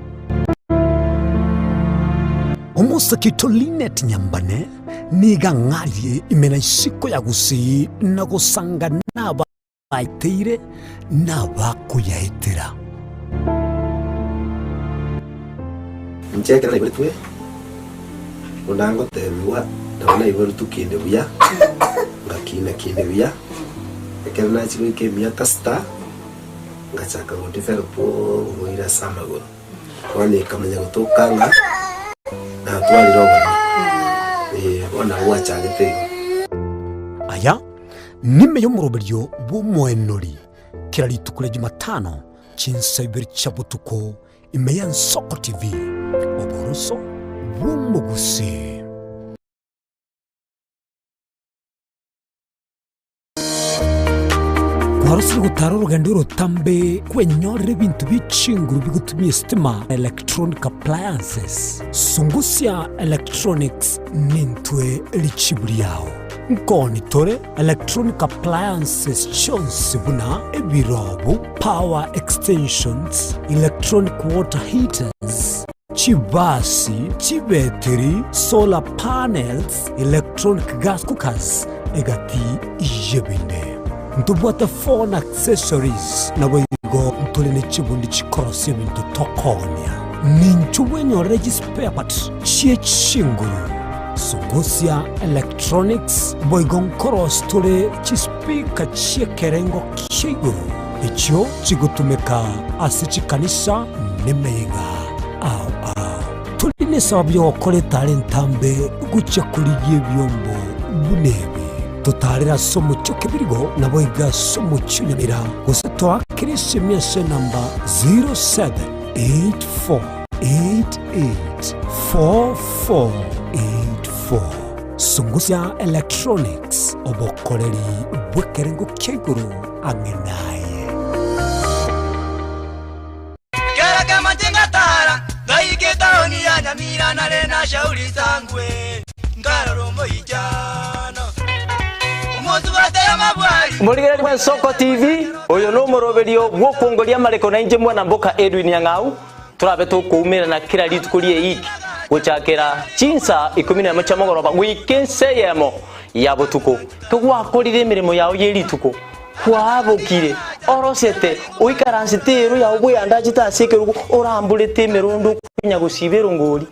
Omosake oito Linet Nyambane nigo ang'arie ime na isiko ya Gusii na gosanga nabaeteire na abakoyaetera. Inche ekero naiboretwe, buna ngotebigwa, nabo naiboretwe kinde buya, ngakina kinde buya, ekero nachia goika emiaka sita, ngachaka go develop oboira ase amagoro. Bono ekamanya gotoka ng'a natwarire oboremo, eh, bono nabo gwachagete igo. Aya nime y'omoroberio bw'omoenori kera rituko ria Jumatano chinsa ibere chia botuko ime y'Ensoko TV, oboroso bw'omogusii. Kwarosire gotara orogendo orotambe kwenyorera ebinto bie chinguru bigotumia esitima, electronic appliances. Sungusia Electronics nintwe richibu riao. Nkoni tore electronic appliances chionsi buna ebirobu, power extensions, electronic water heaters, chibasi, chibetiri, solar panels, electronic gas cookers, egati y'ebinde. Ntobwate phone accessories, naboigo ntore ne chibundi chikorosia ebinto tokoonia. Ninchu bwenyorere chispare parts chie chinguru. Sungusia Electronics boigo nkorosi tore chispeaker chi'ekerengo kia igoro echio chigotumeka ase chikanisa nemeyega ao ao. Tori nesababu yogokora etara entambe gochia korigia ebiombo buna ebi. Totaarere ase omochie o Kebirigo naboigo ase omochie o Nyamira, gose toakere esemi ase enamba 0784884484. Sungusia Electronics, obokoreri bw'ekerengo kia igoro ang'e naye. Kera kemanche ngatara, ngaika etaoni ya Nyamira nare na Shauri Sangwe, nkarora omoichano. Omosubate y'amabwari. Morigereria bw'Ensoko TV, oyo nomoroberio bw'okwongoria amareko nainche mwana mboka Edwin Nyang'au, torabe tokoumerana kera rituko ri'eiki gochakera chinsa ikomi nemo chia mogoroba goika ensa eyemo ya botuko. Kegwakorire emeremo yao ye rituko, Kwabokire, orosete, oikaransete eero yao bweandachete ase ekerogo, oramborete emerondo okonya gosiba erongori,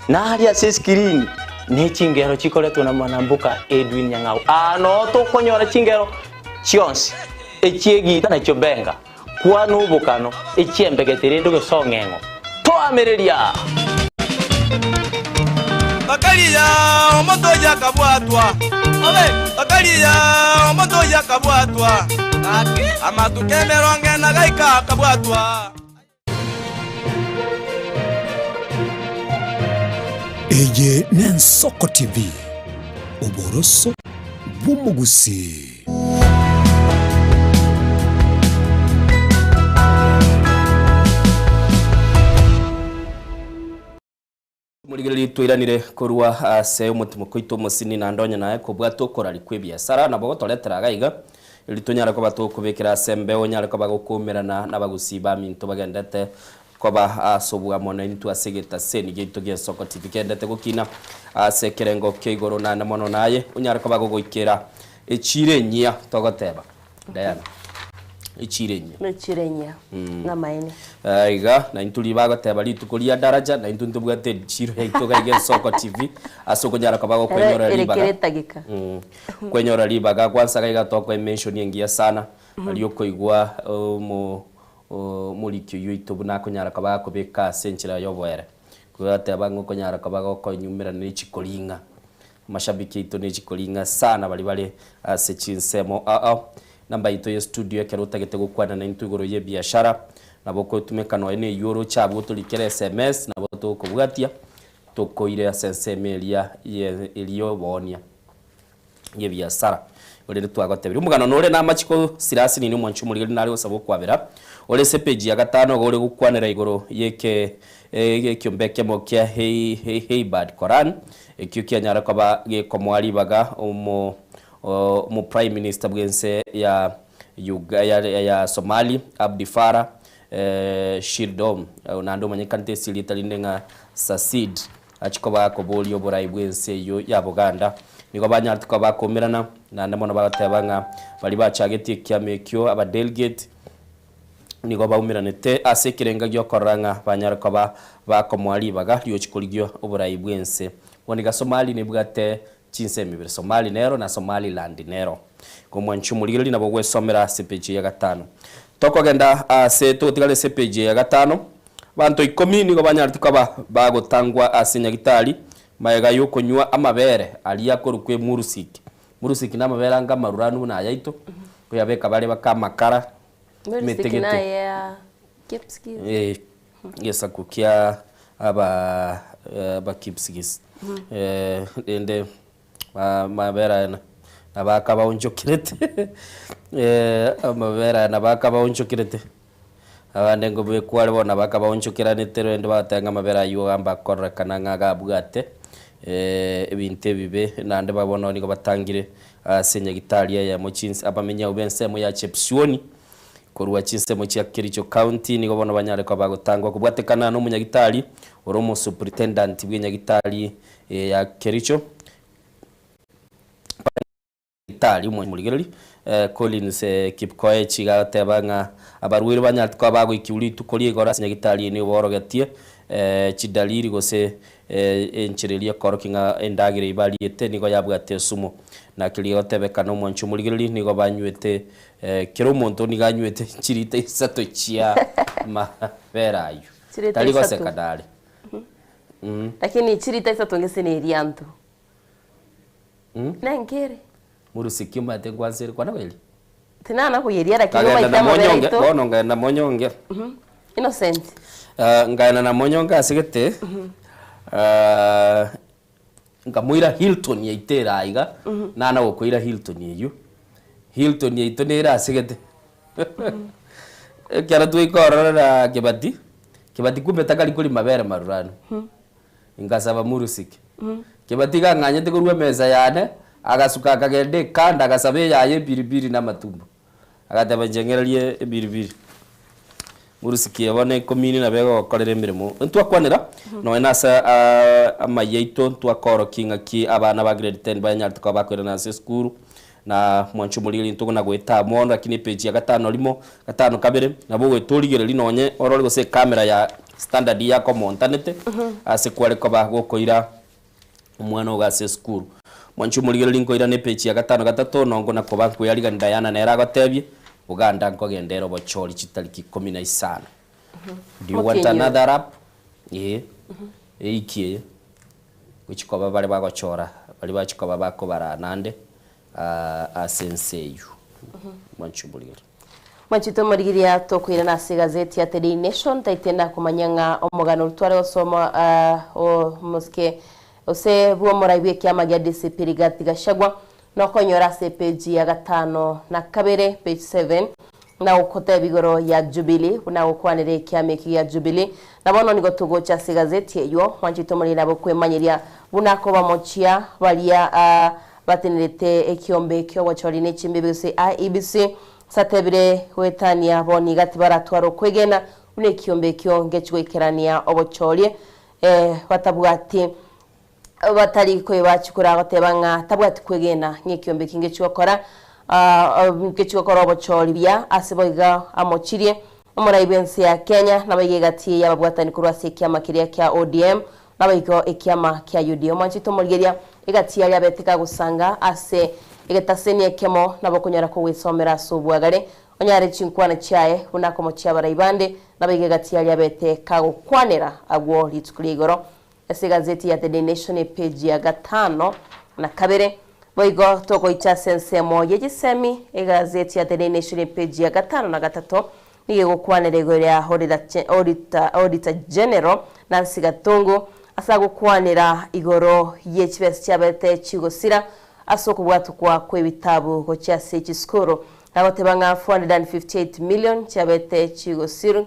na aria ase esikirini ne chingero chikoretwe na mwanamboka Edwin Nyang'au. Aa noo tokonyora chingero chionsi, echi'egiita na chiobenga, kwana obokano, echi'embegete rende ogesong'eng'o. Toamereria! Bakaria omonto oyio akabwatwa, bakaria omonto oyio akabwatwa, amatuko emerongo ena gaika akabwatwa. Eye n'Ensoko TV, oboroso bw'omogusii. Morigereria twairanire korwa ase omotimoko oito omosini naende onye naye kobwate okorari kw'ebiasara nabo ogotoretera iga iga erio tonyare koba tokobekera ase embeo onyare koba gokoumerana nabagusii baminto bagendete koba ase obwamo naintwe ase egetaseni giaito gi'ensoko TV kendete gokina ase ekerengo kia igoro naende mono naye onyare koba gogoikera echiiro enyia togoteba Diana echiiro enyia. Echiiro enyia namaene. Iga naintwe riria bagoteba rituko ria daraja naintwe ntobwate echiiro yaito iga iga ensoko TV ase okonyara koba gokwenyora Ere ribaga kera etageka. Kwenyora ribaga kwansa iga iga tokoe mention engiya sana aria okoigwa omo Omoriki oyio oito buna akonyara koba gakobeka ase enchera y'oboere. Kogateba ng'a okonyara koba gokonyumerana ne chikoring'a. Amashabiki aito ne chikoring'a sana baria bare ase chinsemo ao. Namba yaito ye studio ekero otagete gokwana naintwe igoro y'ebiashara, nabo okotumeka nonya na eyio oroche abwo otorikere sms nabo togokobwatia tokoire ase ensemo eria ye eria y'oboonia. y'ebiasara. Korende twagotebirie omogano nore namachiko sirasi nini omwanchi omorigeri nare gosaba okwabera ore ase epeji ya gatano iga ore gokwanera igoro y'eke ekiombe ekemo kia Heybard Koran ekio kianyare koba gekomoa ribaga omo omo prime minister bwense ya ya Somali Abdi Farah Shirdom naende omanyekanete ase erieta rinde ng'a Sasid Achia koba akoboria oborai bw'ense eyio ya Boganda. Nigo banyarete koba bakoumerana, naende mono bagateba ng'a baria bachagetie ekiama ekio, abadelegate, nigo baumeranete ase ekerenga gi'okorora ng'a banyare koba bakomoa ribaga riochia korigia oborai bw'ense. Bono iga Somali nebwate chinsemo ibere, Somali nero na Somaliland nero. Igo omwanchi omorigereria nabo ogwesomera ase epeji ya gatano. Tokogenda ase togotigara ase epeji ya gatano, Abanto ikomi nigo banyarete koba bagotangwa ase nyagitari magega y'okonywa amabere aria akorokwa emurusiki. Murusiki namabere anga amaruranu buna ayaito, koyabeka bare baka amakara, Murusiki emetegete. naye ya Kipsigis. Eh, egesaku kia aba Abakipsigis. Eh, rende amabere aya nabo akabaonchokerete, amabere aya nabo akabaonchokerete. Abande nkobekwa are bono nabo akabaonchokeranete rende bagateba ng'a amabere ayio iga mbakororekana ng'a iga abwate ebinto ebibe, naende bono nigo batangire ase nyagitari eyemo chinse abamenyi abwo b'ensemo ya Chepsuoni korwa chinsemo chia Kericho County nigo bono banyare koba bagotangwa kobwatekana na omonyagitari ore omosuperitendant bw'enyagitari ya Kericho. Tari omorigereria Collins Kipkoech iga agoteba ng'a abarwaire banyarete koba bagoikiwa rituko ria igoro ase nyagitari eye nigo borogetie. Chidalili gose enchera eria ekorokia ng'a endagera eyio bariete nigo yabwate esumu. Na keria egotebekana omwanchi omorigereria nigo banywete, kera omonto nigo anywete chirita isato chia amabere ayio. Chirita Tari isato. goseka nare. Mm. Lakini chirita isato ngese nerianto. Mm. Nenkere. Murusiki omanyete nkwansere kwana koyeria? Tinana koyeria lakini Nkagenda omaete na amabere monyonge, aito. bono nkaenda monyonge. Innocent. Ah, nkaenda na monyonge ase gete, ah, nkamoira Hilton yaito ere aiga, nana gokoira Hilton eyio. Hilton yaito nere ase gete. Ekero twaika ororo na Kibati, Kibati kumbe takari koria mabere maruranu. Nkasaba murusike. Kebati gang'anyete korwa emesa yane, agasuka akagenda ekanda agasaba eyaye ebiribiri na amatumbo. Agateba inche ng'ererie ebiribiri. Murusike eye bono ekomini nabo egokorera emeremo. Ntwakwanera nonya na ase amayia aito ntwakorokia ng'aki abana ba grade ten banyarete koba bakoirana ase esukuru, na mwanche omorigereria intwe buna goeta mono lakini epeji ya gatano rimo, gatano kabere, nabo ogoeta origereria nonye orore gose ecamera ya standard yakomontanete ase kware koba gokoira omwana ogo ase esukuru. Mwanche omorigereria nkoirana epeji ya gatano gatato nongo nakoba nkoyarigani Diana nere agotebie, Buganda nkogenda ere obochori chitariki ikomi na isano. Do you want Omotienyi oyo. another rap? Ee, eiki eye. Gochia koba bare bagochora baria bachia koba bakobaraa naende ase ense eyio. Mwanche omorigereria. Mwanchete omorigereria tokoirana ase egazeti ya The Daily Nation taitenda komanya ng'a omogano oria tware gosoma o mosike gose bw'omorai bw'ekiama gia DCP Rigathi Gachagua nokonyora ase epeji ya gatano na kabere, page 7, na gokoteba igoro ya Jubilee buna gokwanera ekiama eki gia Jubilee. Na bono nigo togocha ase egazeti eyio mwanchete omorigereria nabo kwemanyeria buna kobamochia baria Batenerete ekiombe ki'obochori ne chimbibi gose IEBC, satebire goetania bo niga tibaratwara okwegena buna ekiombe ekio ngechi goikerania obochori batabwati batari koibachi koragoteba ng'a tabwati kwegena ng'a ekiombe eki ngechi gokora ngechi gokora obochori buya ase boigo amochirie omorai bw'ense ya Kenya nabaiga egati y'ababwatani korwa ase ekiama keria kia ODM Naboigo ekiama kia Yudea omwanchete omorigeria egati yaria abete kagosanga ase egetaseni ekemo, nabo okonyara kogwesomera ase obwagare, onyare chinkwana chiaye buna akomochia abarai bande, naboigo egati yaria abete kagokwanera agwo rituko ria igoro. Ase egazeti ya The Daily Nation epeji ya gatano na kabere. Boigo togoicha ase ensemo ye chisemi, egazeti ya The Daily Nation epeji ya gatano na gatato Nigo egokwanera igoro ya Auditor General Nancy Gathungu ase agokwanera igoro ye chibesa chiabete chigosira ase okobwatukwa kw'ebitabu gochia ase chisukuru. Agoteba ng'a 458 million chiabete chigosirwa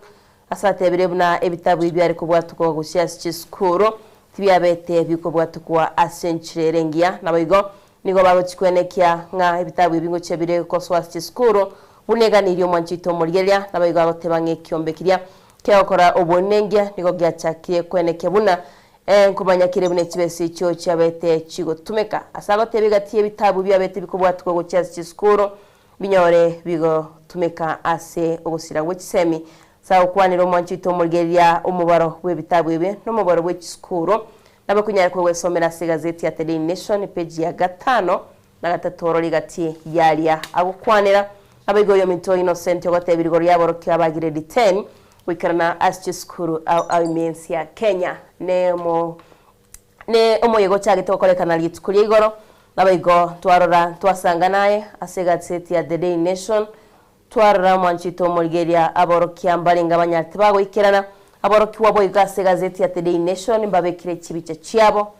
ase atebire buna ebitabu ebi biare kobwatukwa gochia ase chisukuru tibiabete bikobwatukwa ase enchera ere engiya. Naboigo Nigo bagochikwenekia ng'a ebitabu ebi ngochia bire gosoa ase chisukuru, buna eganirie omwanchete omorigereria, naboigo agoteba ng'a ekiombe keria kiagokora obonengia nigo giachakire kwenekia buna nkomanya kere buna echibesa echio chiabete chigotumeka. Ase agoteba egati y'ebitabu biabete bikobwatigwa gochia ase chisukuru binyore bigotumeka ase ogosira gwe chisemi. Ase agokwanera omwanchete omorigereria omobaro bw'ebitabu ebi nomobaro bwe chisukuru Nabo konyare kogwesomera ase egazeti ya The Daily Nation epeji ya gatano na gatato orore egati y'aria agokwanera. Naboigo oyominto Innocent ogotebia igoro y'aborokigwa aba grade 10 goikerana ase chisukuru ao ao ime y'ense ya Kenya ne omo ne omoyega ochagete gokorekana rituko ria igoro. Naboigo twarora ntwasanga naye ase egazeti ya The Daily Nation Twarora omwanchete omorigereria aborokia mbarenge abanyare tibagoikerana. Aborokigwa boigo ase egazeti ya The Daily Nation mbabekire chibicha chiabo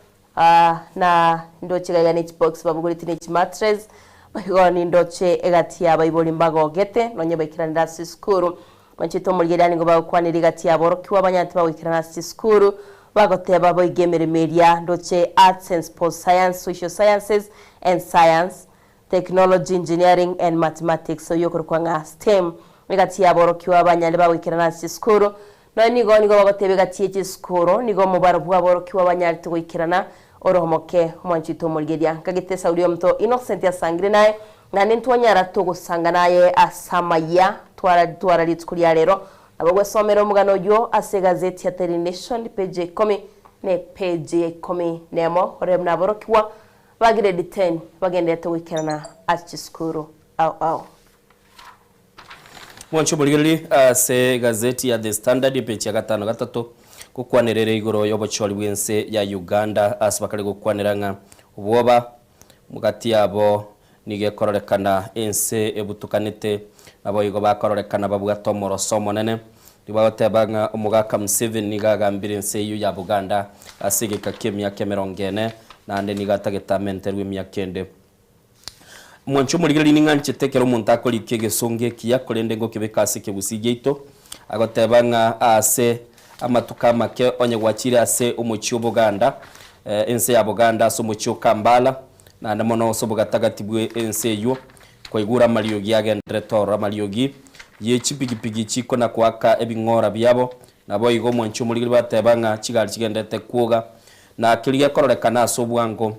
na ndoche iga iga ne chibox babogoretie ne chimattress. Boigo nindoche egati y'abaibori mbagogete nonye baikeranire ase esukuru. Mwanchete omorigereria nigo bagokwanera egati y'aborokigwa abanyare tibagoikerana ase chisukuru bagoteba boigo emeremo eria ndoche Arts and Sports Science, Social Sciences and Science. Technology, Engineering and Mathematics, oyio okorokwa ng'a STEM, egati y'aborokigwa abanyare bagoikerana ase chisukuru. Nonya nigo nigo bagoteba egati ye chisukuru nigo omobaro bw'aborokigwa banyarete goikerana ore omoke. Omwanchi oito omorigeria nkagete esauri y'omonto Innocent asangire naye, naende ntwanyara togosanga naye ase amayia twara twara rituko ria rero. Nabo gwesomera omogano oyio ase egazeti ya Daily Nation peji ya ikomi na epeji ya ikomi nemo orore buna aborokigwa ba grade 10 bagenderete goikerana ase chisukuru ao ao. Mwanche omorigereria ase egazeti ya The Standard epeji ya gatano gatato gokwanera ere igoro y'obochori bw'ense ya Uganda ase bakare gokwanera ng'a obwoba Gati yabo nigo ekororekana ense ebutukanete, naboigo bakororekana babwate omoroso omonene. Nigo bagoteba ng'a omogaka Museveni nigo agambire ense eyio ya Buganda ase egeka ki'emiaka emerongo ene, naende nigo atagete amenterwe emiaka ende. Mwanche omorigereria ning'anchete ekero omonto akorika egesongo ekiya korende ngokebeka ase ekegusii giaito, agoteba ng'a aase Amatuko amake onye gwachire ase omochie o Boganda, ense ya Boganda ase omochie o Kampala, naende mono ase obogatagati bwe ense eyio, kwaigure amariogi agenderete ororo, amariogi ye chipigipigi chikona koaka ebing'ora biabo, naboigo omwanchi omorigeri bateba ng'a chigari chigenderete kwoga, na keria gekororekana ase obwango.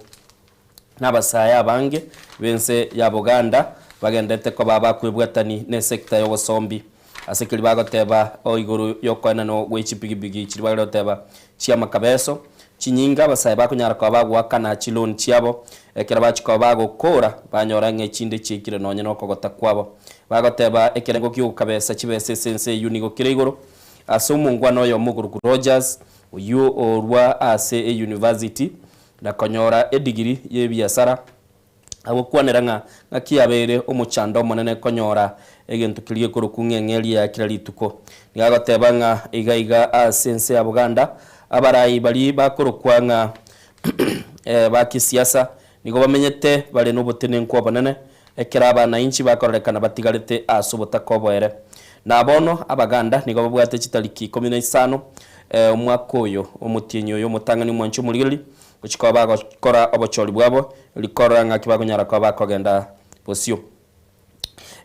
Nabasae abange b'ense ya Boganda bagenderete koba abakwebwatani n'esecta y'obosombi ase keria bagoteba o igoro y'okoenanwa gwe chipigipigi chiria bagere goteba chi'amakabeso chinyinge abasae bakonyara koba bagoakana chiloan chiabo ekero bachia koba bagokora banyora ng'a echinde chiaikire nonye nokogota kwabo. Bagoteba ekerengo ki'ogokabesa chibesa ase ense eyio nigo kere igoro ase omongwana oyomo okorokwa Rogers oyio orwa ase eyunivasiti na konyora edigiri y'ebiasara, agokwanera ng'a ng'aki yabeire omochando omonene konyora egento keria gekorokwa ng'a eng'eria ya kera rituko. Nigo agoteba ng'a iga iga ase ense ya Buganda, abarai baria bakorokwa ng'a ba kisiasa nigo bamenyete bare nobotenenku obonene, ekero abanainchi bakororekana batigarete ase obotaka oboere. Na bono Abaganda nigo babwate chitariki ikomi na isano omwaka oyo, omotienyi oyo omotang'ani omwanche omorigereria, gochia koba bagokora obochori bwabo, rikorora ng'aki bakonyara koba bakogenda bosio.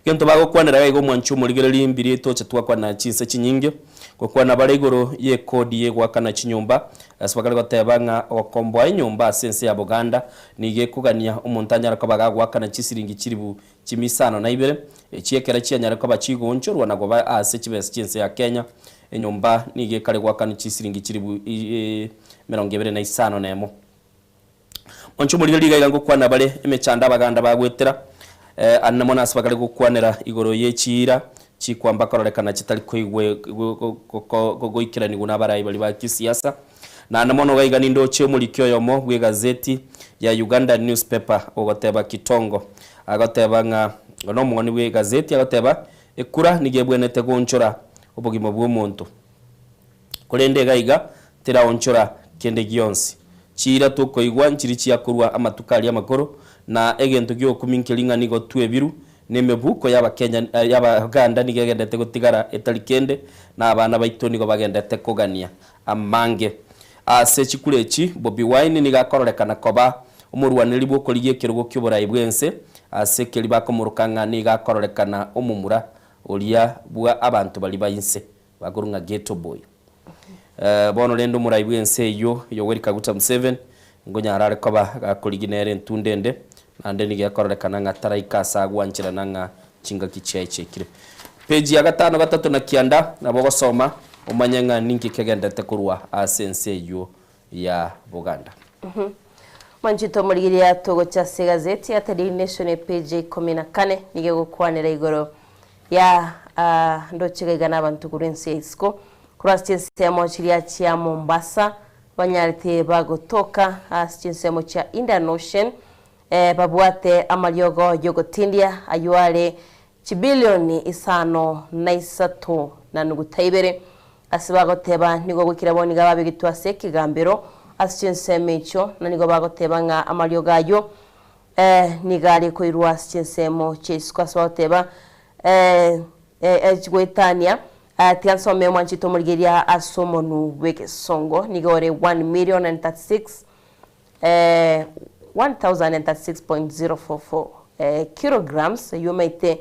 Egento bagokwanera iga iga omwanche omorigereria mbiria toche twakwana chinse chinyinge, gokwana bare igoro y'ekodi y'egoakana chinyomba, ase bakare goteba ng'a ogokomboa enyomba ase ense ya Boganda nigo ekogania omonto anyare koba gagoakana chisiringi chilifu chimia isano na ibere, echi ekero chianyare koba chigoonchorwa na koba ase chibesa chi'ense ya Kenya. Enyomba nigo ekare goakanwa chisiringi chilifu emerongo ebere na isano na emo. Mwanche omorigereria iga iga ngokwana bare emechando Abaganda bagoetera, ande mono ase bakare gokwanera igoro ye chiira chikwamba kororekana chitari koigwe goikeranigwa nabarai baria ba kisiasa. Naende mono iga iga nindoche omoriki oyomo bw'egazeti ya Ugandan newspaper ogoteba Kitongo agoteba ng'a nomong'ani bw'egazeti agoteba ekura nigo ebwenerete goonchora obogima bw'omonto. Korende iga iga teraonchora kende gionsi. Chiira tokoigwa nchiri chiakorwa amatuko aria amakoro, na egento gi'okumia nkeri ng'a nigo twebiru, na emebuko y'Abakenya y'Abaganda nigo egendete gotigara etari kende, na abana baito nigo bagendete kogania amange. Ase chikura echi, Bobi Wine nigo akororekana koba omorwaneri bw'okorigia ekerogo ki'oborai bw'ense, ase keri bakomoroka ng'a nigo akororekana omomura oria bwa abanto baria ba inse. Bakorwa ng'a ghetto boy. Bono rende omorai bw'ense eyio, Yoweri Kaguta Museveni, nkonyara are koba gakorigia nere entunda ende, naende nigo ekororekana ng'a taraika ase agwancherana ng'a chingaki chiaye chiaikire. Page ya gatano gatato na kianda nabo ogosoma omanye ng'a ninki kegenderete korwa ase ense eyio ya Buganda. Mwanchete omorigereria togocha ase egazeti ya The Daily Nation epage ya ikomi na kane nigo egokwanera igoro ya ndoche iga iga nabanto korwa ense ya isiko korwa ase chinsemo chiria chia Mombasa banyarete bagotoka ase chinsemo chia Indian Ocean babwate amariogo yogotindia aywo are Chibilioni isano na isato na nuguta ibere. Ase bagoteba nigo goikera bono nigo ababegetwe ase ekegambero ase chinsemo echio, na nigo bagoteba ng'a amariogo ayio nigo are koirwa ase chinsemo chia isiko. Ase bagoteba goetania, tiga nsome mwanchete omorigereria ase omonwa bw'egesongo, nigo ore 1,036,000 1036.044 kilograms, eyio omanyete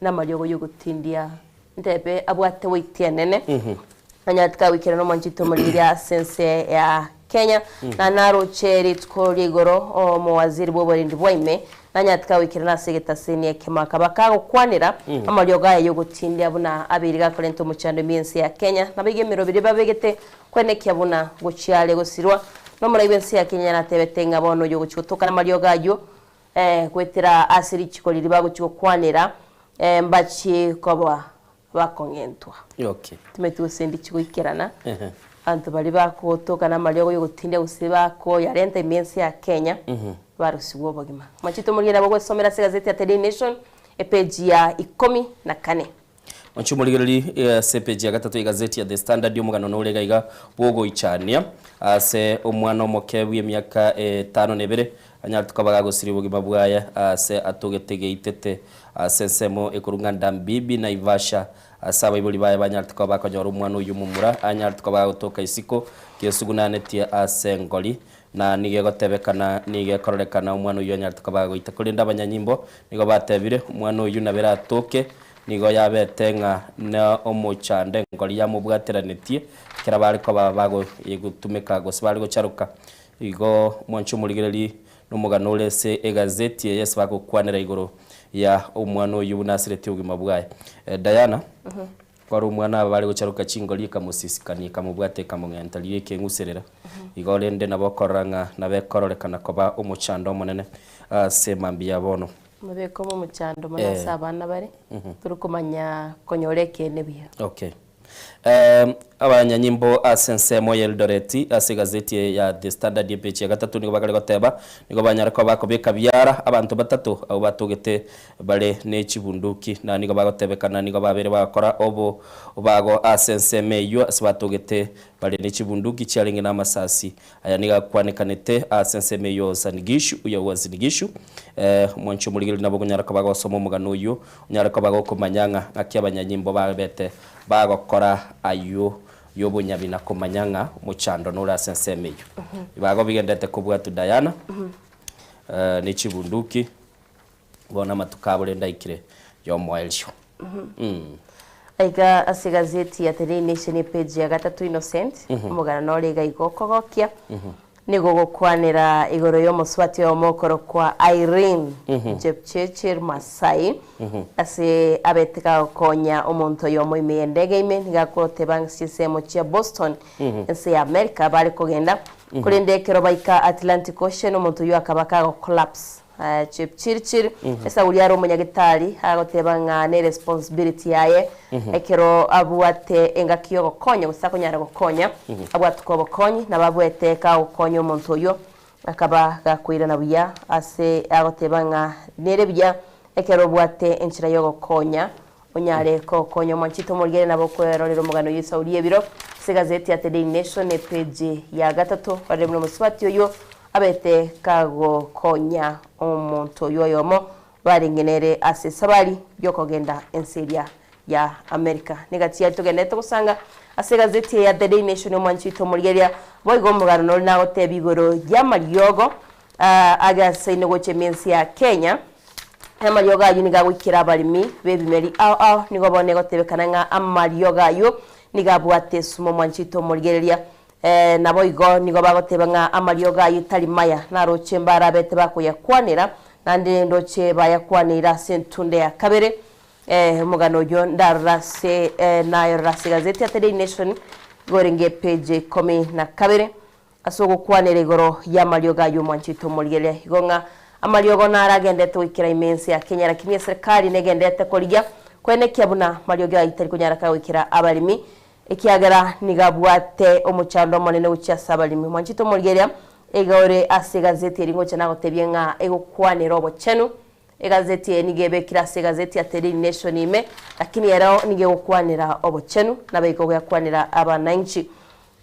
namariogo yogotindia ntebe abwate weight enene, onye tikagoikerana omwanchete omorigereria ase ense ya. Kenya na naroche rituko ria igoro omowaziri bw'oborendi bwa ime nanyarete kagoikerana ase egetaseni ekemo akaba kagokwanera amariogo aye y'ogotindia buna abeire gakorenta omochando ime y'ense ya Kenya. Nabaiga emeroberi babegete kwenekia buna gochia are gosirwa nomorai bw'ense ya Kenya natebete ng'a bono oyo ogochia gotoka namariogo ayio goetera ase richiko riria bagochia gokwanera mbachie koba bakong'entwa. Okay. Timanyeti gose ndichi goikerana, Ehe. abanto baria bagotoka namariogo yogotindia gose bakoyarenta ime ense ya Kenya, barusigwe obogima. Machete omorigeni nabo ogwesomera ase egazeti ya The Daily Nation, epeji ya ikomi na kane. Mwanche omorigereri ase epeji ya gatato y'egazeti ya The Standard omogano nore iga iga bw'ogoichania ase omwana omoke bw'emiaka etano na ebere anyarete koba gagosiria obogima bwaye ase atogete geitete Ase ensemo ekorwa ng'a Dambibi, Naivasha, ase abaibori baye banyarete koba bakonyora omwana oyio omomura, anyarete koba agotoka isiko, gesugunanetie ase engori, na nigo egotebekana nigo ekororekana omwana oyio anyarete koba agoita. Korende abanyanyimbo nigo batebire, omwana oyio nabo eratoke, nigo yabete ng'a na omochando engori yamobwateranetie, ekero bare koba bagotumeka gose bare gocharoka. Igo mwanche omorigereria Nomogano ore ase egazeti eye ase bagokwanera igoro ya omwana oyio buna asiretie obogima bwaye. Diana, kware omwana aba bare gocharoka chingori ekamosisikania ekamobwata ekamong'enta riria ekeng'userera. Igo rende nabo okorora ng'a nabo ekororekana koba omochando omonene ase mambia ya bono. Mabeka obe omochando mono ase abana bare, tore komanya konyora ekeene buya. Okay. Abanyanyimbo ase ensemo ya Eldoret ase egazeti eye ya The Standard epeji ya gatato nigo bakare goteba nigo banyare koba bakobeka biara abanto batato abwo batogete bare ne chibunduki na nigo bagotebekana nigo babere bagokora obo obago ase ensemo eyio ase batogete bare ne chibunduki chiarenge na amasasi Aya nigo akwanekanete ase ensemo eyio Uasin Gishu, oyo Uasin Gishu. Omwanchi omorigereria nabo okonyara koba gosoma omogano oyio, onyare koba gokomanya ng'a ng'aki abanyanyimbo babete bagokora ayio y'obonyabi na komanya ng'a omochando nore ase ensemo eyio. Ebibago bigenderete kobwatwa Diana, ne chibunduki, bono amatuko abo rende aikire y'omoerio. Aiga ase egazeti ya The Daily Nation epeji ya gatato Innocent, omogano nore iga igo okogokia, nigo ogokwanera igoro y'omosubati oyomo okorokwa Irene Jepchirchir Masai, ase abete kagokonya omonto oyomo ime y'endege ime, nigo agoteba ng'a chinsemo chia Boston, ense ya America bare kogenda, korende ekero baika Atlantic Ocean omonto oyio akaba kago collapse. Chepchirchir, Esauri are omonyagetari, agoteba ng'a neresponsibility yaye ekero abwate engaki y'ogokonya gose akonyara gokonya, abwatuke obokonyi, nabo abwete kagokonya omonto oyio akaba gakoirana buya ase agoteba ng'a nere buya ekero obwate enchera y'ogokonya Onyare kokonya omwanchete omorigere nabo okwerorera omogano oyio Esauri y'ebiro ase egazeti ya The Daily Nation epeji ya gatato orore buna omosubati oyio abete kagokonya omonto oyio oyomo barenge nere ase esabari yokogenda ense eria ya America. Negati yaye togenderete gosanga ase egazeti eye ya The Daily Nation omwanchete omorigereria boigo omogano nore nagotebia igoro y'amariogo agasaine gocha ime ense ya Kenya. Amariogo ayio nigo agoikera abaremi b'ebimeri ao ao, nigo bono egotebekana ng'a amariogo ayio nigo abwate esumo mwanchete omorigereria. Naboigo nigo bagoteba ng'a amariogo ayio tari maya, naroche mbarabete bakoyakwanera, naende ndoche bayakwaneire ase entunda ya kabere. Omogano oyio ndarora ase nayorora ase egazeti ya The Daily Nation, igo orenge epeji ya ikomi na kabere. Ase ogokwanera igoro y'amariogo ayio omwanchete omorigereria igo ng'a amariogo naragendete goikera ime ense ya Kenya lakini eserikali negenderete korigia koenekia buna mariogo ayio tari konyareka goikera abaremi ekiagera nigo abwate omochando omonene gochia ase abaremi. Omwanchete omorigereria iga ore ase egazeti eri ngocha nagotebie ng'a egokwanera obochenu. Egazeti eye nigo ebekire ase egazeti ya The Daily Nation ime lakini ero nigo egokwanera obochenu nabo igo egokwanera abananchi.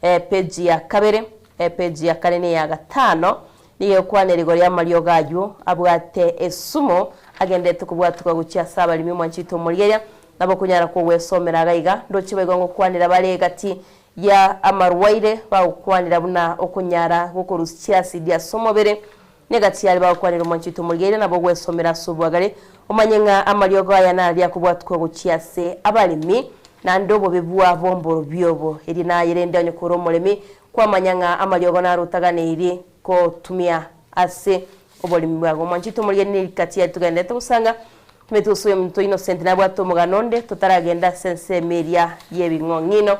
Epeji ya kabere, epeji ya kane na eya gatano nigo egokwanera igoro y'amariogo ayio abwate esumo agenderete kobwatuka gochia ase abaremi omwanchete omorigereria, nabo okonyara kogwesomera iga iga. Ndoche boigo ngokwanera bare egati ya amarwaire bagokwanera buna okonyara gokorusia chiasidi ase omobere, na egati yare bagokwanera omwanchete omorigereria nabo ogwesomera ase obwagare, omanye ng'a amariogo aya naria akobwatuka gochia ase abaremi, naende obobe bwabo mborobio obo. Erio naye rende onye kore omoremi, Kwamanya ng'a amariogo narotaganeiri gotumia ase oboremi bwago. Mwanchete omorigeni ne rikati yaye togenderete gosanga, timanyeti gose oyominto Innocent nabwate omogano onde totaragenda ase ensemo eria y'ebing'ong'ino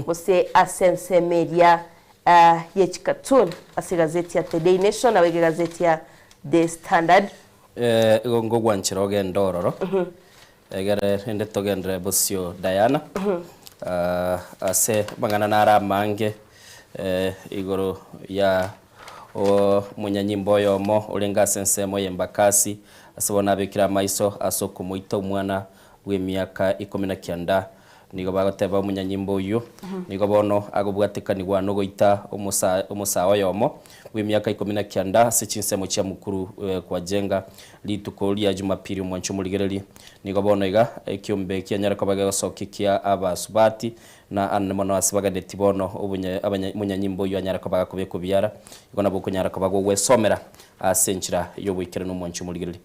gose ase ensemo eria ye chikatuni ase egazeti ya The Daily Nation naboigo egazeti ya The Standard. Igo ngogwanchera ogende ororo, egere rende togenderere bosio Diana, ase amang'ana nare amange igoro ya omonyanyimbo oyomo orenge ase ensemo y'Embakasi, ase bono abekire amaiso ase okomoita omwana bw'emiaka ikomi na kianda. Nigo bagoteba omonyanyimbo oyio nigo bono agobwatekanigwa nogoita omosae oyomo bw'emiaka ikomi na kianda ase chinsemo chia Mukuru kwa Jenga rituko ria Jumapili. Omwancho omorigereri nigo bono iga ekiombe kianyare koba gegosokia kia abasubati na anene mono ase baganeti bono omonyanyimbo oyio anyare koba gakobekwa biara igo nabo okonyara koba gogwesomera ase enchera y'oboikeranu omwancho omorigereri.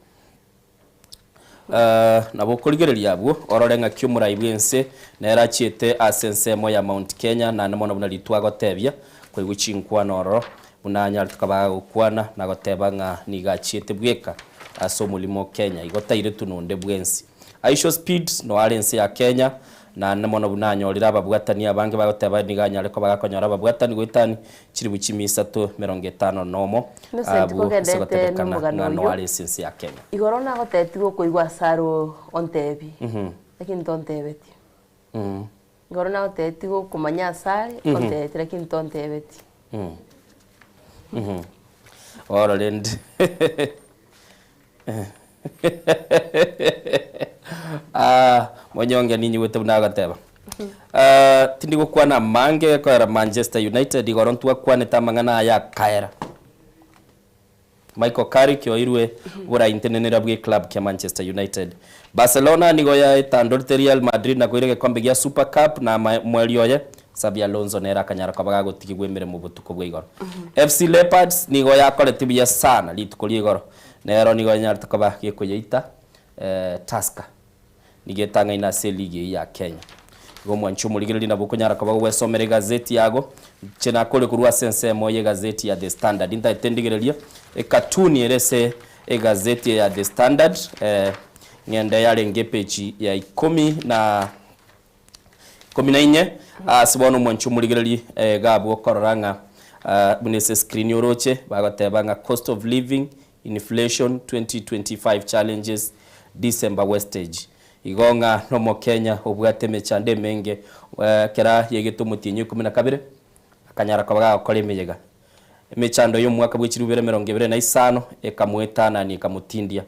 Nabo okorigereria abwo, orore ng'aki omorai bw'ense nere achiete ase ensemo ya Mount Kenya, naende mono buna ritwa agotebia, koigwa chinkwana ororo, buna anyarete koba agokwana na goteba ng'a nigo achiete bweka ase omorimo o Kenya, igo tairetwe nonde bwensi. Aisho Speed noare ense ya Kenya, naende mono buna anyorire ababwatani abange bagoteba nigo anyare koba gakonyora ababwatani goetani chilifu chimia isato emerongo etano nomo, Innocent abwo ase kogendete gotebekana nomogano ng'a oyio. noare ase ense ya Kenya. Igoro nagotetigwe okoigwa ase aro ontebi, lakini tontebetie. Igoro nagotetigwe okomanya ase are ontebetie, lakini tontebetie. Bono rende Ah, monyonge ninyigwete buna agoteba. Ah, tindi gokwana amange koera Manchester United igoro ntwakwanete amang'ana aya akaera. Michael Carrick oirwe boraintenenera bwe club kia Manchester United. Barcelona nigo yaetandorete Real Madrid na koira egekombe gia Super Cup na mweri oye Xabi Alonso nere akanyara koba gagotigigwa emeremo botuko bwa igoro. FC Leopards nigo yakorete buya sana rituko ria igoro nero nigo yanyarete koba gekoyeita Tusker. Nigo etang'aine ase eligi eyio ya Kenya. Igo omwanchi omorigereria nabo okonyara koba gogwesomera egazeti yago. Inche nakore korwa ase ensemo y'egazeti ya The Standard. Ntagete ndigererie ekatuni ere ase egazeti eye ya The Standard, ng'ende yarenge epeji ya ikomi na ikomi na inye. Ase bono omwanchi omorigereria iga abwo okorora ng'a buna ase escreen oroche bagoteba ng'a cost of living Inflation 2025 challenges December wastage Igo ng'a nomokenya obwate emechando emenge ekero yegete omotienyi o ikomi na kabere akanyara koba gagokora emeyega. Emechando y'omwaka bwe chilifu ibere emerongo ebere na isano ekamoetanania ekamotindia.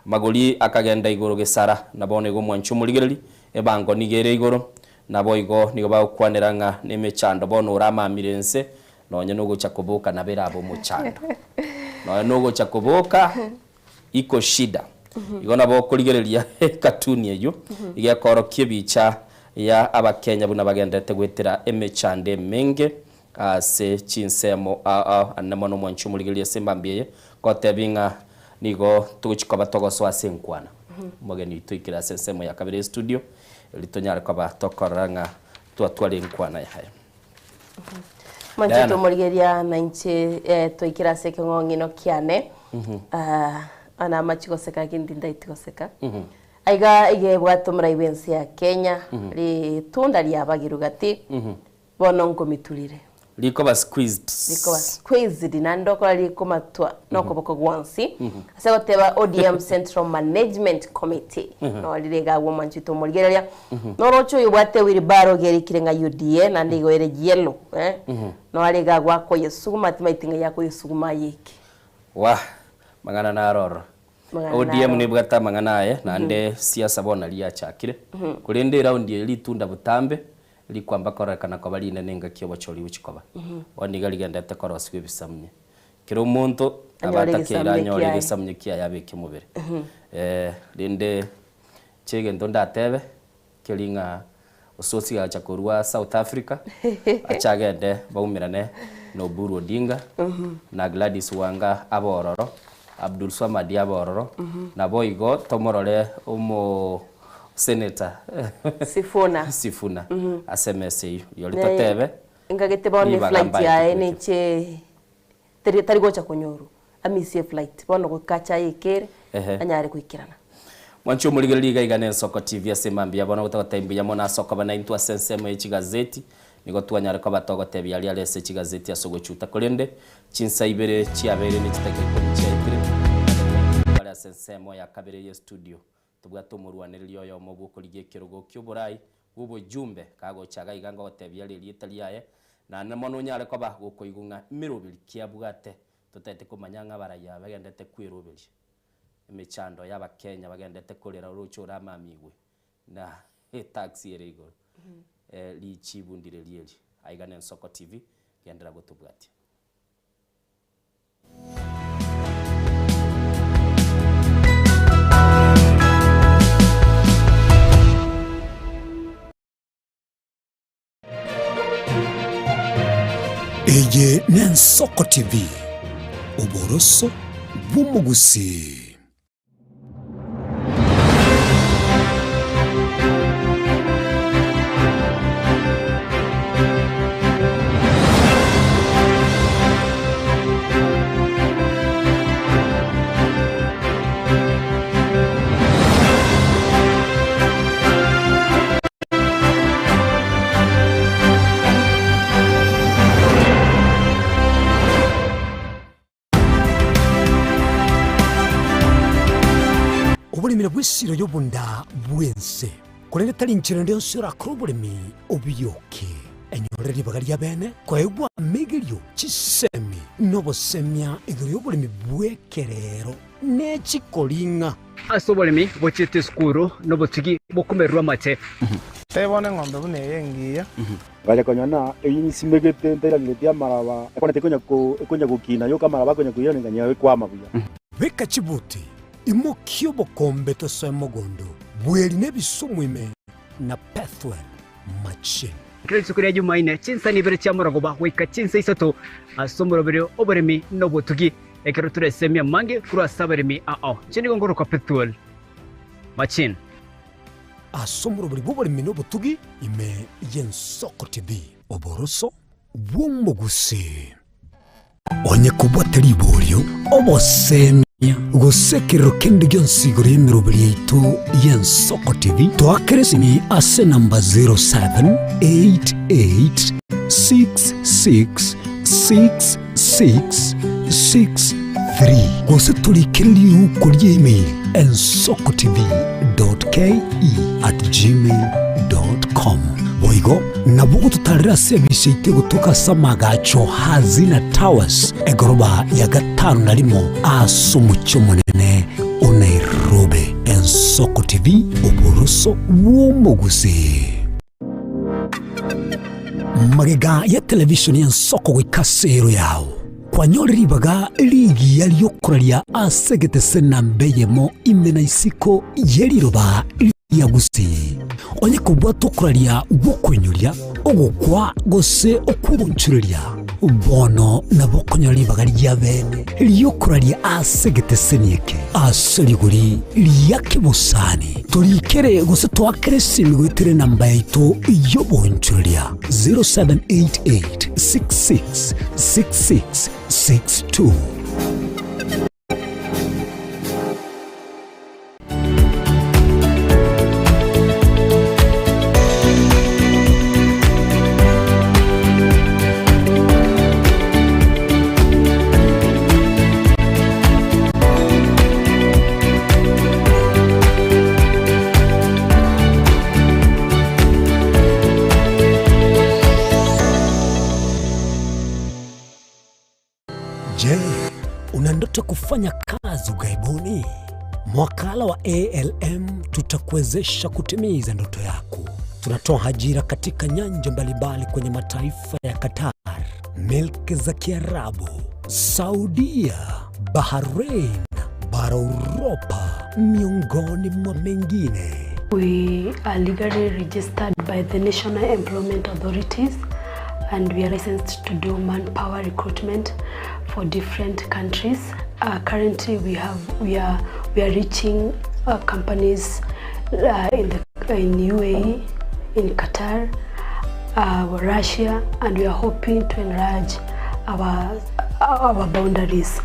Amagori akagenda igoro gesara na bono igo omwanchi omorigereri ebango nigo ere igoro naboigo nigo bagokwanera ng'a nemechando bono oramamire ense Nonya nogocha koboka nabo erabe omochando. Nonya nogocha koboka iko shida. Igo nabo okorigereria ekatuni eyio iga ekorokia ebicha ya abakenya buna bagenderete goetera emechando emenge ase chinsemo ao ao. Ande mono omwanchi omorigereria ase embambi eye ngotebi ng'a nigo togochi koba togosoa ase enkwana. Omogeni oito oikire ase ensemo ya kabere estudio erio tonyare koba tokorora ng'a twatwara enkwana yaye. Mwanche Diana. tomorigeria na inche eh, twaikire ase ekeng'ong'ino kiane Ah, ana amachi goseka lakini tindaiti goseka aiga iga ebwate omorai bw'ense ya Kenya ritunda riabagirwe gati bono nkomiturire Rikoba squeezed. rikoba squeezed naende okora rikomatwa nokoboko gwonsi ase goteba ODM Central Management Committee no rire iga agwo omwanchi tomorigereria Noroche oyobwate ewheelbarrow gerikire ng'a UDA naende igo ere yellow eh, noare iga agwo akoyesuguma timaeti ng'ai akoyesuguma ayeke. Wah! Mang'ana naro ororo. Mang'ana ODM naro. nebwate amang'ana aye naende siasa bono naria yachakire. Korende eraundi eye ritunda botambe rikwamba kororekana koba rinene engaki obochori gochia koba. Bono iga rigenderete korosigwa ebisamunye. Kera omonto Anyore abatakeire egesamunye anyore kiaye. egesamunye kiaye abeke mobere. Rende Inche egento ndatebe keri ng'a Osotsi agacha korwa South Africa, ache agende baumerane na Oburu Odinga, na Gladys Wanga abe ororo, Abdul Swamad abe ororo, naboigo tomorore omo senator Sifuna. Sifuna ase emesa eyio. Rirorio Naye totebe. Ingagete bono Ribaga eflight mbaete yaye gocha. neche tari tari gocha konyorwa, amisie eflight bono goika ache ayekere Ehe. anyare goikerana. Mwanche omorigereria iga iga na Ensoko TV ase mambia bono gotagotebia mbuya mono ase okoba naintwe ase ensemo ye chigazeti, nigo twanyare koba togotebia aria are ase chigazeti ase ogochuta korende chinsa ibere chiabeire ne chidakika ikomi chiaetire, bare ase ensemo ya kabere ye studio. Tobwate omorwanereria oyomo bw'okorigia ekerogo ki'oborai bw'obojumbe, kagocha iga iga ngogotebia are erieta riaye, naende mono onyare koba gokoigwa ng'a emeroberi ki abwate, totaete komanya ng'a abarai aba bagendete kweroberia emechando y'Abakenya bagendete korera oroche ore amamigwe na etax ere igoro. Richibu ndire rieri. Aiga n'Ensoko TV, genderera gotobwatia. Eye n'Ensoko TV, oboroso bw'omogusii. Oboremi nabwo esiro y'obonda bw'ense, korende tari nchera ende yonsi orakore oboremi obioke. Enyorere ribaga ri'abeene koegwa amegerio, chisemi, na obosemia igoro y'oboremi bw'ekerero ne chikoring'a. Ase oboremi bochiete esukuru nobotugi bokomererwa amate. Tebono eng'ombe buna eye engiya. Ngacha konya na eyio nsimegete ntairangeretie amaraba, ekwana tekonya ko ekonya gokina yoka amaraba akonya koirana nganyia ekwama buya. Beka chibuti, imokia obokombe tosoe mogondo, bweri nebisumu ime na Pethuel machine. Kera rituko ria Jumaine, chinsani ibere chia morogoba goika chinsa isato ase omoroberi oboremi na obotugi, ekero toresemie amange korwa ase abaremi ao. Inche nigo nkorokwa Pethuel Machine. Ase omoroberi bw'oboremi na obotugi ime y'Ensoko TV. Oboroso bw'omogusii. Onye kobwate riborio, obosemia, gose ekerero kende gionsi igoro y'emeroberi yaito y'Ensoko TV, toakere esimi ase enamba 0788666663 gose torikere riuko ria email ensokotv.ke@gmail.com. Boigo nabo ogototarera ase ebisi yaito egotoka ase amagacho Hazina Towers, egoroba ya gatano na rimo ase omochie omonene o Nairobi. Ensoko TV, oboroso bw'omogusii. Magega ya televishoni y'ensoko goika ase ero yao, kwanyore ribaga rigiya ri'okoraria ase egetese namba eyemo ime na isiko ye riroba ria Gusii. Onye kobwate okoraria gw'okoinyoria, ogokwa gose okw'ogonchureria, bono nabo okonyora ribaga ri'abeene ri'okoraria ase egeteseni eke ase rigori ria kebosani. Torikere gose toakere esimi goetera enamba yaito y'oboonchoreria 0788 66 66 62. Je, una ndoto kufanya kazi ughaibuni? Mwakala wa ALM tutakuwezesha kutimiza ndoto yako. Tunatoa ajira katika nyanja mbalimbali kwenye mataifa ya Qatar, milki za Kiarabu, Saudia, Bahrain, bara Uropa, miongoni mwa mengine. We are legally registered by the National Employment Authorities and we are licensed to do manpower recruitment for different countries. Uh, currently we have we are we are reaching uh, companies uh, in the in UAE, in Qatar, uh, Russia, and we are hoping to enlarge our, our boundaries.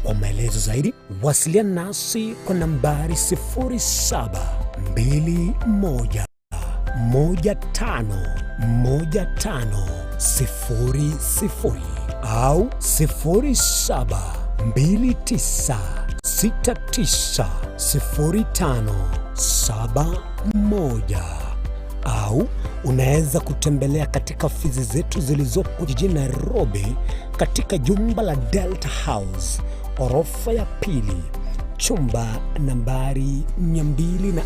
Kwa maelezo zaidi wasiliana nasi kwa nambari 0721 15 15 00 au 07 29 69 05 71 au unaweza kutembelea katika ofisi zetu zilizopo jijini Nairobi katika jumba la Delta House orofa ya pili chumba nambari 204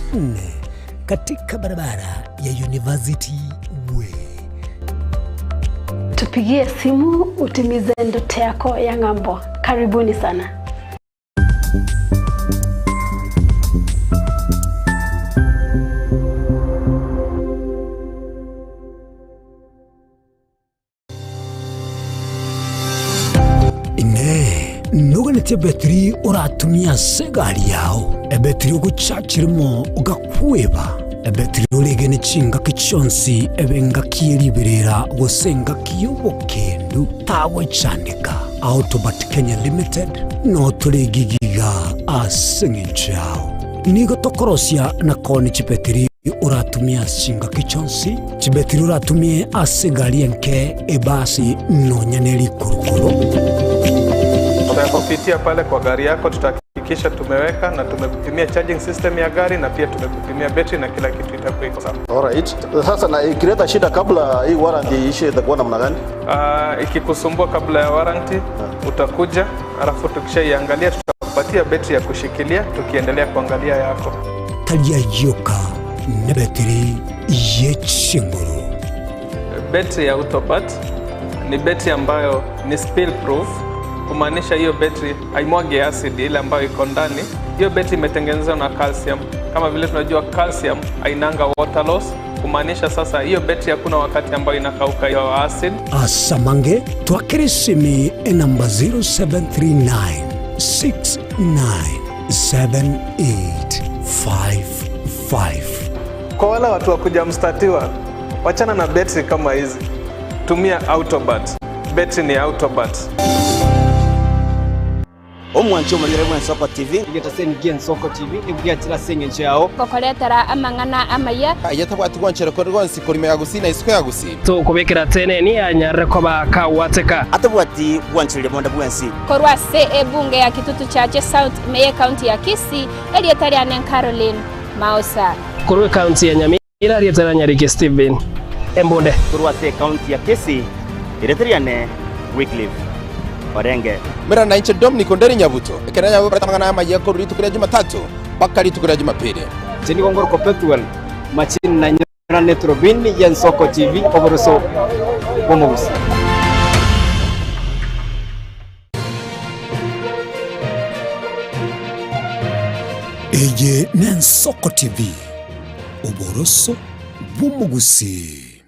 katika barabara ya University Way. Tupigie simu utimize ndoto yako ya ng'ambo. Karibuni sana. Inee, noganeti ebetiri oratumie ase egari yao, ebetiri ogochachirimo ogakweba, ebetiri oregene chingaki chionsi ebe engaki ye riberera gose engaki y'obokendu, tagwechandeka. Autobat Kenya Limited no tore gigiga ase eng'encho yao. Nigo tokorosia na koonia chibetiri oratumie ase chingaki chionsi, chibetiri oratumie ase egari enke, ebasi, nonya ne rikurukuru. Tutakupitia pale kwa gari yako, tutahakikisha tumeweka na tumekupimia charging system ya gari na pia tumekupimia betri na kila kitu itakuwa iko sawa. Alright. Sasa na ikileta shida kabla hii warranty iishe itakuwa namna gani? Ikikusumbua kabla ya warranty utakuja, alafu tukishaiangalia tutakupatia betri ya kushikilia tukiendelea kuangalia yako. Taria yoka nebetiri yechinguru. Betri ya Autopat ni betri ambayo ni spill proof, kumaanisha hiyo betri haimwagi acid ile ambayo iko ndani. Hiyo betri imetengenezwa na calcium. Kama vile tunajua calcium hainanga water loss, kumaanisha sasa hiyo betri hakuna wakati ambayo inakauka hiyo acid. Asamange twakirisimi enamba 0739 697855. Kwa wale watu wa kuja mstatiwa, wachana na betri kama hizi, tumia Autobat. Betri ni Autobat. Omwancho omanyire bwa Ensoko TV. Egetaseni Ensoko TV ebugiatira ase eng'encho yao. Gokoretera amang'ana amaya. Ayetabwati gwanchera kori gonsi korima ya gusii na isiko ya gusii. Tukubikira tene ni anyarire koba kawateka. Atabwati gwanchire bonda bwensi. Korwa ase ebunge ya Kitutu Chache South meye county ya Kisii erietariane Caroline Mausa. Korwa county ya Nyamira rietara Nyariki Steven Embunde. Korwa ase county ya Kisii ereteriane Wycliffe Orenge. Mera na inche Dominic Onderi Nyabuto. Ekera nyago kareta amaya koru rituko rya Jumatatu mpaka rituko rya Jumapili. Cheni gongoro Perpetual machini na nyora netrobin ya Ensoko TV oboroso bw'omogusi. Eye n'Ensoko TV, oboroso bw'omogusii.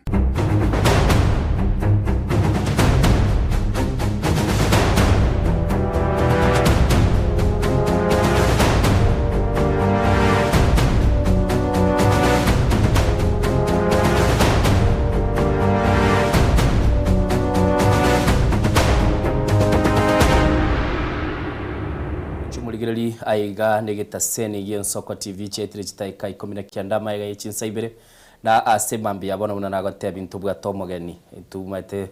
Chimorigereri aiga negetaseni giensoko TV chetire chitaika 19 maiga yechinsa ibere na ase mambi yabona buna nagoteba into bwate omogeni ntumate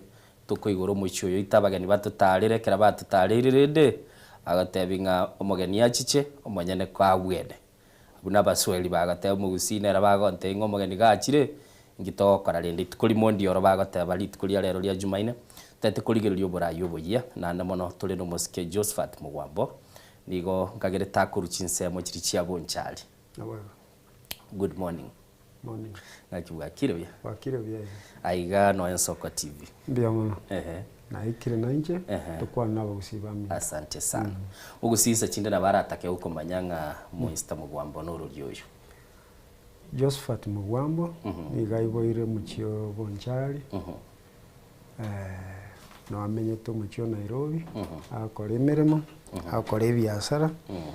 tokoigora omochie oyo ite abageni batotarire ekero batotarire rende agotebi ng'a omogeni achiche omonyene kwabwene buna abaswahili bagoteba omogusii nere bagontebia ng'a omogeni gachire inki togokora rende rituko rimo ndioro bagoteba rituko ria rero ria jumaine totete korigereria oborai oboyia naende mono tore na omosike Josephat Mugwambo nigo nkagerete akorwa chinsemo chiri chia Bonchari. Good morning. Morning. Ng'aki bwakire buya? Bwakire buya. Aiga noe Ensoko TV. Mbuya mono. Ehe. Naikire nainche Ehe. tokwane na abagusii bamino. Asante sana. Ogusisa chinde nabo aratake gokomanya ng'a Mr. Mugwambo norori oyo. Josephat Mugwambo Mhm. nigo aiboire omochie o Bonchari Mhm. eh, noamenyete omochie o Nairobi Mhm. agakora emeremo Mhm. agakora ebiasara Mhm.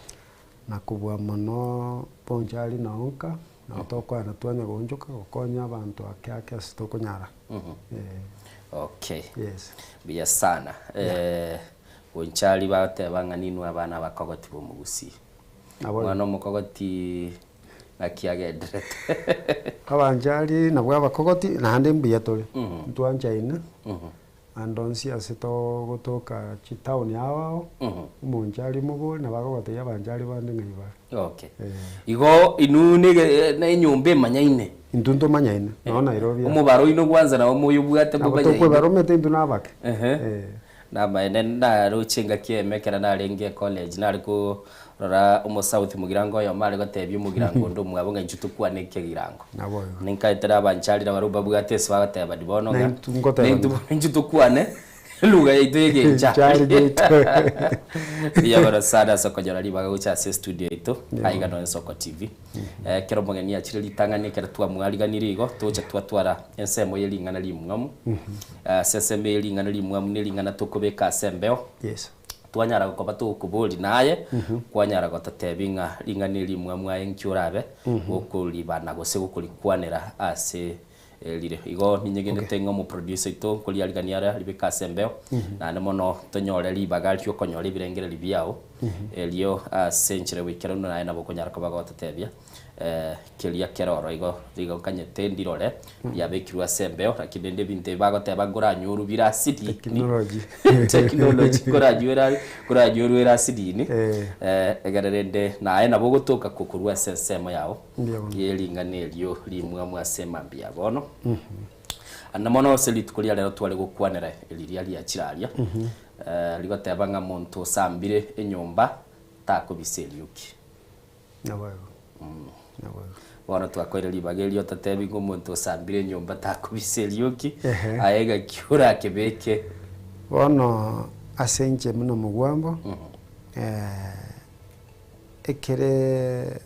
na kobua mono Bonchari nonka. Nabo tokoenda twanya goonchoka gokonya abanto ake ake ase tokonyara. Eh. Okay. Yes. Mbuya sana. Eh, Bonchari bagoteba ng'a ninwe abana abakogoti b'omogusii. Nabo Omwana omokogoti ng'aki agenderete? Abanchari nabwo abakogoti naende mbuya tore. Ntwanchaine. Ande onsi ase togotoka chitaoni ao ao, omonchari omobori nabo agogotebia abanchari bande ng'ai bare. Okay. Igo inwe nege na enyomba emanyaine. Intwe ntomanyaine, nonye Nairobi aa. Omobaro oino gwanza nabo moyobwate Nabo momanyaine. tokwebara omanyete intwe nabake. Ehe. Namaene naroche engaki eyemo ekero narenge ecollege nare korora omosouth mogirango oyomo are gotebia omogirango onde omwabo ng'a inchuo tokwane ekegirango. Naboigo. Ninkaetera abanchari na barobwo babwate ase bagoteba di bono ng'a Naintwe ngoteba naintwe bono inchuo tokwane elugha yaito Enchari y'egenchari. yaito. Mbuya mono sana ase okonyora ribaga gocha ase estudio yaito aiga nonye Nsoko TV. Ekero omogeni achire ritang'ani ekero twamwariganirie igo togocha twatwara ensemo ye ring'ana rimwamu. Ase ensemo eye ring'ana rimwamu ne ring'ana tokobeka ase embeo. Yes. Twanyara gokoba togokoboria naye, kwanyara gototebia ng'a ring'ana eri rimwamu aye nki orabe gokoribana gose gokorikwanera ase rire. Igo ninyegenete ng'a omoproducer oito nkoriarigania are aribeke ase embeo, naende mono tonyore ribaga riokonyora ebirengererio biao, erio ase enchera y'oboikeranu naye nabo okonyara koba gototebia keria kere oro. Igo rigo nkanyete ndirore riabekirwe ase embeo, lakini rende ebinto ebi bagoteba nkoranyorwe bire ase dini, Technology. technology nkoranywera nkoranyorwe ere ase dini, egere rende naye nabo ogotoka kokorwa ase ensemo yao. Mbuya mono. Ye ring'ana erio rimwamu ase mambia ya bono. Ande mono ase rituko ria rero tware gokwanera riria riachire aria, rigoteba ng'a monto osambire enyomba takobisa erioki. Naboigo. Naboigo. Bono twakoire ribaga erio ototebi ng'a omonto osambire enyomba takobisa erioki, Ehe. aye gaki orakebeke. Bono ase inche buna omogwambo, ekere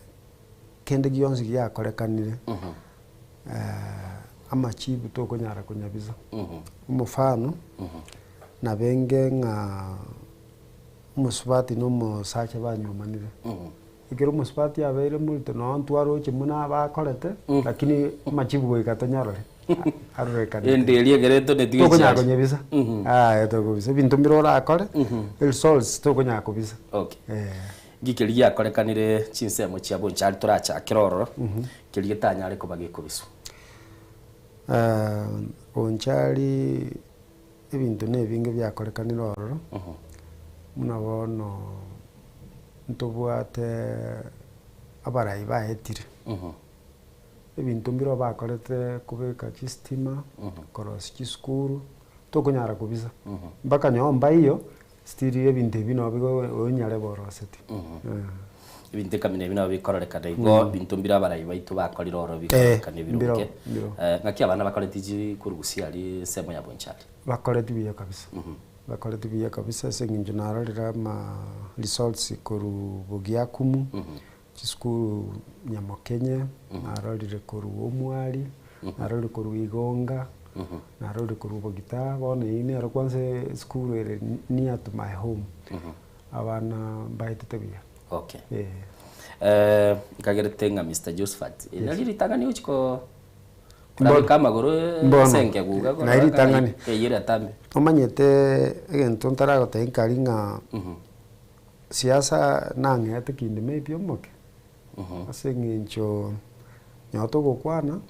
Kende gionsi giakorekanire, amachibu tokonyara konyabisa. Omofano, nabenge ng'a omosubati na omosacha banywomanire. Ekero omosubati abeire morito noo ntwaroche buna bakorete, lakini amachibu goika tonyarore arorekanete. Ende eria ekero etoneti Tokonyara gochia. konyebisa, yaya tokobisa. Ebinto mbire orakore, results tokonyara kobisa. Okay. Eh. Nki keria giakorekanire chinsemo chia bonchari torachakere ororo, keria getanyare koba gekobiswa? Bonchari ebinto nebinge biakorekanire ororo, buna bono ntobwate abarai baetire, ebinto mbirobio bakorete kobeka chistima, korosia chisukuru, tokonyara kobisa, mpaka nyomba iywo. Still ebinto ebi nabo bigo onyare boroseti. Ebinto ekamina ebi nabo bikororekana igo ebinto mbire abarai baito bakorire oro bikororekana ebironge. Ng'aki abana bakoreti chi korwa gusii aria ensemo ya Bonchari? Bakoreti buya kabisa, bakoreti buya kabisa ase eng'encho narorire ama results korwa Bogiakumu, chisukuru Nyamokenye, narorire korwa Omwari, narorire korwa Igonga, narorire korwa Bogitaa, bono eyio nero kwanza esukuru ere near to my home, abana mbaetete buya. Okay. Eh. Eh, nkagerete ng'a Mister Josephat, Yes. nari ritang'ani ochi ko Mbono. korabeka amagoro Mbono. ase enkegu iga Naye ritang'ani. eyio eratambe. Omanyete egento ntaragotebia nkari ng'a Siasa nang'ete kinde maybe omoke, ase eng'encho nyago togokwana,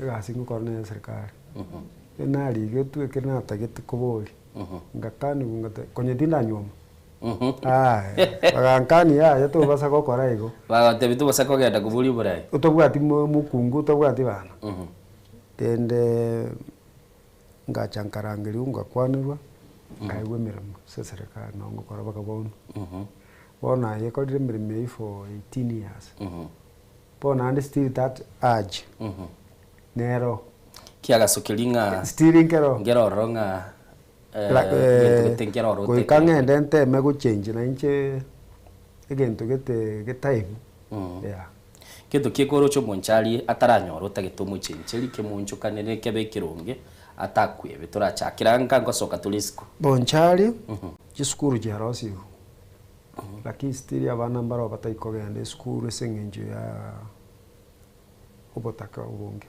egasi ngokora neye eserikari, ekero narigetwe ekero natagete koboria, ngakaniwa ngate konya tindanyuoma, aye bagankania yaya tobasa gokora igo. Bagotebi tobasa kogenda koboria oborai. Otabwati mo mokungu otabwati bana, rende Ngacha nkarangerigwa ngakwanerwa, nkaegwa emeremo ase eserekari nabo ngokora mpaka bono. Bono aye ekorire emeremo eyio for 18 years. Bono naende still that urge nero. Kiagasokeria ng'a Still nkero. nkere ororo ng'a egento gete nkere ororo Goika otekire. ng'ende nteme gochange nainche egento gete getaibu, yeah. Gento ki ekoroche omonchari ataranyora otagete omochencheri kemonchokanere kebe ekeronge atakwebe torachakere anga ngosoka tore isiko. Bonchari, chisukuru chiarosigwe, lakini still abana mbaroo batari kogenda esukuru ase eng'encho ya. obotaka obonge.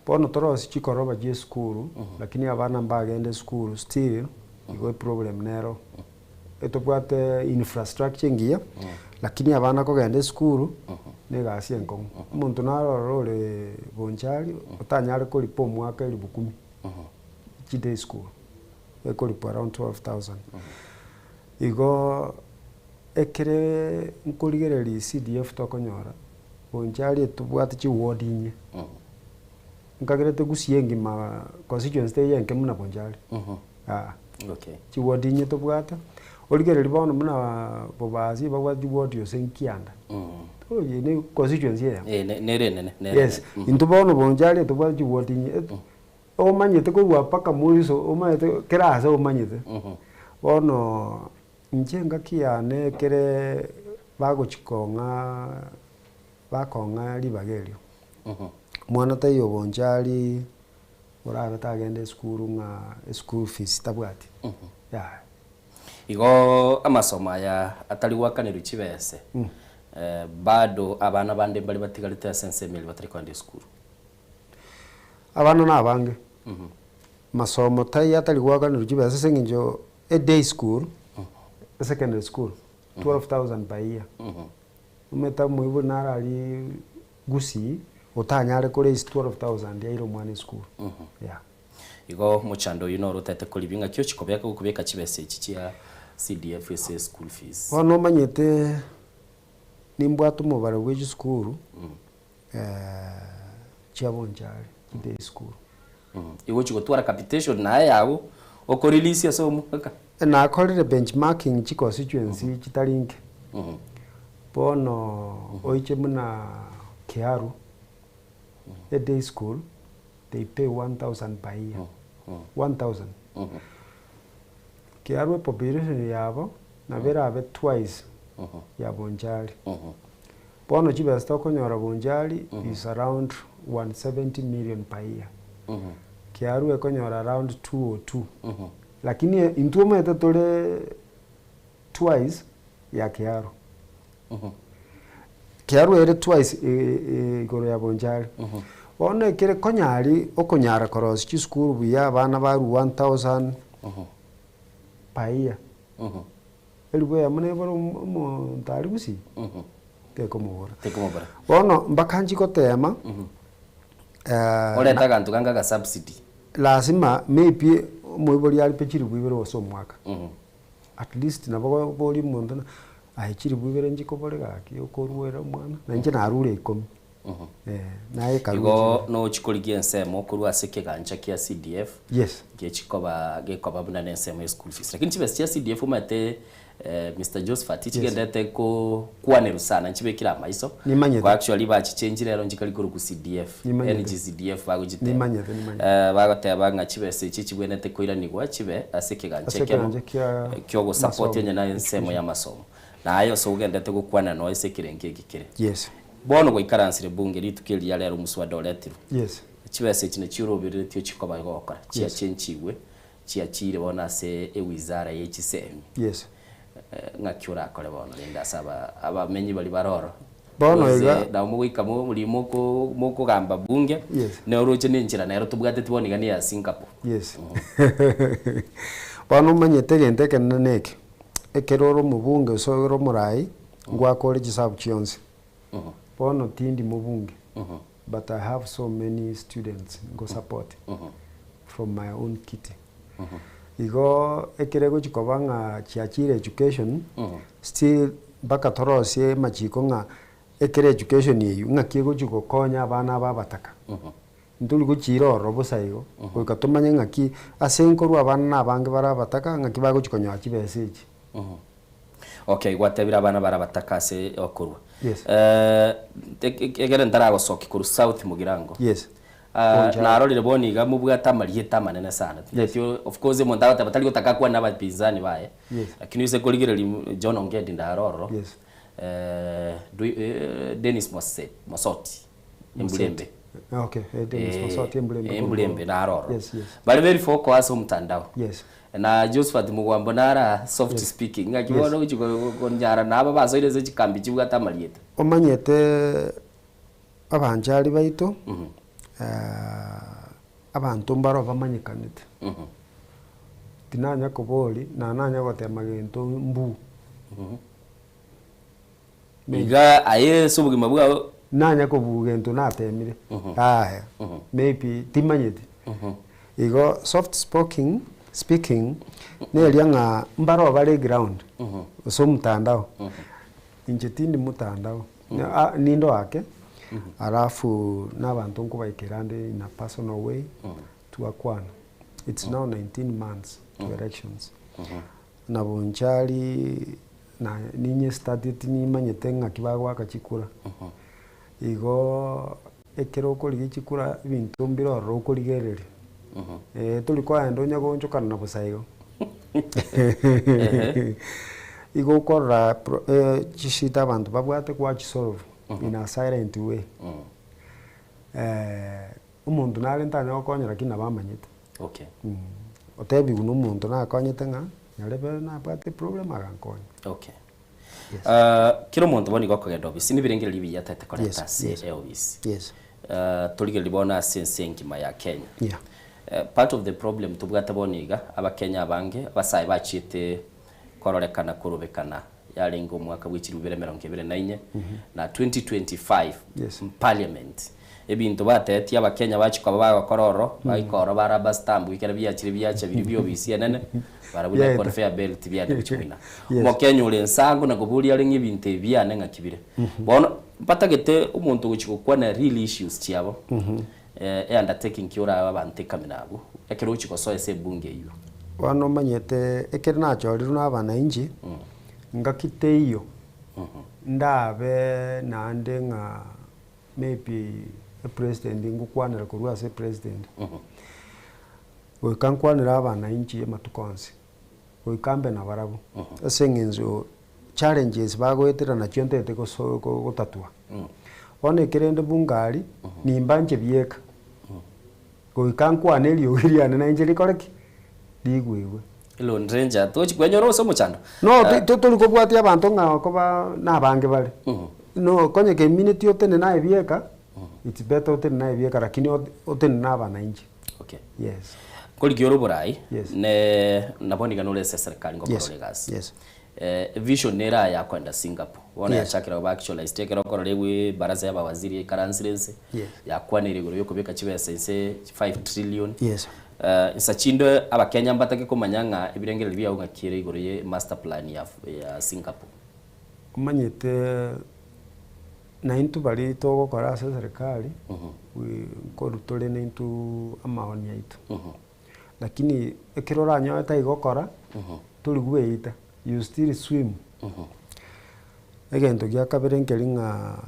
Bono torosie chikoroba chia esukuru, lakini abana mbagende esukuru still igo eproblem nero. Etobwate infrastructure engiya, lakini abana kogenda esukuru na egasi enkong'u. Omonto naro ororo ore bonchari otanyare koripa omwaka elifu kumi chiday school, ekoripwa around 12,000. Igo ekere nkorigereria CDF tokonyora, bonchari etobwate chiward inye, nkagerete gusii engima constituency teiyo enke buna bonchari. Aa. Okay. Chiward inye tobwate, origereria bono buna Bobasi babwate chiward gose nkianda. Oye ne constituency eyemo. Eh, ne- nere enene, nere Yes, enene. intwe bono Bonchari tobwate chiward inye. Omanyete korwa mpaka mwiso, omanyete kera ase omanyete. Bono inche engaki yane ekere bagochi kong'a bakong'a ribaga erio, omwana taiyo Bonchari Orabe tagenda esukuru ng'a eschool fees tabwati. Yaya. Igo amasomo aya atari goakanerwa chibese, bado abana bande mbare batigarete ase ensemo eria batari kogenda esukuru. Abana nabange. Masomo tai atari goakanerwa chibesa ase eng'encho e day school, e secondary school, 12,000 per year. Omanyete omoibori naro aria Gusii otanyare ko raise 12,000 aire omwana esukuru. Yeah. Igo omochando oyio noro otete koribia ng'aki ochia kobeka gokobeka chibesa echi chia CDF ase eschool fees. Bono omanyete nimbwate omobaro bwe chisukuru chia Bonchari chi day school. Igo ochia gotwara capitation naye yago oko release ase omwaka. Nakorire benchmarking chi constituency chitari inke. Bono oiche buna Kiaru, a day school they pay 1000 per year, 1000. Kiaru epopulation yabo nabo erabe twice ya Bonchari. Bono chibesa tokonyora Bonchari is around 170 million per year. Kiaru ekonyora around 202. Lakini intwe omanyete tore twice ya Kiaru. Kiaru ere twice igoro ya Bonchari. Bono ekere konyari okonyara korosia chisukuru buya abana barue 1000 per year. Elifu eyemo nebore omonto aria gusii tekomobora. Tekomobora. Bono mpaka nchi gotema Orete aganto kange aga subsidy. Lazima maybe omoibori aripe chilifu ibere gose omwaka. At least nabo okoboria omonto ng'a aye chilifu ibere nchikobore gaki okoruera omwana, na inche narure ikomi. Eh, naye ekarua Igo chilifu. nochi korigia ensemo korwa ase ekegancha kia CDF Yes. gechikoba gekoba buna na ensemo ya school fees. Lakini chibesa chia CDF omanyete Mister Josephat chigenderete ko kwanerwa sana nchibekire amaiso. Nimanyete. Ko actually bachichenchire ero nchikari korokwa CDF, Nimanyete. NGCDF bagochiteba. Nimanyete, nimanyete. Bagoteba ng'a chibesa echi chibwenerete koiranigwa chibe ase ekegancha Ase ekemo ekegancha kia kiogosupport masomo, onye na ensemo ya amasomo. Naye ase ogenderete gokwana noe ase ekerengo eke kere. Yes. Bono gwaikaransire bunge rituko eri ria rero omuswada oretirwe. Yes. Chibesa echi nachio orobereretie ochie koba igo ogokora. Yes. Chiachenchigwe, chiachire bono ase ewizara ye chisemi. Yes. Ng'aki orakore bono rende ase aba abamenyi baria bare ororo? Bono Gose iga. nabo mogoika mo moko mokogamba bunge, Yes. noroche na enchera nero tobwateti bono iga niya Singapore. Yes. Bono omanyete egento ekenene neke, ekero ore omobunge gose ore omorai, ngwakore chisabu chionsi. Bono tindi mobunge, but I have so many students ngo support from my own kitty. Igo ekere egochi koba ng'a chiachire education, still mpaka torosie amachiko ng'a ekere education eywo ng'aki egochi gokonya abana aba abataka. Ntori gochiira ororo bosa igo, goika tomanye ng'aki ase nkorwa abana na abange bare abataka ng'aki bagochi konyora chibesa echi. Okay, gwatebire abana bare abataka ase okorwa. Yes. Eh, egere ntaragosokia korwa South Mugirango. Yes. Ah, Bonchari. narorire bono iga mobwate amarieta amanene sana. Yes. Of course omonto agoteba tari gotaka akwane abapinzani baye. Yes. Lakini ase korigereria John Ongedi ndare ororo. Yes. Eh, Dennis Mose, Mosoti. Embulembe. Okay, eh, Dennis Eh, Mosoti Embulembe. Embulembe naro ororo. Yes, yes. Bare very vocal ase omotandao. Yes. Na Josephat Mugwambo nara soft Yes. speaking ng'aki Yes. bono ogochi konyara naba basoire ase chikambi chibwate amarieta. Omanyete. Abanchari baito, abanto mbaro bamanyekanete. Tinanya kobori, na nanya gotema gento mbu. Iga aye ase obogima bwao. Nanya kobua gento natemire, yaya, maybe timanyeti. Igo soft spoking, speaking, neria ng'a mbaro bare eground, gose omotandao, inche tindi motandao, ninde oake, alafu na abanto nkobaikera ande in a personal way, twakwana. It's now 19 months to elections. Na Bonchari na ninye started nimanyete ng'aki bagoaka chikura. Igo ekero okorigia chikura ebinto mbire ororo okorigereria. Eh tori koenda onye goonchokana na bosa igo. Igo okorora pro chishida abanto babwate gwachisolve in a silent way. Omonto nare ntanya gokonya lakini nabo amanyete. Okay. Otebigwe na omonto nakonyete ng'a nyarebe nabwate eproblem agankonya. Okay. Kera omonto bono igo okogenda obisi nibirengererio ebiya atagete koreta Yes, ase yes. eobisi. Yes. Torigererie bono ase ense engima ya Kenya. Yeah. Part of the problem tobwate bono iga, abakenya abange abasae bachiete kororekana korobekana yarenge omwaka bwe chilifu bibere emerongo ebere na inye na 2025 Yes. parliament ebinto batebetie abakenya bachia koba bagokora oro baika oro ba rubber stamp ekero biachire biacha biria bia obisi enene barabwo na Biaeta. conveyor belt biaenda gochia koina. Yes. Omokenya ore nsango na koboria are ng'a ebinto ebi biane ng'aki bire. Bono mbatagete omonto ogochia gokwana real issues chiabo e undertaking ki orabe abanto ekamina abwo ekero ogochia gosoa ase ebunge eywo. Bono omanyete ekero nachorirwe na abananchi, ngaki teiyo ndabe naende ng'a maybe epresident ngokwanera korwa ase epresident, goika nkwanere abananchi amatuko onsi, goika mbe nabarabwo, ase eng'encho challenges bagoetera nachio ntagete goso gotatua. Bono ekerende bunge aria, nimba inche bieka, goika nkwane eriogi riane nainche rikore ki? Rigwegwe. Lone Ranger, tochi kwenyora ase omochando. No, tori kobwatia abanto ng'a okoba nabange bare. No, konye kemineti otenene aye bieka, it's better otenene aye bieka lakini otenene na abananchi. Okay. Yes. Nkorigia ore oborai, Yes. ne nabo niga nore ase eserekari ngokora Yes. ore egasi. Yes. Vision nere aya ya koenda Singapore. Bono Yes. yachakire koba actualized ekero okorora egwe baraza ya abawaziri yaikaransire inse, Yes. yakwanire igoro ya okobeka chibesa inse 5 trillion. Yes. Insa chinde abakenya mbatake komanya ng'a ebirengererio biao ng'aki ere igoro ye master plan ya ya Singapore. Omanyete naintwe baria togokora ase eserekari, we nkorwa tore naintwe amaoni aito. Lakini ekero oranyore taigokora, tori gweita, you still swim. Egento gia kabere nkeri ng'a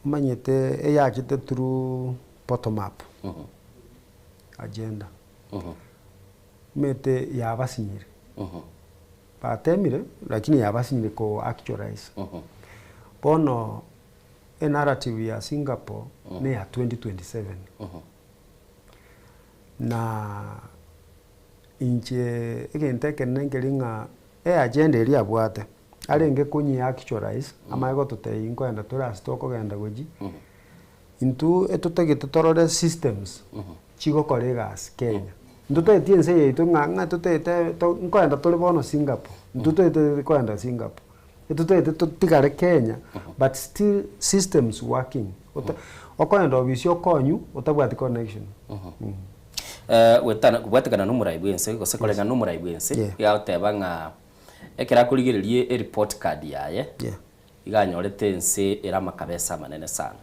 omanyete eyachete through bottom up agenda. Omanyete yabasinyire, batemire lakini yabasinyire ko actualize. Bono enarrative ya Singapore neya 2027. Na inche egento ekenene nkeri ng'a eagenda eria abwate, arenge konyi actualize, amanye gototebia nkoenda tore ase tokogenda gochia, intwe etotagete torore systems chigokora egasi Kenya. Ntotageti ense yaito ng'a ng'a totagete to nkoenda tore bono Singapore, ntotagete koenda Singapore, etotagete totigare Kenya but still systems working. Ota okoenda obisi okonywe otabwati connection. Goetana kobwatekana na omorai bw'ense gose koreng'ana na omorai bw'ense, Yeah. iga agoteba ng'a ekero akorigereria ereport card yaye, Yeah. iga anyorete ense ere amakabesa amanene sana.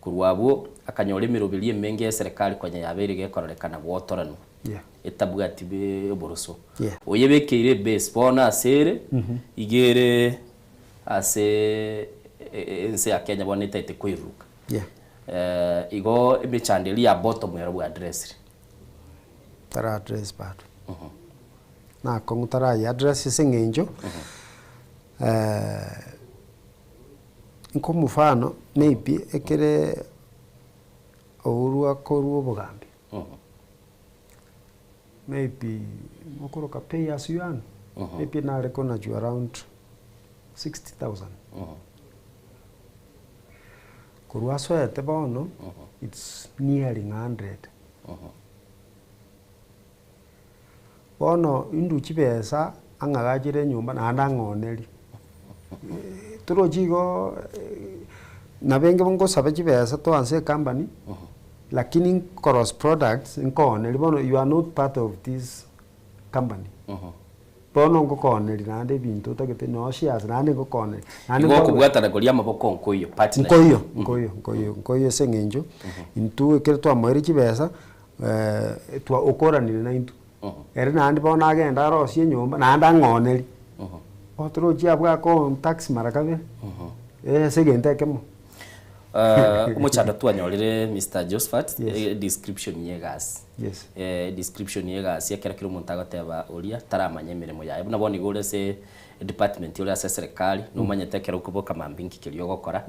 Korwa abwo, akanyora emeroberio emenge y'eserekari konya yabeire gekororekana gotoranwa, Yeah. etabwati be oboroso. Yeah. Oyebekeire ebase bono ase ere, iga ere ase ense ya Kenya bono etaete koiruruka. Yeah. Igo emechando eria ya bottom ero bwa addressire. Tara address bado. Nakong'u taraye address ase eng'encho, nkomofano maybe ekere Uhuru akorwa obogambi, maybe mokoroka pay as you earn, maybe nare konachwa around 60,000. Korwa asoete bono, it's nearing 100. Bono intwe chibesa ang'agachere enyomba naende ang'onerie. Torochi igo nabo enge ngosabe chibesa toanse ecompany, lakini nkorosia products nkooneria bono you are not part of this company. Bono ngokooneria naende ebinto otagete noo shares naende ngokooneria. Naende Igo nkobe- okobwatana koria amaboko nkoiyo, partnership. Nkoiyo, nkoiyo, nkoiyo, nkoiyo ase eng'encho, intwe ekero twamoeire chibesa, twa okoranire naintwe. Ere naende bono agende arosie enyomba, naende ang'onerie. Bono torochi abwo ako tax mara kabere, ase egento ekemo. Omochando twanyorire Mister Josphat, Yes. description ya egasi. Yes. Description ya egasi ekero kera omonto agoteba oria taramanya emeremo yaye. Buna bono igo ore ase edepartment ore ase eserekari, nomanyete ekero okoboka mambia inki keria ogokora,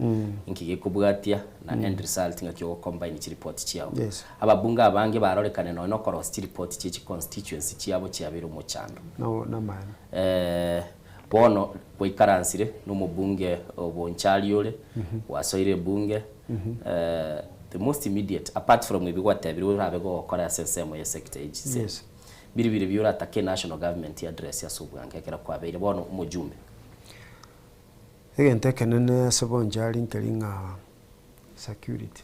inki gekobwatia, na end result ng'aki ogocombine chiripoti chiao. Yes. Ababunge abange barorekane nonya na okorosia chiripoti chie chiconstituency chiabo chiabeire omochando. No, namaene. Bono gwaikaransire nomobunge o Bonchari ore, gwasoire ebunge, the most immediate apart from ebi gwatebirwe orabe gogokora ase ensemo ye sector ye chisemi. Yes. Biri biri bi oratake national government address ase obwango ekero kwabeire bono omojumbe. Egento ekenene ase Bonchari nkeri ng'a security.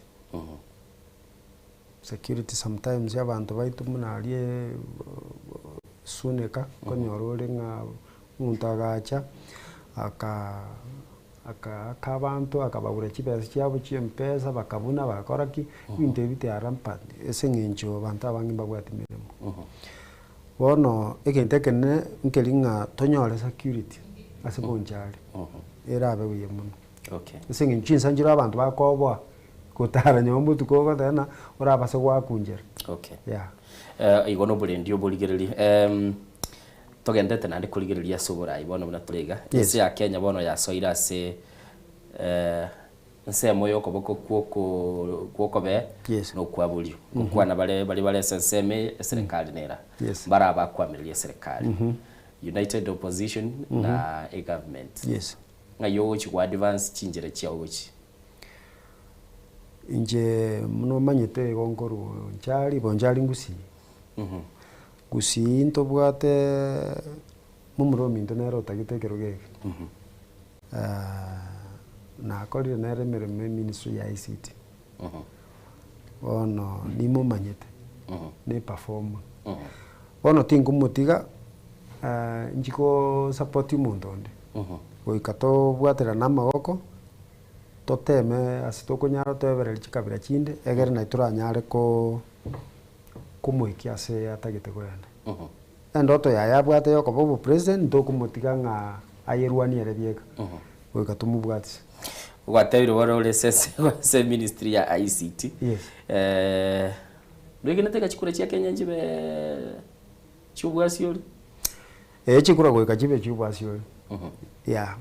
Security sometimes abanto baito buna aria suneka, okonyora ore ng'a omonto agacha, aka akaaka abanto akabagura chibesa chiabo chia mpesa bakabuna bagakora ki, ebinto ebi they are rampant ase eng'encho abanto abange mbabwati meremo. Bono egento ekenene nkeri ng'a tonyore security ase bonchari, erabe buya mono. Okay. Ase eng'encho chinsa nchire abanto bakoboa. Gotara nyomba botuko ogoteba ng'a orabase goakunchera. Okay. Yeah. Eh, igo noborendi oborigereria. Em, togenderete naende korigereria ase oborai bono buna tore iga. Yes. Ense ya Kenya bono yasoire ase eh, ensemo ya okoboko kwoko kwokobee Yes. na okwa borio. Gokwana bare baria bare ase ensemo eye, eserekari nera. Yes. Mbare abakwamireria eserekari. United Opposition na egovernment. Yes. Ng'ai ogochi go advance chinchera chiao gochia? Inche buna omanyete igo nkorwa Bonchari, Bonchari Gusii. Gusii ntobwate momura ominto nere otagete ekerogo eke, nakorire nere emeremo eministry ya ICT. Bono nimomanyete, ne performer. Bono tinkomotiga inchi ko support omonto onde, goika tobwaterane amagoko. Toteme ase tokonyara toebererie chikabira chinde, egere naye toranyare ko komoikia ase atagete kogenda. Endoto yaye abwate ya okoba obopresident, ntokomotiga ng'a ayerwanie ere bieka, goika tomobwatise. Gwatebire bono ore ase ase ministry ya ICT. Yes. Ndoigenete ng'a chikura chia Kenya nchibe chiobwasi ore? Ee chikura goika chibe chiobwasi ore. Yeah.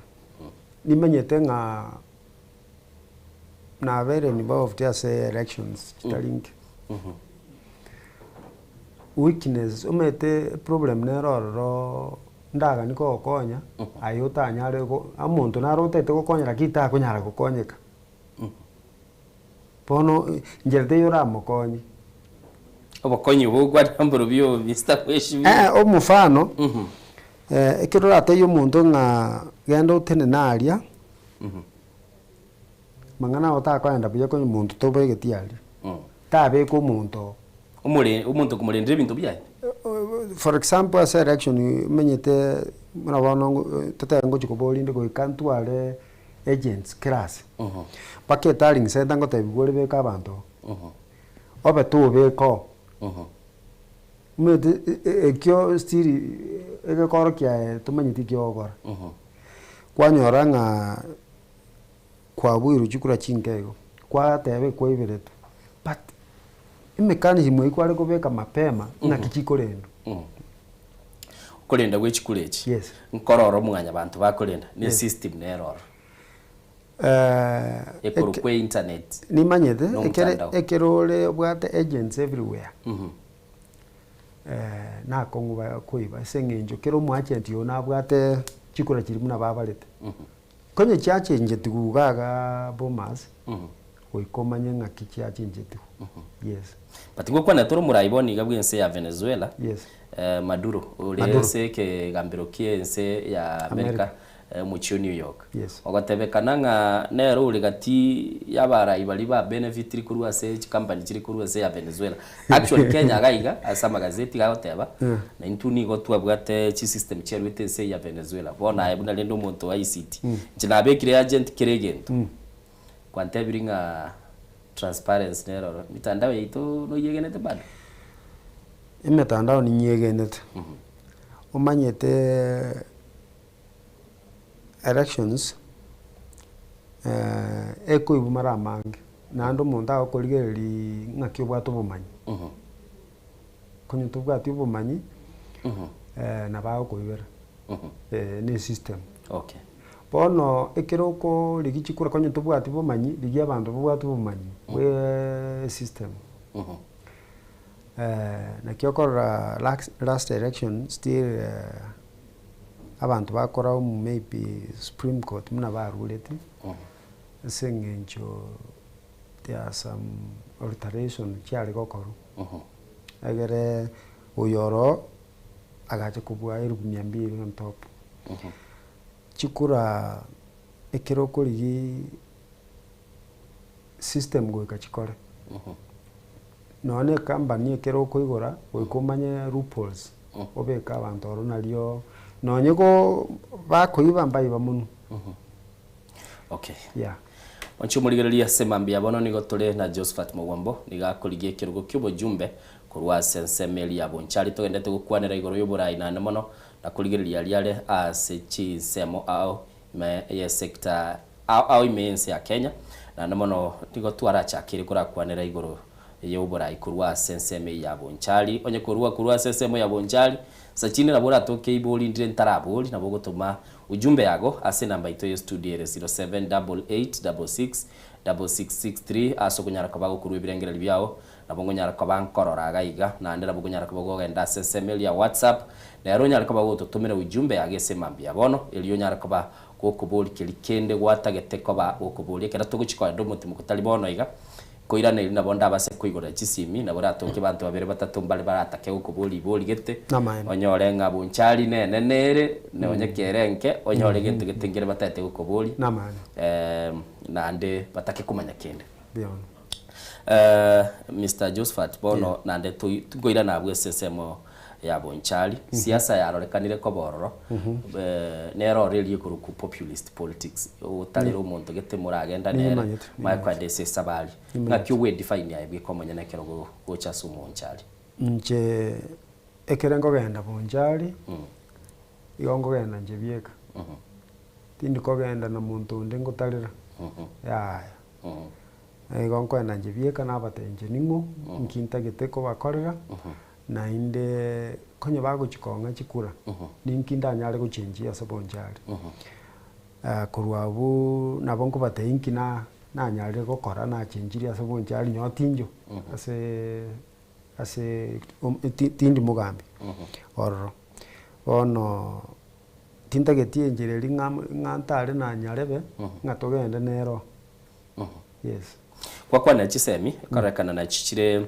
Nimanyete ng'a nabeire involved ase elections chitari inke. Weakness, omanyete problem nere ororo ndagani kogokonya, aye otanyare go omonto naro otagete gokonya lakini takonyara gokonyeka. Bono inchera teiyo oramokonye. Obokonyi obo okwana mborobio Mister Mheshimiwa. Eh, omofano, ekero oratebie omonto ng'a genda otenene aria, mang'ana ao takoenda buya konya omonto tobegeti aria, tabeka omonto oo. Omore omonto okomorendera ebinto biaye? For example ase election omanyete buna bono totebe ngochi koboria inde goika ntware agents kera ase, mpaka etallying center ngotebiwa ore beka abanto oo. Obe tobeka oo. Omanyete ekio still egekorokia aye tomanyeti eki ogokora. Kwanyora ng'a kwabuirwe chikura chinke igo, kwateba ekwaiberetwe, but emechanism eywo kware kobeka mapema naki chikorendwa. Okorenda gwe chikura echi, Yes. nkorora omwanyabanto bakorenda, ne Yes. system nere ororo. Ekorokwa internet. Nimanyete, Na ekere omotandao. ekero ore obwate agents everywhere, nakong'u ba koiba ase eng'encho kera omoagent oyo nabwate chikura chiria buna babarete. Konye chiachengetigwe iga igaa Bomas, Goika omanye ng'aki chiachenchetigwe. Yes. But ngokwana tore omorai bono iga bw'ense ya Venezuela, Yes. Maduro, ore Maduro. ase ekegambero ki'ense ya America, America. omochie o New York. Yes. Ogotebekana ng'a nere ore gati y'abarai baria ba benefitiri korwa ase chicompany chire korwa ense ya Venezuela. Actually Kenya iga iga ase amagazeti iga agoteba, na intwe nigo twabwate chisystem chiaruete ense eye ya Venezuela. Bono aye buna rende omonto o ICT, inche nabekire agent kera egento. Kwantebirie ng'a transparency nere oro. Mitandao yaito noyegenete bado? Emetandao ninyegenete. Omanyete elections ekoigwa mara amange, naende omonto agokorigereria ng'aki obwate obomanyi. Konya tobwati obomanyi, nabo agokoibera, na esystem. Okay. Bono ekero okorigia chikura konya tobwati bomanyi, rigia abanto babwate obomanyi bwe esystem. Naki okorora last election still abanto bakoraumu maybe supreme court buna barureti, ase eng'encho there are some alteration chiare gokorwa, egere oyo oro agacha kobua elfu mia mbili on top. Chikura ekero okorigia system goika chikore. Nonya na ecompany ekero okoigora goika omanye loopholes, obeke abanto ororo nario nonye go bakoiba mbaiba monwe. Okay. Yeah. Mwanche omorigereria ase mambia bono nigo tore na Josephat Mogwambo nigo akorigia ekerogo ki'obojumbe korwa ase ensemo eria ya Bonchari togendete gokwanera igoro y'oborai naende mono na korigereria aria are ase chinsemo ao ime y'esector ao ao ime y'ense ya Kenya naende mono nigo twarachakire korakwanera igoro y'oborai korwa ase ensemo eye ya Bonchari. Onye korwa korwa ase ensemo ya Bonchari, Sachini nabo oratoke ibori ndire ntarabori nabo ogotoma ujumbe yago ase enamba yaito ye studio ere 0788666663 ase okonyara koba gokorwa ebirengererio biao nabo ngonyara koba nkorora iga iga naende nabo okonyara koba gogenda ase ensemo eria ya WhatsApp nere onyare koba gototomera ujumbe yago ase mambia bono erio onyare koba gokoboria keria kende gwatagete koba gokoboria ekero togochia kogenda omotimoko tari bono iga Koiraneria nabo ndabase koigorera chisimi, nabo ratoke banto babere batato mbare baratake gokoboria ibori gete, Namaene. onyore ng'a bonchari nenene ere, nonye kere enke, onyore gento gete nkere batagete gokoboria, Namaene. naende batake komanya kende. Mbuya mono. Mister Josphat, bono naende toi nkoirana abwo ase ensemo ya bonchari, siasa yarorekanire koba ororo, nere oro eria ekorokwa populist politics, otarere omonto gete moragenda nere, Nimanyete, manye nimanyete. koenda ase esabari. Nimanyete. Ng'aki ogwedefine aye bweka omonyene ekero go gocha ase omonchari? Inche ekere nkogenda bonchari, igo nkogenda inche bieka, tindi kogenda na monto onde ngotarera, yaya. Igo nkoenda inche bieka nabatebia inche ning'o, nki ntagete kobakorera, Naende konya bagochia kong'a chikura, ninki ndanyare gochenchia ase bonchari? Korwa abwo nabo nkobatebia inki na nanyarire gokora nachenchirie ase bonchari nyowe tinjo ase ase tindi mogambi ororo. Bono tintageti enchera eria ng'a ng'a ntare na nyarebe ng'a togende nero. Yes. Gwakwanera chisemi, ekarorekana nachi chire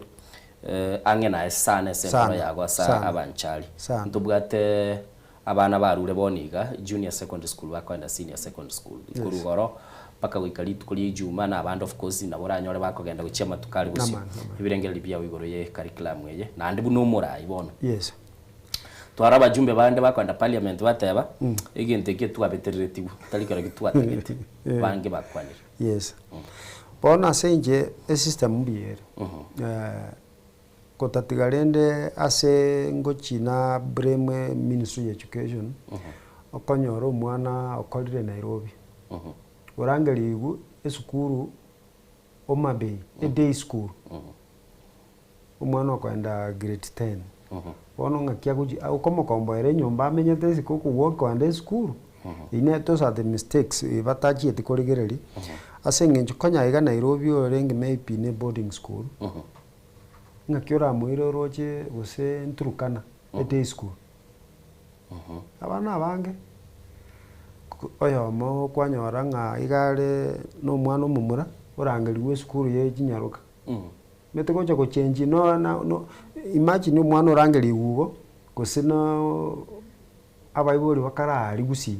ang'e naye sana ase enkoro Sana, yago ase sana, abanchari. sana. Ntobwate abana barure bono iga junior secondary school bakoenda senior secondary school. Yes. Korwa igoro mpaka goika rituko ria ijuma na abande of course nabo oranyore bakogenda gochia amatuko aria bosio. Namana, namana. Ebirengererio biao igoro ye curriculum eye naende buna omorai bono. Yes. Twara abajumbe bande bakoenda parliament bateba, egento ekio twabetereretigwe, tari kerokio twatagete. Bange bakwanire. Yes. Bono ase inche esystem mbuya ere. Gotatiga rende ase ngochia na blame ministry ya education, okonyora omwana okorire Nairobi, orangerigwe esukuru Homa Bay, eday school, omwana okoenda grade ten, bono ng'aki agochi okomokomboera enyomba amenyete isiko okogwa okoenda esukuru, ine those are the mistakes batachieti korigereria, ase eng'encho konya iga Nairobi orenge maybe ne boarding school, ng'aki oramoire oroche gose Turkana eday school. Abana abange, oyomo kwanyora ng'a iga are na omwana omomura. Orangerigwe esukuru ya chinyaroka. Omanyete gocha gochengi no na no imagine omwana orangerigwe igo, gose na abaibori bakare aria gusii,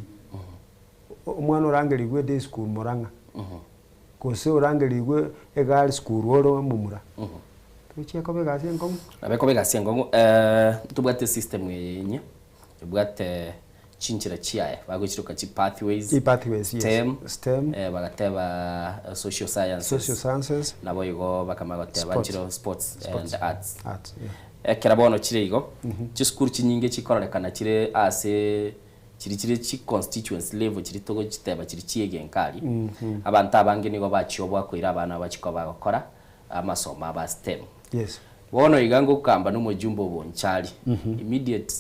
omwana orangerigwe eday school Murang'a, gose orangerigwe egirl school ore omomura, tochia koba egasi enkong'u. Nabo ekoba egasi enkong'u, ntobwate esystem eye enyia, ebwate chinchera chiaye, bagochiroka chi pathways, Chi-pathways, yes. STEM, STEM. bagateba social sciences, Social sciences. naboigo bakamanya goteba Sports. nchire sports Sports. and arts. Arts, yeah. Ekero bono chire igo, chisukuru chinyinge chikororekana chire ase chiri chire chi constituency level chiri togochiteba chiri chiegenka aria, abanto abange nigo bachioboa koira abana bachie koba bagokora amasomo abo a STEM. Yes. Bono iga ngokamba na omojumbe obonchari, immediate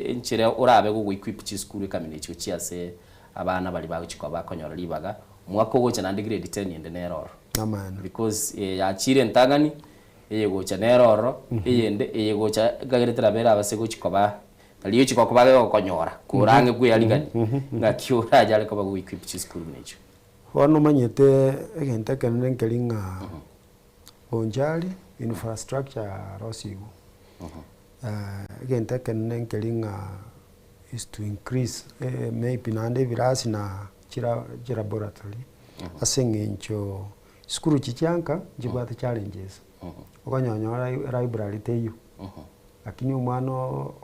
enchera orabe gogo equip chisukuru ekamina echio chia ase abana baria bagochia koba bakonyora ribaga, omwaka ogocha naende grade ten ende nere ororo. Amaene. Because yachire entang'ani, eyegocha nere ororo, eyende eyegocha ekagerete nabo erabase gochia koba nari ochi gokoba gogokonyora, kore ang'e kweyarigania, ng'aki oranyare koba gogo equip chisukuru buna echio. Bono omanyete egento ekenene nkeri ng'a Bonchari infrastructure yarosigwe, egento ekenene nkeri ng'a is to increase maybe naende ebirasi na chira chilaboratory ase eng'encho chisukuru echi chia nka nchibwate challenges, okonyonyora elibrary teiyo, lakini omwana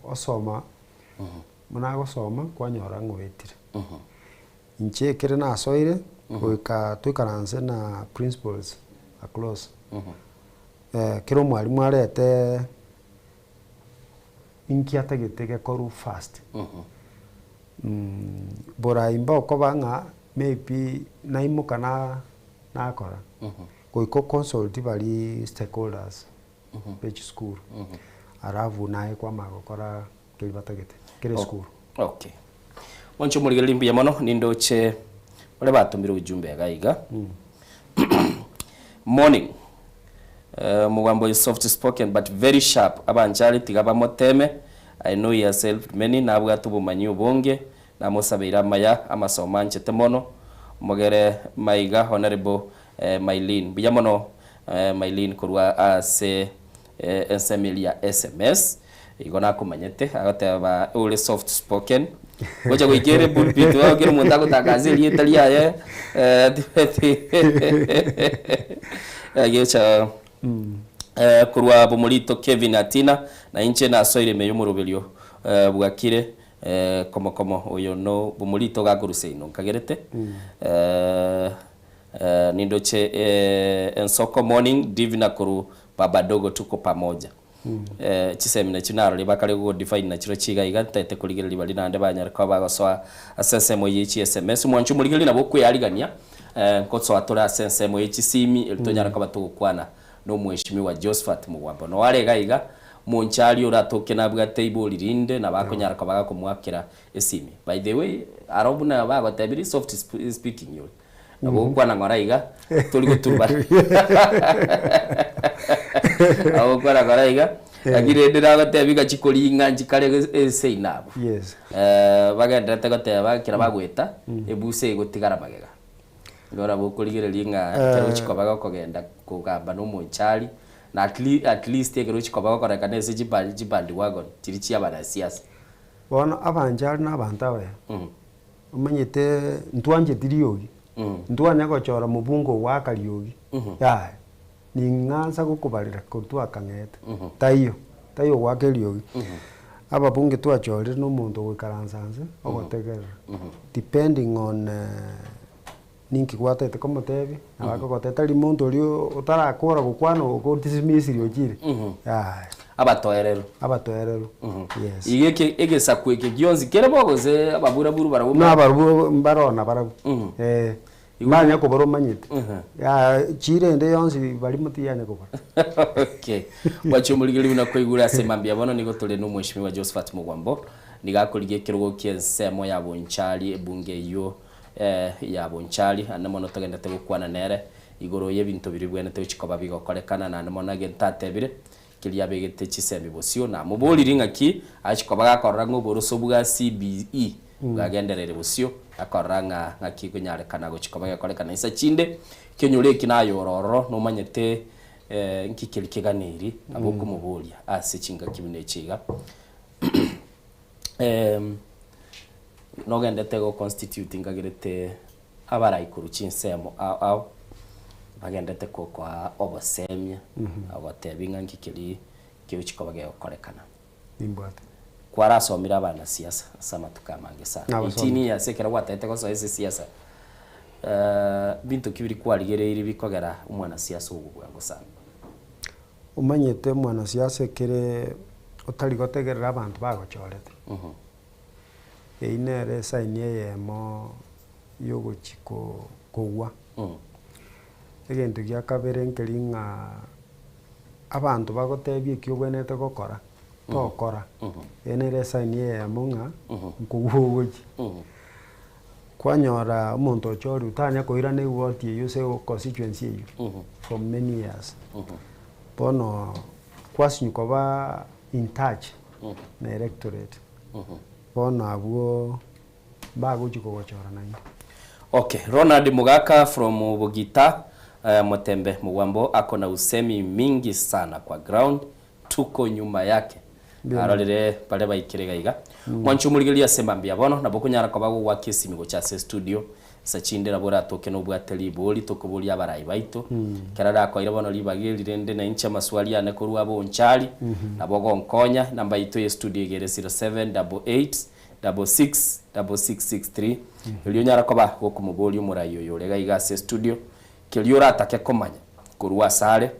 osoma buna agosoma kwanyora ng'a oetire. Inche ekere nasoire, goika toikaranse na principals across, kera omwalimu arete inki atagete gekorwe first, borai mbokoba ng'a maybe naimoka na nakora, goika oconsult baria stakeholders be chisukuru, alafu naye kwamanya gokora keria batagete kera esukuru. Okay. Mwanche omorigereria mbuya mono nindoche baria batomire ujumbe iga iga. Morning. Uh, Mugwambo is soft spoken but very sharp. Abanchari tiga bamoteme. I know he has helped many. Nabwate obomanyi obonge. Namosabeire amaya amasomo anchete mono. Mogere maiga Honorable eh, Mailin. Mbuya mono eh, Mailin korwa ase Ensemo eria ya sms igo nakomanyete agoteba ore soft spoken gocha goika ere pulpit igo kera omonto agotangaza erieta riaye tibeti gecha korwa bomorito Kevin Atina na inche nasoire ime yomoroberio bwakire komo komo oyo no bomorito gakorusia ino nkagerete Nindoche ensoko morning divina korwa baba dogo tuko pamoja chisemi nachio narore bakare go define nachiro chiga iga ntaete korigereria baria naende banyare koba bagosoa ase ensemo ye chi sms mwanche omorigereria nabo okwearigania nkosoa tore ase ensemo ye chisimi eri tonyare koba togokwana na omweshimiwa Josphat Mugwambo noo are iga iga monchari oratoke nabwate ibori rinde nabo akonyara koba gakomoakera esimi by the way aro buna bagotebirie soft speaking yore. Nabo ogokwana ng'ora iga, tori goturubana. Nabo ogokwana ng'ora iga, lakini rende nagotebia ng'a chikoring'a nchikare ense ime abwo. Yes. Bagendererete goteba ekero bagoeta, ebusa egotigara magega. Igo nabo okorigereria ng'a ekero ochikoba gokogenda kogamba na omonchari, na at least ekero ochikoba gokorekana ase chibandwagon chiria chia abanasiasa. Bono abanchari na abanto abaya. Omanyete ntwancheti riogi, ntwanya gochora mobunge ogoaka riogi, yaya, ning'ansa gokobarera korwa twakang'ete, taiyo, taiyo ogoaka eriogi. Ababunge twachorire na omonto ogoikaransa nse, ogotegerera, depending on ninki gwataete komotebia, nabo akogotebia tari monto oria otarakora gokwana oko dismissiri ochire, yaya. Abatoereru. Abatoereru, yes. Iga eke egesaku eke gionsi kere bo gose ababuraburu barabwo No abarabwo mbaro nabarabwo, eh, mbanya kobora omanyete, yaya chira ende yonsi barimo tiyanya kobora. Okay. Bwachia omorigereria buna kwaigure ase mambia bono nigo tore na omweshimiwa Josphat Mugwambo, nigo akorigia ekerogo kia ensemo ya Bonchari ebunge eyio ya Bonchari, ande mono togendete gokwana nere igoro y'ebinto biria bibwenerete gochia koba bigokorekana, naende mono egento atebire keria abegete chisemi bosio, namoboriri ng'aki achia koba gakorora ng'a oboroso bwa CBE bwagendereire bosio. Akorora ng'a ng'aki ekonyarekana gochia koba gekorekana insa chinde, ekenyoro eki naye ore ororo nomanyete nki keria keganeiri nabo okomoboria ase chingaki buna echi iga. Nogendete go constitute nkagerete abarai korwa chinsemo ao ao, bagendete kokoa obosemia, ogotebia ng'a nki keria kegochia koba gegokorekana. Nimbwate. Kwarasomire abanasiasa ase amatuko amange sana. Nabasomire. 18 years ekero gwatagete gosoa ase esiasa, binto ki biria kwarigereirie bikogera omwanasiasa ogo bwango sana? Omanyete omwanasiasa ekere otari gotegerera abanto bagochorete, eyio nere esign eyemo yogochi kogwa. Egento gia kabere nkeri ng'a abanto bagotebia eki obwenerete gokora, tokora, eye nere esign eyemo ng'a nkogwa ogochia. Kwanyora omonto ochorirwe tanya koirana eward eywo ase constituency eywo for many years. Bono kwasinywa koba in touch na electorate, bono abwo mbagochia kogochora naende. Okay, Ronald Mugaka from Bugita, Mutembe Mugwambo ako na usemi mingi sana kwa ground, tuko nyuma yake. Mbuya Narorire baria baikire iga iga. Mwanche omorigereria ase mambia bono, nabo okonyara koba gogoaka esimi gocha ase estudio, nsa chinde nabo oratoke nobwate ribori tokoboria abarai baito. Ekero arakoire bono ribaga eri rende na inche amaswali ane korwa abonchari, nabo ogonkonya, enamba yaito ya estudio iga ere 0788 66 6663, erio onyare koba gokomoboria omorai oyo ore iga iga ase estudio, keria oratake komanya korwa asare,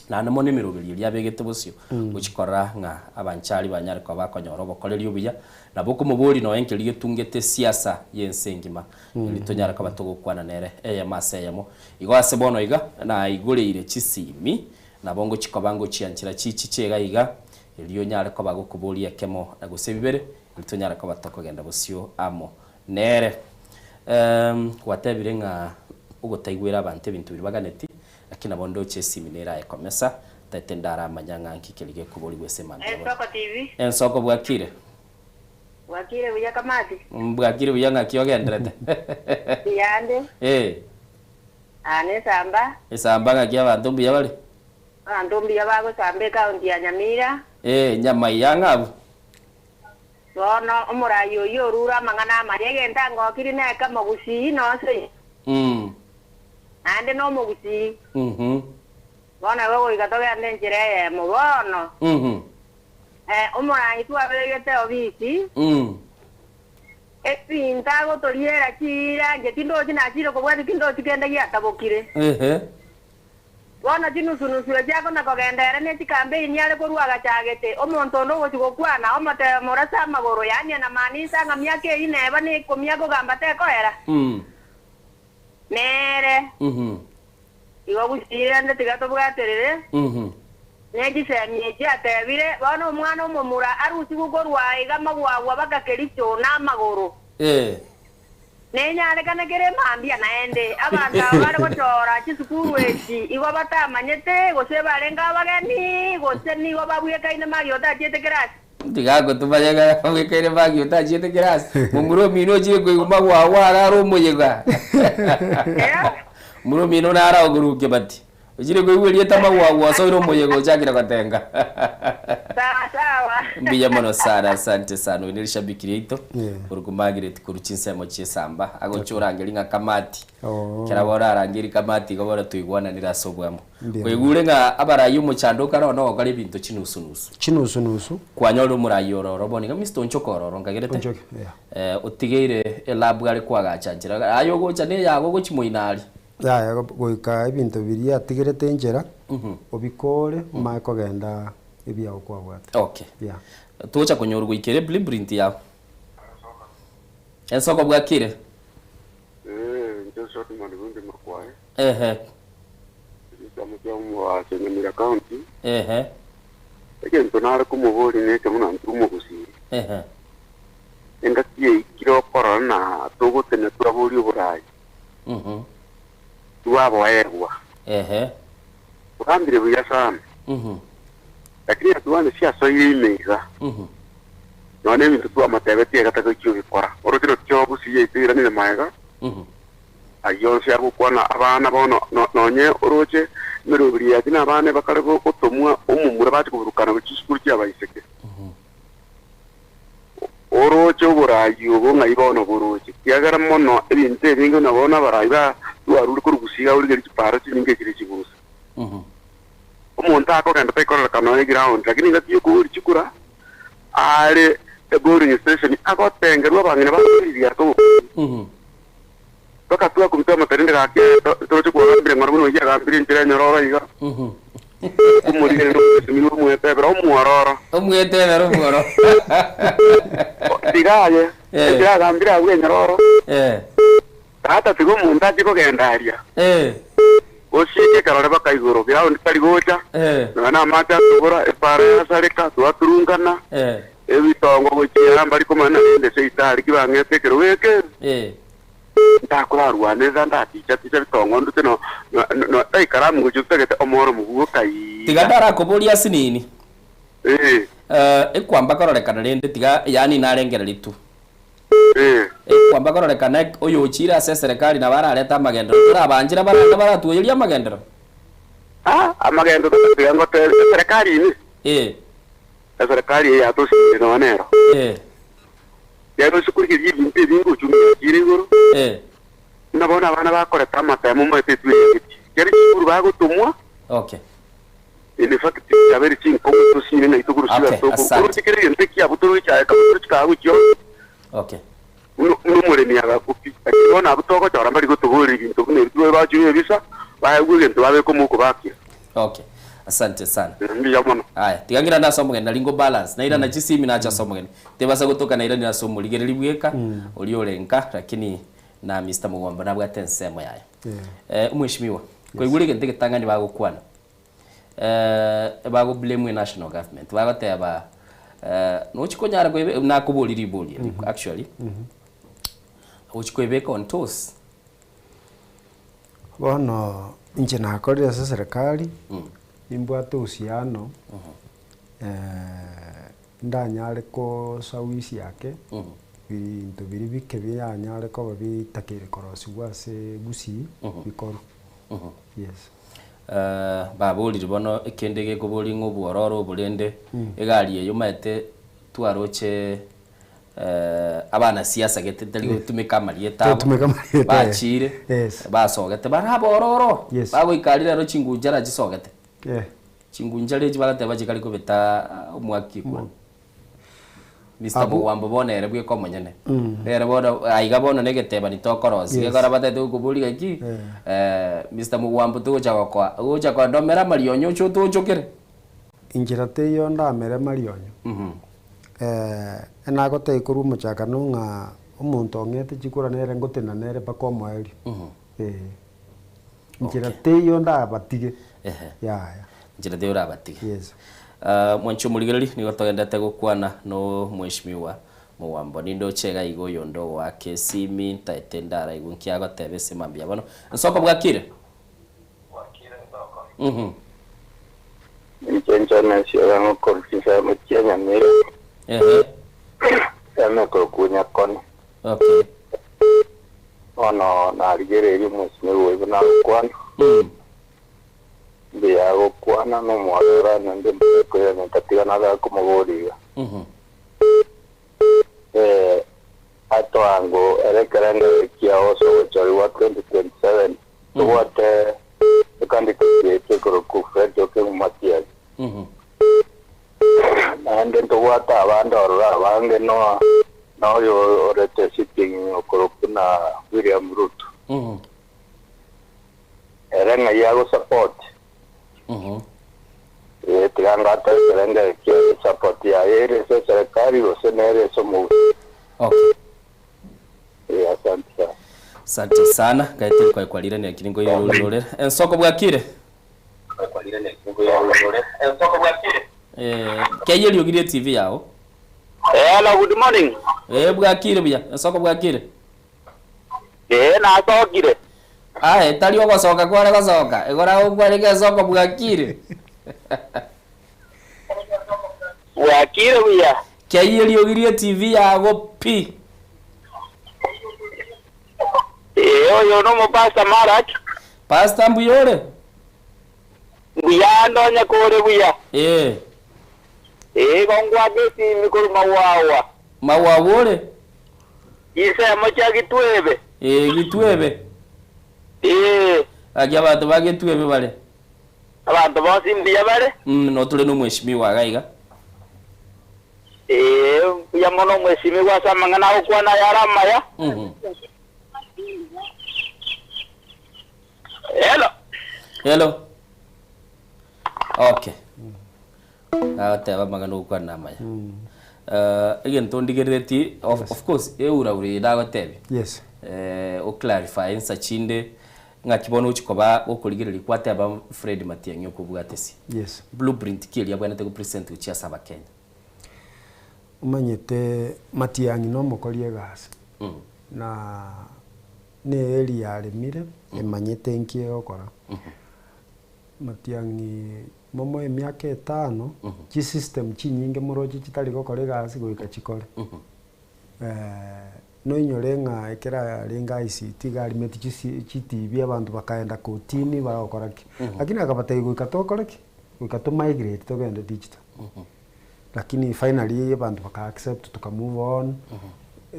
naende mono emeroberio eria abegete bosio, gochia korora ng'a abanchari banyare koba bakonyora obokoreri obuya, nabo okomoboria nonya nkeria getungete esiasa y'ense engima, erio tonyare koba togokwana nere eyemo ase eyemo. Igo ase bono iga, naigoreire chisimi, nabo ngochia koba ngochianchera chichiche iga iga, Erio onyare koba gokoboria ekemo na gose bibere, erio tonyare koba tokogenda bosio amo nere. Gwatebire ng'a ogotaigwera abanto ebinto biria baganeti, lakini nabo ndoche esimi nere aye komesa, taete ndaramanya ng'a nki keria gekoborigwa ase emambia bono. Ensoko TV. Ensoko bwakire? Bwakire buya Kamati? Mbwakire buya ng'aki ogenderete? Mbuyande. Eh. Aa nesamba. Esamba ng'aki abanto mbuya bare? Abanto mbuya bagosamba ekaunti ya Nyamira. Ee, nyama iya ng'abu. Bono omoraai oyio orure amang'ana amaya, egento angokirie neke omogusii nonsi, naende nomogusii. Bono igo goika togende enchera eyemo. Bono omoraai twabegete obisi, ebinto agotoriera chiira, inche tindochi nachire kobwatia tindochi kende giatabokire. Bono chinusu-nusu echi akona-kogenda ere ne chikambeini are korua agachagete, omonto onde ogochia gokwana, omotebia morase amagoro, yaani anamaaninsa ng'a miaka eyio neba neikomi akogamba tekoera. Nere, igo gusii rende tiga tobwaterere, ne chisemi echi atebire, bono omwana omomura arusigwe korwa aiga magwagwa baka Kericho namagoro. Nenyarekane kere mambia naende, abanto aba bare gochora chisukuru echi igo batamanyete, gose barenge abageni, gose nigo babwekaine magi otachiete kerasi. Tiga ngotumanye ng'a babwekaine magi otachiete kerasi. Momura omino ochire koigwa magwagwa iga are omoyega. Momura omino nare agorukia bati. Ochire koigwa erieta magwagwa osoire omoyega ochakire gotenga. Sawa sawa. Mbuya mono sana asante sana oyo nere shabiki riaito korwa Margaret korwa chinsemo chiesamba agocha orangeria ng'a kamati Oh. kera bono arangeria kamati igo bono toigwananire ase obwamo Mbuya koigure ng'a abarai omochando okare one ogokora ebinto chinusu nusu Chinusu nusu. kwanyorire omorai ororo bono iga Mister Onchoke ororo nkagerete Onchoke, yeah. otigeire elabu are koagacha nchera aye ogocha neyago ogochia moino aria. Yaya goika ebinto biria atigerete enchera, obikore omanye kogenda ebiago kwabwate. Okay. Yeah. Tocha konyorwa goika ere blueprint yao. Ensoko bwakire? Eh, inche Solomon Bundi Makwae, Ehe. egesamu kia Omoache Nyamira County. Ehe. Egento nare komoboria neke buna intwe omogusii. Ehe. Engaki eikire okorora na togotenya twaboria oborai. Twaboegwa. Ogambire buya sana. Lakini atuane chiasoire ime iga. Nonya na ebinto twamotebeti iga tagochia gobikora. Oroche rochio obusirie yaito eiranire magega, ayio onsi agokwana abana bono nonye oroche emeroberi yaye na abana bakare gotomwa omomura bache koburukana gochia chisukuru chi'abaiseke. Oroche oboraai obo ng'ai bono boroche? Ekiagera mono ebinto ebinge buna bono abarai ba twarure korwa gusii iga origereria chiparo chinyinge chire chibusa. Omonto akogenda taikororekana nonya eground lakini engaki yokoboria chikura are eboring station agotengerwa abang'ina bakoriria ase obokungu. Mpaka twakumita amatarinde gaki toroche kwagambire ng'ora buna oyio agambire enchera enyororo iga. Omorigereria omwesimigwa omwetebera omwororo. Omwetebera omwororo. Tiga aye, Eh. enchera agambire agwo enyororo. Eh. Tata tiga omonto achie kogenda aria. Eh. Osieke ekerore baka igoro, ground tari gocha, Eh. nonya na amache atobora, epara yasareka, twaturungana, Eh. ebitongo gochia mbari komanya naende seitari ki bang'ete ekerogo eke. Eh. Ntakorarwane ndaticha-ticha bitongo ndute no no ekaramu gochia otagete omoro mobuo kaiga. Tiga ndarakoborie ase nini. Eh. Eh, ekwamba kororekana rende tiga yaani narengereria tu. Eh. Ekwamba kororekana oyochire ase eserekari nabo ararete amagenderero torabanchera barande baratuoyerie amagenderero. Ah, amagendo tiga ngotebie eserekari ime. Eh. Eserekari eye yatosire nonya nero. Eh. Rero ase korigereria ebinto ebinge ochumi yachiire igoro, Eh. buna bono abana bakoreta amatemo omanyete etwe eyageti. Kera chisukuru bagotomwa, Okay. in fact chiabeire chinkong'u tosine naitwe korwa Okay, siga toko. asante. Oroche kera egento ekiabo toroche aye kabisa chikaga gochia Okay. buna buna omoremi agakwa pi. Lakini bono abwo togochora mbari gotoboria ebinto buna ebi tibabe bachire ebisa, baegwe egento babeke omouko bakia. Okay. Asante sana. Mbuya mono. Aya, tiga ng'irane ase omogeni nari ngo balance. Nairana chisimi nacha ase omogeni. Tebasa gotoka nairanire ase omorigereri bweka, oria ore nka, lakini na Mister Mugomba nabwate ensemo yaye. Eh, omweshimiwa, koigure egento egetang'ani bagokwana, eh, bago blame national government, bagoteba eh, nochi konyara koebe, nakoboria ribori eri actually, ochi koebeka on toes. Bono inche nakorire ase eserekari, nimbwate uhusiano, ndanyare kosawisi ake, binto biria bike biranyare koba bitakeire korosigwa ase gusii, bikorwe, yes. Baborire bono ekende gekoboria ng'a obwororo obo rende, egari eye omanyete twaroche Abanasiasa gete tari gotumeka amarieta abo, Totumeka amarieta, eh. bachire, Yes. basogete bare abororo, Yes. bagoika aria rero chingunchara chisogete. Eh. Chingunchara echi bagateba chikari kobeta omwaki ekura. Mister Abwo- Mugwambo bono ere bweka omonyene. Mm. Nere bono aiga bono na egetebani tokorosia. Yes. Gekogera batagete gokoboria gaki, Eh. Mister Mugwambo togocha gokoa, ogocha kondomera amarionyo oche otoonchokere. Inchera teiyo ndamere marionyo. Enagotebia korwa omochakano ng'a omonto ong'ete chikura nere ngotenena nere mpaka omoerio. Ee. Inchera teiyo ndabatige. Yaya. Inchera teiyo orabatige. Yes. Mwanche omorigereria, nigo togendete gokwana na omweshimiwa Mowambo. Nindoche iga iga oyonde ogoaka esimi, ntaete ndaraigwe nki agoteba ase mambia bono. Nsoko bwakire? Inche Jonas oyo okorwa chinsemo chia Nyamira, Ehe. ensemo ekorokwa Nyakoni. Okay. Bono narigereirie omwesimigwa oyo buna agokwana, mbuya agokwana na omwororo naende mbuya koirana ntatiga nabe akomoboria iga. Eh, atoango ere ekerengererio kiao ase ogochorigwa 2027 tobwate ecandidate yaito ekorokwa Fred Okengo Matiang'i. Naende ntobwate abande ororo abange no noyo orete sitting okorokwa na William Ruto. Ere ng'ai agosupport? Ee, tiga ngatoe ekerengerio kia support yaye ere ase eserekari gose nere ase omogusii. Okay. Ee, asante sana. Asante sana gaete kwaye kwarirania lakini ngoire rore ensoko bwakire eh keye riogirie TV yao Hello, good morning. eh bwakire buya ensoko bwakire Eh, nasokire. Aye, tari ogosoka kware gosoka, igoro agokwareka ensoko bwakire. Bwakire buya. Kei eriogi rie TV yago pi. Ee, oyo nomopastor Mark. Pastor mbuya ore? Mbuya ndonye kore buya. Ee. Ee, igo ngwake esimi korwa Mawawa. Mawawa ore? Chinsemo chia Gitwebe. Ee, Gitwebe. Ee. Gaki abanto ba Gitwebe bare? Abanto bonsi mbuya bare? Mm, notore nomweshimiwa iga iga. Ee, mbuya mono omwesimigwa ase amang'ana agokwana ayare amaya. Hello. Hello. Okay. Agoteba amang'ana ogokwana amaya. Eh, egento ndigerereti of, of course euraura eye ndagotebia. Yes. Eh, oclarify insa chinde ng'aki bono ochi koba gokorigereria kwateba Fred Matiang'i okobwate ase. Yes. Blueprint ki eria abwenerete gopresent gochia ase abakenya? Omanyete Matiang'i nomokori egasi na ne area aremire emanyete nki egokora. Matiang'i momoe emiaka etano, chisystem chinyinge moroche chitari gokora egasi goika chikore. Noinyore ng'a ekero arenge ICT iga arimeti chisi chitibi abanto bakaenda kotini bagokora ki. Lakini akabatebia goika tokore ki? Goika to migrate togende digital. Lakini finally abanto baka accept tuka move on,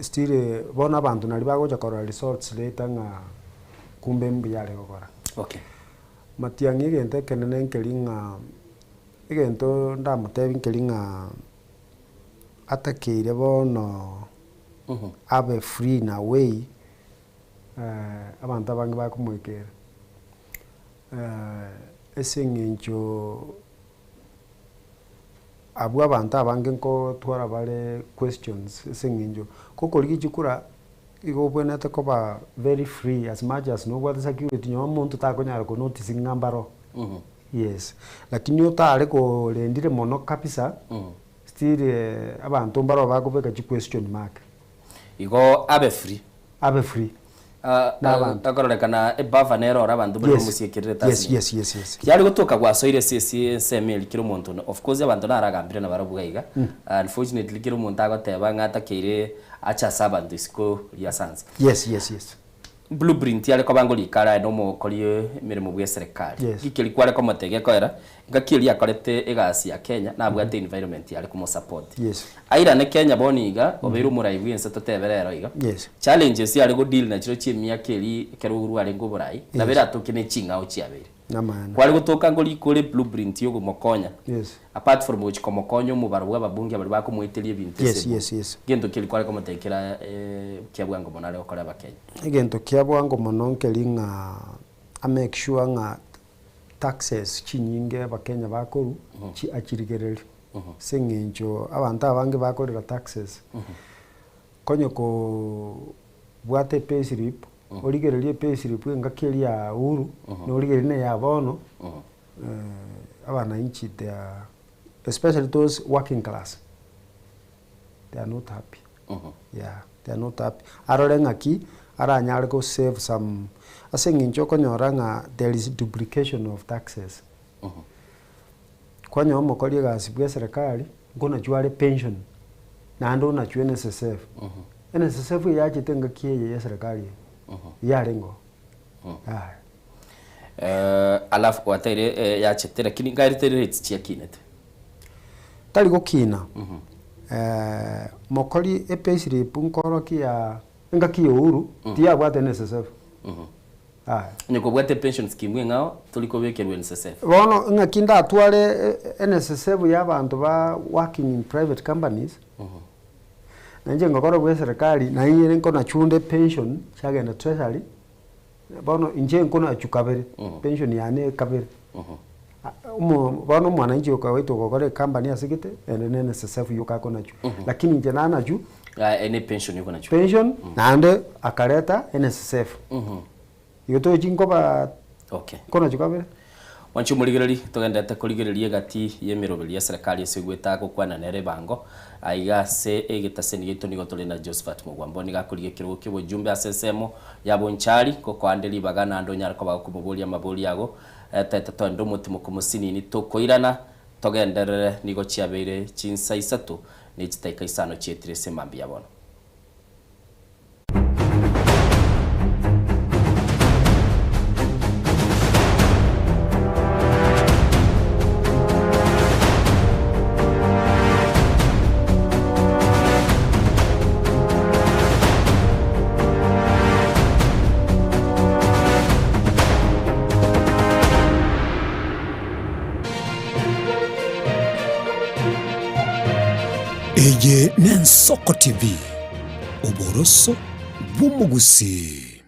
still bono abanto naria bagocha korora results later ng'a kumbe mbuya are gokora. Okay. Matiang'i egento ekenene nkeri ng'a egento ndamotebie nkeri ng'a atakeire bono abe free in a way abanto abange bakomoikera ase eng'encho abwo abanto abange nkotwara bare questions ase eng'encho gokorigia chikura igo obwenerete koba very free as much as nobwate security nonye omonto takonyara ko notice ng'a mbaro, yes. Lakini otare korendire mono kabisa, still abanto mbaro bakobeka chi question mark. Igo abe free. Abe free. Na abanto. Ekororekana ebuffer nere ore abanto bare Yes. omosiekerere Yes, tasnia. yes, yes, yes. Kiare gotoka gwasoire ase ase ensemo eria kera omonto of course abanto naragambire nabarabwo iga iga. Unfortunately kera omonto agoteba ng'a atakeire ache ase abanto isiko ria sansa. Yes, yes, yes. Blueprint yare koba ngorika are aye nomokori emeremo bwe eserekari. Yes. Ngiki keria kware komotebia gekoera, ngaki eria akorete egasi ya Kenya nabwate environment yare komosupport. Yes. Airane Kenya bono iga, obeire omorai bwe ense totebe rero iga. Yes. Challenges yare go deal nachiro chia emiaka eria ekero Uhuru arenge oborai, nabo eratoke ne ching'ao chiabeire. Namaene. Kware gotoka ngorika ore blueprint yogomokonya. Yes. Apart from gochia komokonya omobaro bwa ababunge baria bakomoeteria ebinto Yes, ase yes, yes. Gento keria kware komotebia kera kia bwango mono are gokora abakenya. Egento kia bwango mono nkeri ng'a a make sure ng'a taxes chinyinge abakenya bakorwa chi achirigereria. Ase eng'encho abanto abange bakorera taxes, konye kobwata epayslip, origererie epayslip engaki eria ya Uhuru, norigererie na eya bono, abananchi they are especially those working class, they are not happy, yeah, they are not happy. Arore ng'aki aranyare go save some, ase eng'encho okonyora ng'a there is duplication of taxes. Kwanyora omokori egasi bwa eserekari, nkonachwa are pension, naende onachwe NSSF. NSSF eyachete engaki eye ya eserekari eye, yarenge oo, yaya. Alafu gwateire eh, yachete lakini nkaerete rates chiakinete. Tari gokina, mokori epayslip nkorokia ya engaki ya Uhuru, tiyabwate NSSF. Aya. Onye kobwate pension scheme eng'ao tori kobekerwa NSSF. Bono ng'aki ndatware NSSF ya abanto ba working in private companies, na inche ngokora bwa eserekari, naye nkonachunde pension chiagenda treasury, bono inche nkonachwa kabere, pension yane kabere. Omo bono omwananchi oyo kawaida ogokora ecompany ase gete, ere na NSSF yoka akonachwa. Lakini inche nanachwa, Aya ene pension yokonachwa. pension, naende akareta NSSF. Igo tochi nkoba Okay. nkonachwa kabere. Mwanche omorigereri, togenderete korigereria egati y'emeroberi ya serikali ase goeta gokwana nere ebango. Aiga ase egetaseni giaito nigo tore na Josephat Mogwambo nigo akorigia ekerogo kia obojumbe ase ensemo ya Bonchari gokoande ribaga naende onyare koba gokomoboria amabori ago Tete toende omotimoku mosinini tokoirana togenderere nigo chiabeire chinsa isato Ne chitaika isano chietire ase mambia bono. Eye n'Ensoko TV, oboroso bw'omogusii.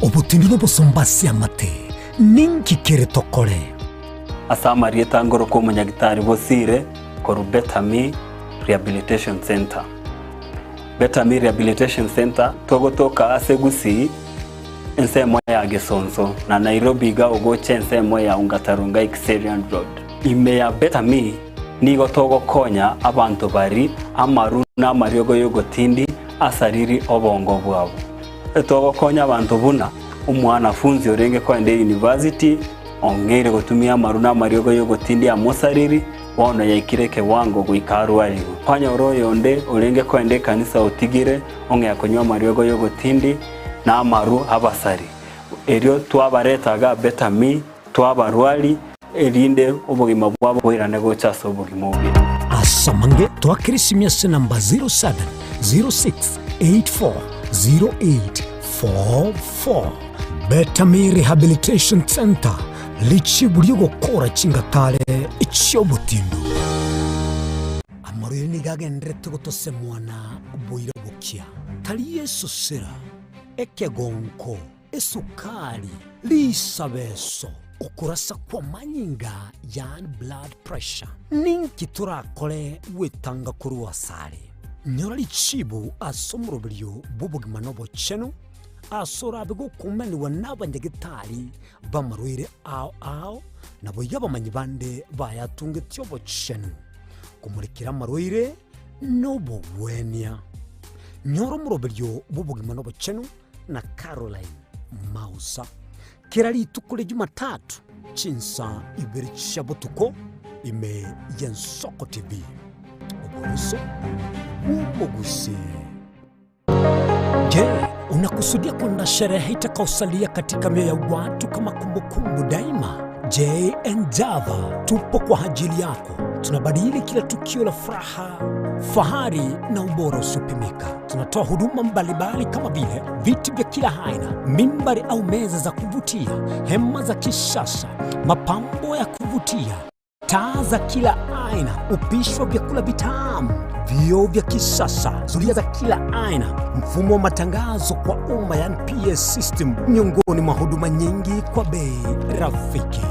Obotindi n'obosomba ase amate, ninki kere tokore? Ase amarieta ngorokwa omonyagitari Bosire korwa Betami Rehabilitation Centre. Betami Rehabilitation Centre togotoka ase Gusii ensemo ya Gesonso na Nairobi iga ogocha ensemo ya Ongata Rongai Kiserian Road. Ime ya Betami nigo togokonya abanto bari amaru na amariogo y'ogotindi asariri obongo bwabo. Togokonya abanto buna omwanafunzi orenge koenda eyunivasiti ong'eire gotumia amaru na amariogo y'ogotindi amosariri bono yaikire ekewango goika arwarigwe. Kwanyora oyonde orenge koenda ekanisa otigire ong'ea konywa amariogo y'ogotindi na amaru abasari. Erio twabareta iga Betami, twabarwari, erinde obogima bwabo boirane gocha ase obogima obuya. Ase amange twakere esimi ase namba 0706840844. Betami Rehabilitation Centre, richibu ri'ogokora chingatare chi'obotindu. Amarwaire nigo agenderete gotosemwa na boira bokia, tari esosera, ekegonko, esukari, risabeso, okorasa kw'amanyinga, yaani blood pressure. Ninki torakore gwetanga korwa asare? Nyora richibu ase omoroberio bw'obogima na obochenu, ase orabe gokumanigwa n'abanyagetari b'amarwaire ao ao, naboigo abamanyi bande bayatungetie obochenu, komorekera amarwaire nobogwenia. Nyora omoroberio bw'obogima na obochenu na Caroline Mausa kera rituko ria Jumatatu chinsa ibere chia botuko ime y'Ensoko TV. Oboroso bw'omogusii. Je, unakusudia kwenda sherehe itakaosalia katika mioyo ya watu kama kumbukumbu daima? JN Java tupo kwa ajili yako. Tunabadili kila tukio la furaha, fahari na ubora usiopimika. Tunatoa huduma mbalimbali kama vile viti vya kila aina, mimbari au meza za kuvutia, hema za kisasa, mapambo ya kuvutia taa za kila aina, upishi wa vyakula vitamu, vioo vya kisasa, zulia za kila aina, mfumo wa matangazo kwa umma, yani PA system, miongoni mwa huduma nyingi kwa bei rafiki.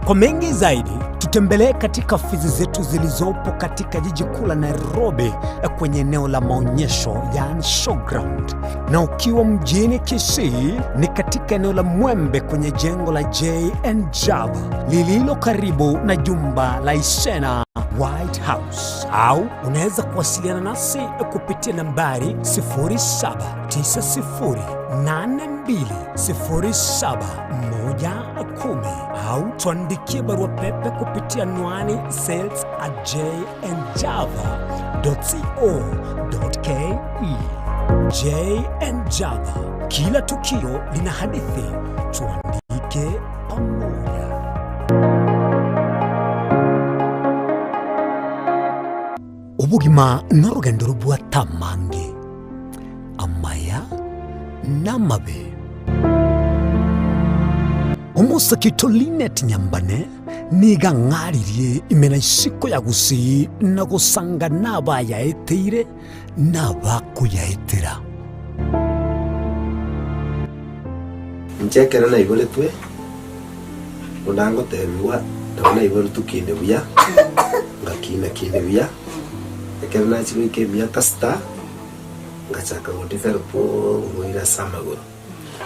Kwa mengi zaidi, tutembelee katika ofisi zetu zilizopo katika jiji kuu la Nairobi kwenye eneo la maonyesho, yani showground, na ukiwa mjini Kisii ni katika eneo la Mwembe kwenye jengo la JN Java lililo karibu na jumba la Isena White House, au unaweza kuwasiliana nasi kupitia nambari 0790820710 au tuandikie barua pepe kupitia anwani sales at jnjava.co.ke. JN Java, kila tukio lina hadithi, tuandike pamoja. Obogima norogendo robwate amange, amaya na amabe. Omosake oito Linet Nyambane nigo ang'aririe ime na isiko ya Gusii na gosanga nabayaeteire na abakoyaetera. Inche ekero naiboretwe, buna ngotebigwa, nabo naiboretwe kinde buya, ngakina kinde buya, ekero nachia goika emiaka sita, ngachaka go develop oborwaire ase amagoro.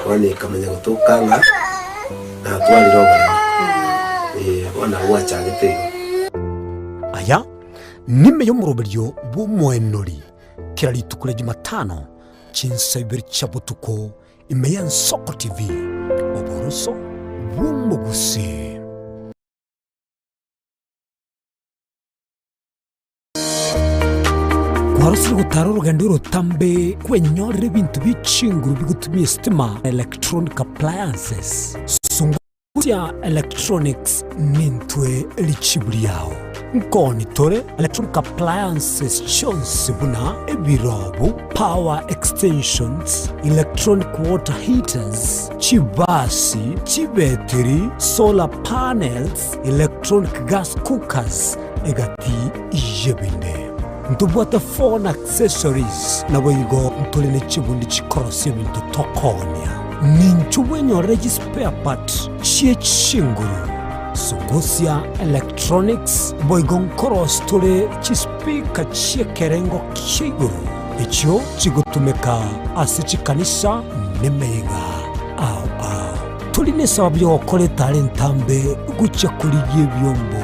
Bono ekamanya gotoka ng'a natwarire oboremo, eh, bono nabo gwachagete igo. Aya nime y'omoroberio bw'omoenori kera rituko ria Jumatano chinsa ibere chia botuko ime y'Ensoko TV, oboroso bw'omogusii. Mwarosire gotara orogendo orotambe kwenyorera ebinto bie chinguru bigotumia esitima na electronic appliances. Sungusia Electronics nintwe richibu riao. Nkoni tore electronic appliances chionsi buna ebirobu, power extensions, electronic water heaters, chibasi, chibetiri, solar panels, electronic gas cookers, egati y'ebinde. Ntobwate phone accessories, naboigo ntore ne chibundi chikorosia ebinto tokoonia. Ninchwo bwenyorere chispare part chie chinguru, Sungusia Electronics, boigo nkorosia tore chispeaker chi'ekerengo kia igoro, echio chigotumeka ase chikanisa nemeiga ao ao. Tori nesababu y'ogokora etara entambe gochia korigia ebiombo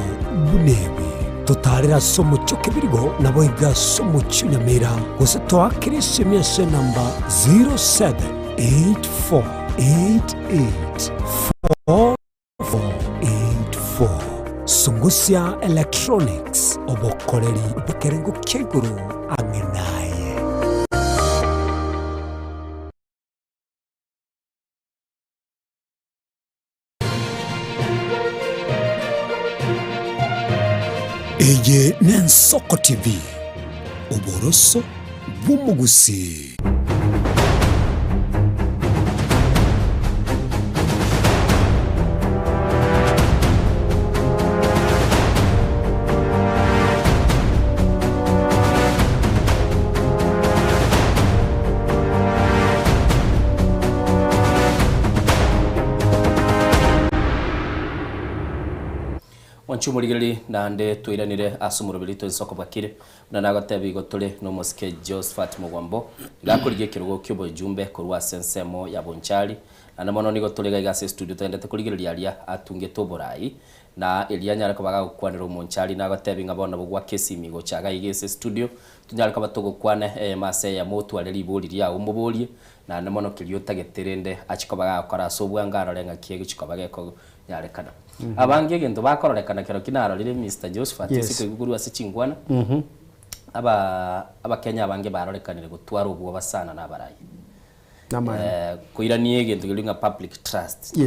buna ebi. Totaarere ase omochie o Kebirigo, naboigo ase omochie o Nyamira, gose toakere esemi ase enamba 0784884484. Sungusia Electronics, obokoreri bw'ekerengo kia igoro ang'e naye. Eye n'Ensoko TV, oboroso bw'omogusii. Mwanche omorigereria naende twairanire ase omoroberi tw'ensoko bwakire, buna nagotebia igo tore nomosike Josphat Mogwambo, iga akorigia ekerogo ki'oboyujumbe korwa ase ensemo ya Bonchari, naende mono nigo tore iga iga ase estudio togendete korigereria aria atungete oborai, na erio anyare koba gagokwanera omonchari nagotebia ng'a bono bogwaka esimi gocha iga iga ase estudio, tonyare koba togokwana eyemo ase eyemo otware ribori riao omoborie, Naende mono keria otagete rende achie koba gagokora ase obwango arore ng'aki egochia koba gekonyarekana. Abange egento bakororekana kerokio narorire Mister Josphat ase koigwa korwa ase chinkwana, aba abakenya abange barorekanire gotwara obwoba sana na abarai. Koirania egento keria ng'a public trust.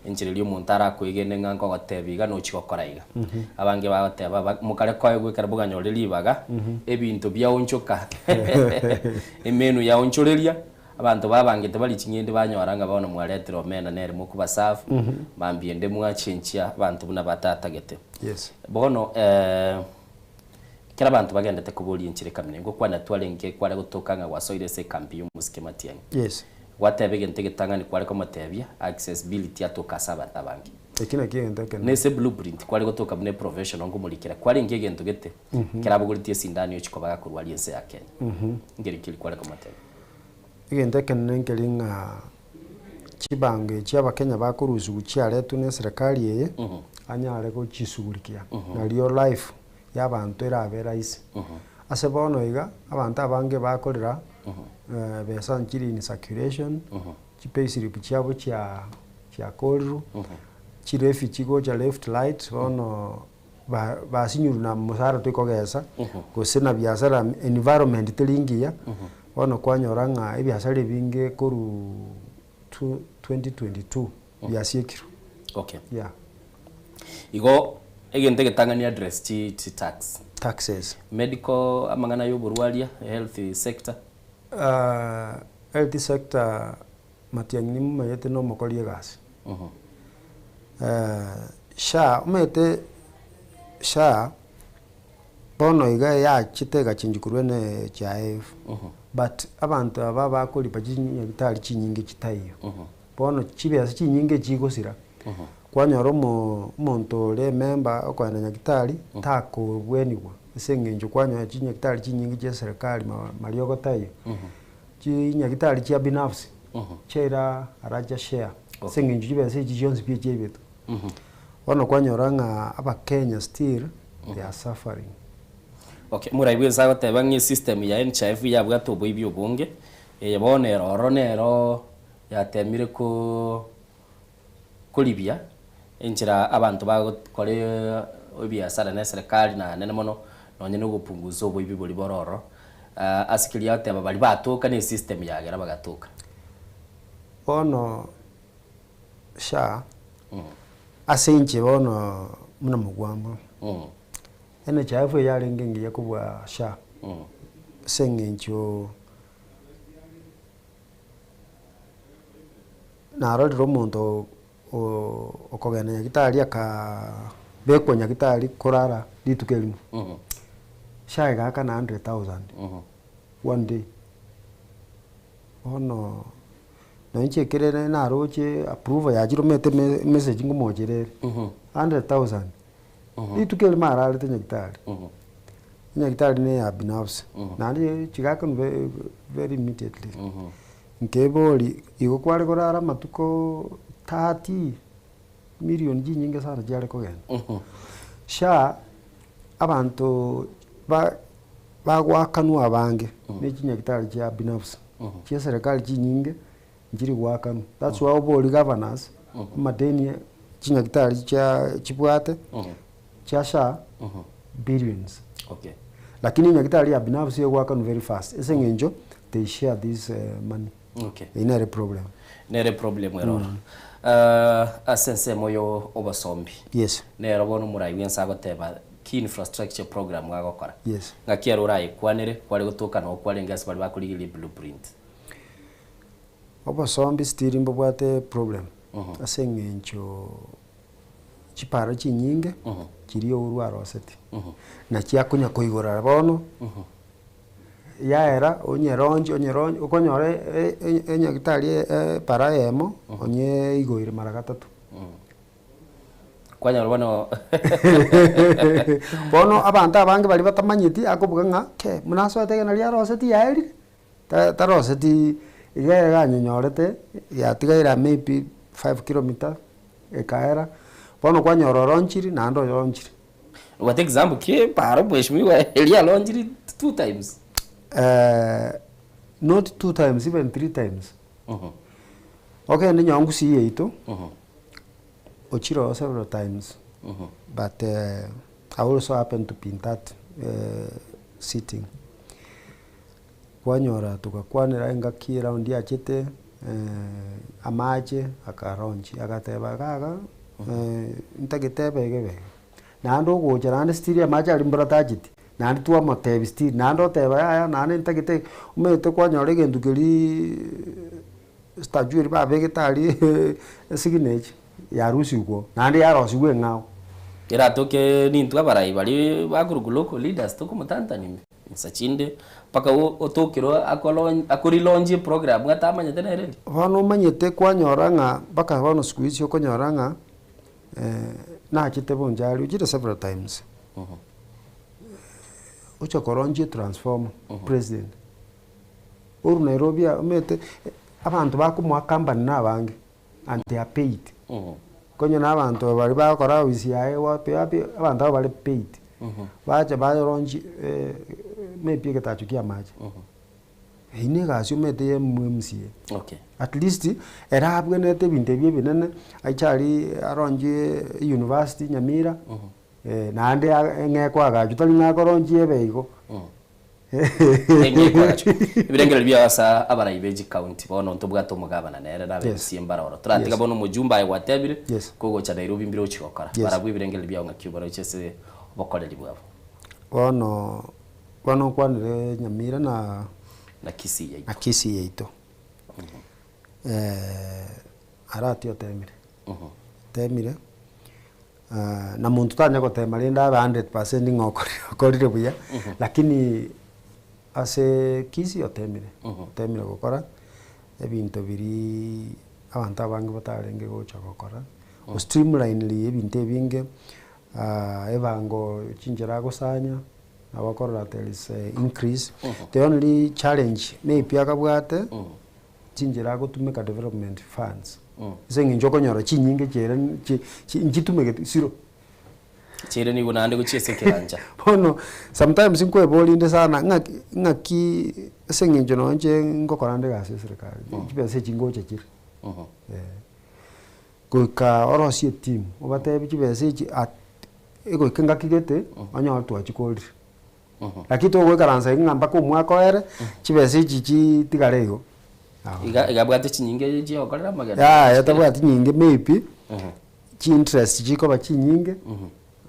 Enchera eria omonto arakoegene ng'a nkogotebia iga nochia gokora iga. Abange bagoteba ba mokare koegwa ekero boganyore ribaga, ebinto biaonchoka, emenu yaonchoreria, abanto babangete baria ching'ende banyora ng'a bono mwaretire omena nere mokobaserve, mambia ende mwachenchia abanto buna batatagete. Bono ekero abanto bagendete koboria enchera ekamina, ngokwana twarenge kware gotoka ng'a gwasoire ase ekambi ya omosike Matiang'i. Gwateba egento egetang'ani kware komotebia, accessibility atoka ase abanto abange. Eki nakio egento ekenene. Nese blueprint kware gotoka buna eprofessional nkomorikera kwarenge egento gete kerabogoretie esindani ochia koba gakorwaria ense ya Kenya. Nkeri keri kware komotebia? Egento ekenene nkeri ng'a chibango echi abakenya bakorusigwa chiaretwe na eserekari eye, anyare gochisugurikia nario life ya abanto erabe rahisi. Ase bono iga, abanto abange bakorera besa nchiri in circulation, chipayslip chiabo chia chiakorirwe, chirefi chigocha left right, bono ba basinyirwe na mosara toikogesa, gose na biasara environment teri ngiya, bono kwanyora ng'a ebiasara ebinge korwa 2022 biasiekirwe. Okay. Yeah. Igo egento egetang'ani address chi chi tax. Taxes. Medical amang'ana ya oborwaria, health sector. Health sector Matiang'i nimomanyete na omokori egasi. SHA omanyete SHA bono iga yachete egachenjwa korwa NHIF but abanto aba bakoripa chinyagitari chinyinge chitaiyo. Bono chibesa chinyinge chigosira, kwanyora omo omonto ore ememba okoenda nyagitari takobwenigwa ase eng'encho kwanyora chinyagitari chinyinge chia eserekari ma mariogo taiyo. Chinyagitari chia binafsi chiaira aracha share ase eng'encho chibesa echi chionsi pi echiaibetwe. Bono kwanyora ng'a abakenya still they are suffering. Okay, morai bwensi agoteba ng'a esystem ya NHIF yabwate oboibi obonge, eye bono ero ororo nero yatemire ko koribia enchera abanto bagokora ebiasara na eserekari na nene mono nonye na ogopunguza oboibi boria bore ororo. Ase keria agoteba baria batoka ne esystem yagera bagatoka. Bono sha ase inche bono buna mogwambo, NHIF eye yarenge engiya kobua sha ase eng'encho narorire omonto okogenda nyagitari akabekwa nyagitari korara rituko erimo, SHA egaakana 100,000 one day. Bono nonye inche ekere naroche approval yachire omanyete emessage ngomochera ere, 100,000 rituko erimo ararete nyagitari, enyagitari na eya binafsi, naende chigakanwa very immediately. Nkeboria, igo kware korara amatuko 30 million chinyinge sana chiare kogenda. Sha abanto ba bagoakanwa abange ne chinyagitari chia binafsi, chia eserekari chinyinge nchiri goakanwa. That's why oborie governors amadeni chinyagitari chia chibwate chia sha billions. Okay. Lakini enyagitari ya binafsi egoakanwa very fast ase eng'encho they share this money. Okay. Eyio nere problem. Nere problem ere oro. Ah, ase ensemo yo obosombi. Yes. Nero bono omorai bwense agoteba ki infrastructure program agokora. Yes. Ng'aki ere orayekwanere, kware gotoka noo kwarenge ase baria bakorigereria blueprint. Obosombi still mbobwate problem ase eng'encho chipara chinyinge chiria Uhuru aroseti, na chiakonya koigorera bono, yaera onyeronche onyeronche okonyora enyagitari epara eyemo onyeigoire mara gatato. Kwanyora bono Bono abanto abange baria batamanyeti akobuga ng'a kei buna asoete iga naria aroseti yaerire, taroseti iga iga anyenyorete yatigaire maybe 5 kilometer ekaera, bono kwanyora oronchiri naende oyoronchiri. Obwate example ki epara mheshimiwa eria alonchiri two times? Not two times even three times. Okende nyowe ngusii yaito, ochire oo several times but I also happen to be in that sitting. Kwanyora togakwanera engaki eround yachete amache akaronchi agateba iga iga ntagete ebege bege. Naende ogocha naende still amache aria mbura tacheti, naende twamotebia still, naende oteba yaya naende ntagete omanyete kwanyora egento keria statue eria babegete aria esignage yarusigwa oo, naende yarosiwa eng'ao. Eratoke nintwe abarai baria bakorokwa local leaders tokomotantania ime. Insa chinde mpaka otokire akorilaunchie eprogram atamanyete nere eri. Bono omanyete kwanyora ng'a mpaka bono siku hizi okonyora ng'a nachete bonchari ochire several times, ocha koronchia etransformer president, korwa Nairobi aa omanyete abanto bakomoa company na abange and they are paid, konya na abanto baria bagokora ofisi yaye wapi wapi abanto abwo bare paid, bacha baronchie maybe egetacho kia amache. Eyio na egasi omanyete ya MCA. Okay. At least ere abwenerete ebinto ebi ebinene, aiche aria aronchie university Nyamira, naende ng'e koagachwa tari ng'a akoronchia ebe igo. Eng'e koagachwa. Ebirengererio biao ase abarai be chicounty bono ntobwate omogabana nere na Yes. abe MCA mbare oro. Toratiga Yes. bono omojumbe aye gwatebire, Yes. kogocha Nairobi mbire ochia gokora. Yes. Barabwo ebirengererio biao ng'aki obaroche ase obokoreri bwabo. Bono bono nkwanere Nyamira na Na Kisii yaito. na Kisii yaito. Arati otemire, otemire na monto tanya gotema rende abe 100% ng'a okorire okorire buya, lakini ase Kisii otemire, otemire gokora ebinto biria abanto abange batarenge gocha gokora, o streamline ebinto ebinge ebango chinchera agosanya, nabo okorora there is a increase. The only challenge maybe akabwate, chinchera agotumeka development funds, ase eng'encho okonyora chinyinge chiere chi chi nchitumegeti zero. Chiere nigo naende gochia ase ekegancha. Bono sometimes nkweboria inde sana ng'aki ng'aki ase eng'encho nonye inche ngokora nde egasi ya eserekari, chibesa echi ngocha chire. Goika orosie etimu, obatebie chibesa echi at egoika engaki gete, onyore twachikorire. Lakini togoikaransa iga ng'a mpaka omwaka oere, chibesa echi chitigare igo. Iga iga abwate chinyinge chiogokorera amagena. Yaya tabwati nyinge maybe, chi interest chikoba chinyinge,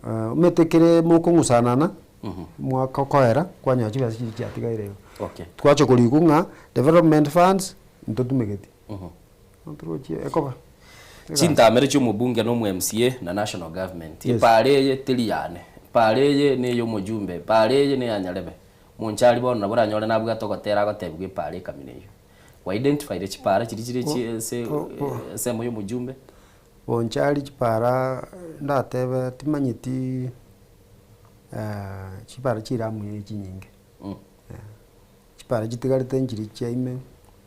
omanyete ekere mokong'usanana, omwaka okoera, kwanyora chibesa chiria chiatigaire igo. Twacha korikwa ng'a development funds, ntotumegeti. Torochi ekoba. Chintamero chia omobunge na omo MCA na national government. Epaara eye teri yane, epaara eye neye omojumbe, epaara eye neya nyarebe. Monchari bono nabo oranyore nabwate ogotera agotebigwa epaara ekamina eyio. Kwa identified chipaara chiria chire chi ase ensemo ya omojumbe. Bonchari chipaara ndatebe timanyeti chipaara chire amo chinyinge. Chipara chitigarete nchiria chia ime,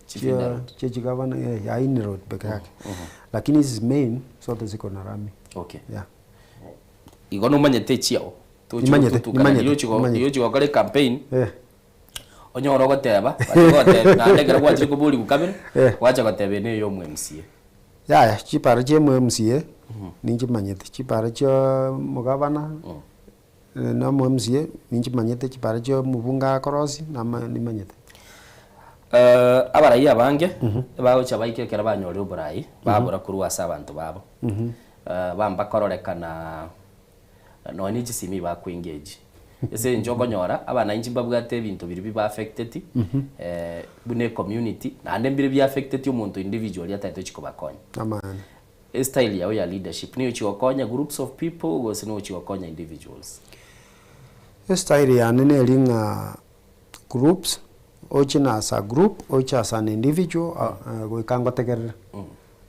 Chia chia chigavana eh, ya in road peke yake. Lakini hizi main zote ziko na rami. Yeah. Igo nomanyete echiao. Tochi Nimanyete, gotutukana nimanyete, riria ochi go- nimanyete. riria ochi gokora ecampaign, Eh. onyore ogoteba, bache gotebia naende ekero gwachire koboriwa kabere, gwacha goteba eye neye omo MCA. Yaya, chipara chia omo MCA, ninchimanyete, chipara chia omogavana, na omo MCA, ninchimanyete chipara chia omobunge akorosia, nama nimanyete. Abarai abange, bagocha baika ekero banyorire oborai, babora korwa ase abanto babo. Bamba kororekana nonya ne chisimi bakwa engage. Ase eng'encho okonyora, abananchi mbabwate ebinto biria biba affecteti, buna ecommunity, naende mbire bi affecteti omonto individually atagete gochia kobakonya. Amaene. Estyle yao ya leadership nigo ogochia gokonya groups of people gose nigo ogochia gokonya individuals? Estyle yane neri ng'a groups, oche na as a group, oche as an individual goika ngotegerere.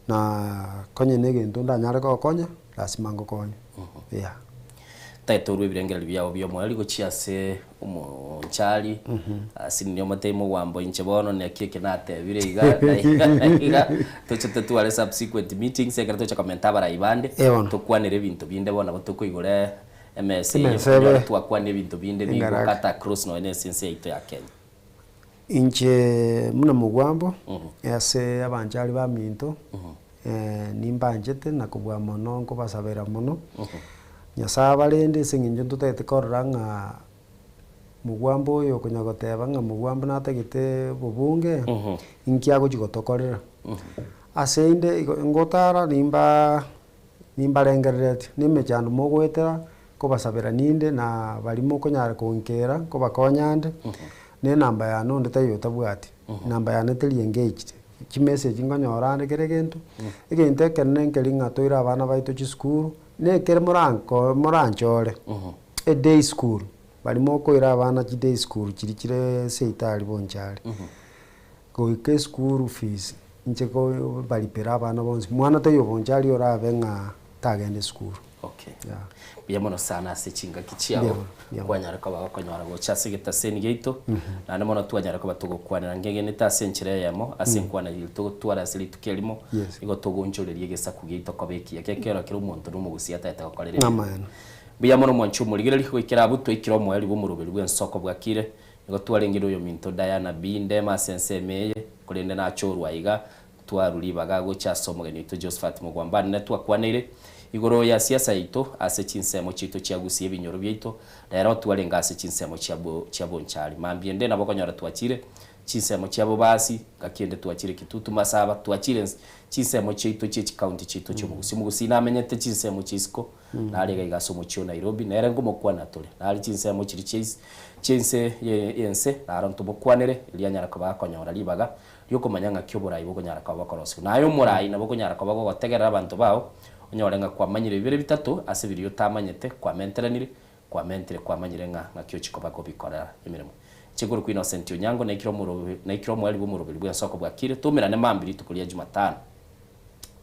Na konye na egento ndanyare gokonya, lasima ngokonye, yeah. Tagete orue ebirengererio biao bia omoerio gochia ase omonchari, ase nini omotebie mogwambo inche bono naki eke natebire iga na iga na iga, toche totware subsequent meetings ekero togocha komenta abarai bande, Eh bono. tokwanere ebinto binde bono nabo tokoigora emesa eye, Emesa ebe onyore twakwana ebinto binde engaraka. bigokata across nonya na ase ense yaito ya Kenya. Inche buna mogwambo, ase abanchari baminto, nimbanchete na kobua mono nkobasabera mono, Nyasae abarende ase eng'encho ntotagete korora ng'a mogwambo oyo okonya goteba ng'a mogwambo natagete obobunge, inki agochi gotokorera. Ase inde igo ngotara nimba nimbarengereretie, na emechando mogoetera, nkobasabera ninde na baria mokonyara gonkera nkobakonya nde, na enamba yane onde taiyo otabwati, enamba yane teri engaged, chimessage nkonyora ande kera egento, egento ekenene nkeri ng'a toire abana baito chisukuru, na ekere moranko moranchore, eday school, baria mokoira abana chiday school chiria chire seito aria bonchari, goika eschool fees, inche kobaripera abana bonsi, mwana taiyo bonchari orabe ng'a tagenda esukuru. Okay. Yeah. Mbuya mono sana ase chingaki chiao Mbuya mono, mbuya mono. kwanyara koba gokonyora gocha ase egetaseni giaito naende mono twanyara koba togokwanera ngegenete ase enchera eyemo ase enkwana eye togotwara ase rituko erimo Yes. igo togoonchoreria egesaku giaito koba ekiya gekero kera omonto na omogusii atagete gokorera ebibe. Amaene. Mbuya mono mwanche omorigereria goikera abwo twaikire omoerio bw'omoroberi bw'ensoko bwakire nigo twarenge na oyominto Diana B. Ndema ase ensemo eye korende nachorwa aiga Twarure ribaga gocha ase omogeni oito Josephat Mogwambani na twakwaneire igoro ya siasa yaito ase chinsemo chiaito chia Gusii ebinyoro biaito rero twarenge ase chinsemo chia chia Bonchari mambia ende nabo okonyora twachire chinsemo chia Bobasi ngaki ende twachire Kitutu Masaba twachire chinsemo chiaito chie chicounty chiaito chia Omogusii Omogusii namenyete chinsemo chia isiko nare iga iga ase omochie o Nairobi nere nkomokwana tore nare chinsemo chiria chia chia inse ye ense naro ntomokwanere erio anyare koba akonyora ribaga Riokomanya ng'aki oborai bokonyara koba bokorosigwa. Naye omorai nabo okonyara koba gogotegerera abanto bao, onyore ng'a kwamanyire bibere bitato ase biria otamanyete, kwamenteranire, kwamentire kwamanyire ng'a ng'aki ochia koba kobikorera emeremo. Inche nkorokwa Innocent Onyango, naikire omorobe naikire omoerio bw'omoroberi bw'ensoko bwakire, toumerane mambia rituko ria Jumatano,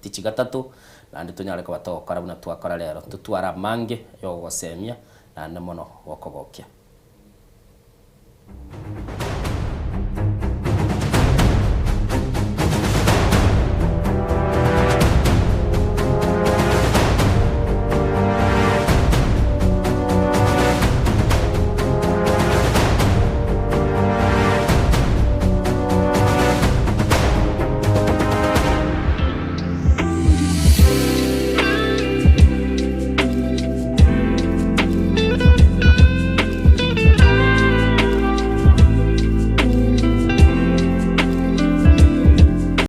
tichi gatato, naende tonyare koba togokora buna twakora rero, totware amange yogogosemia naende mono gokogokia.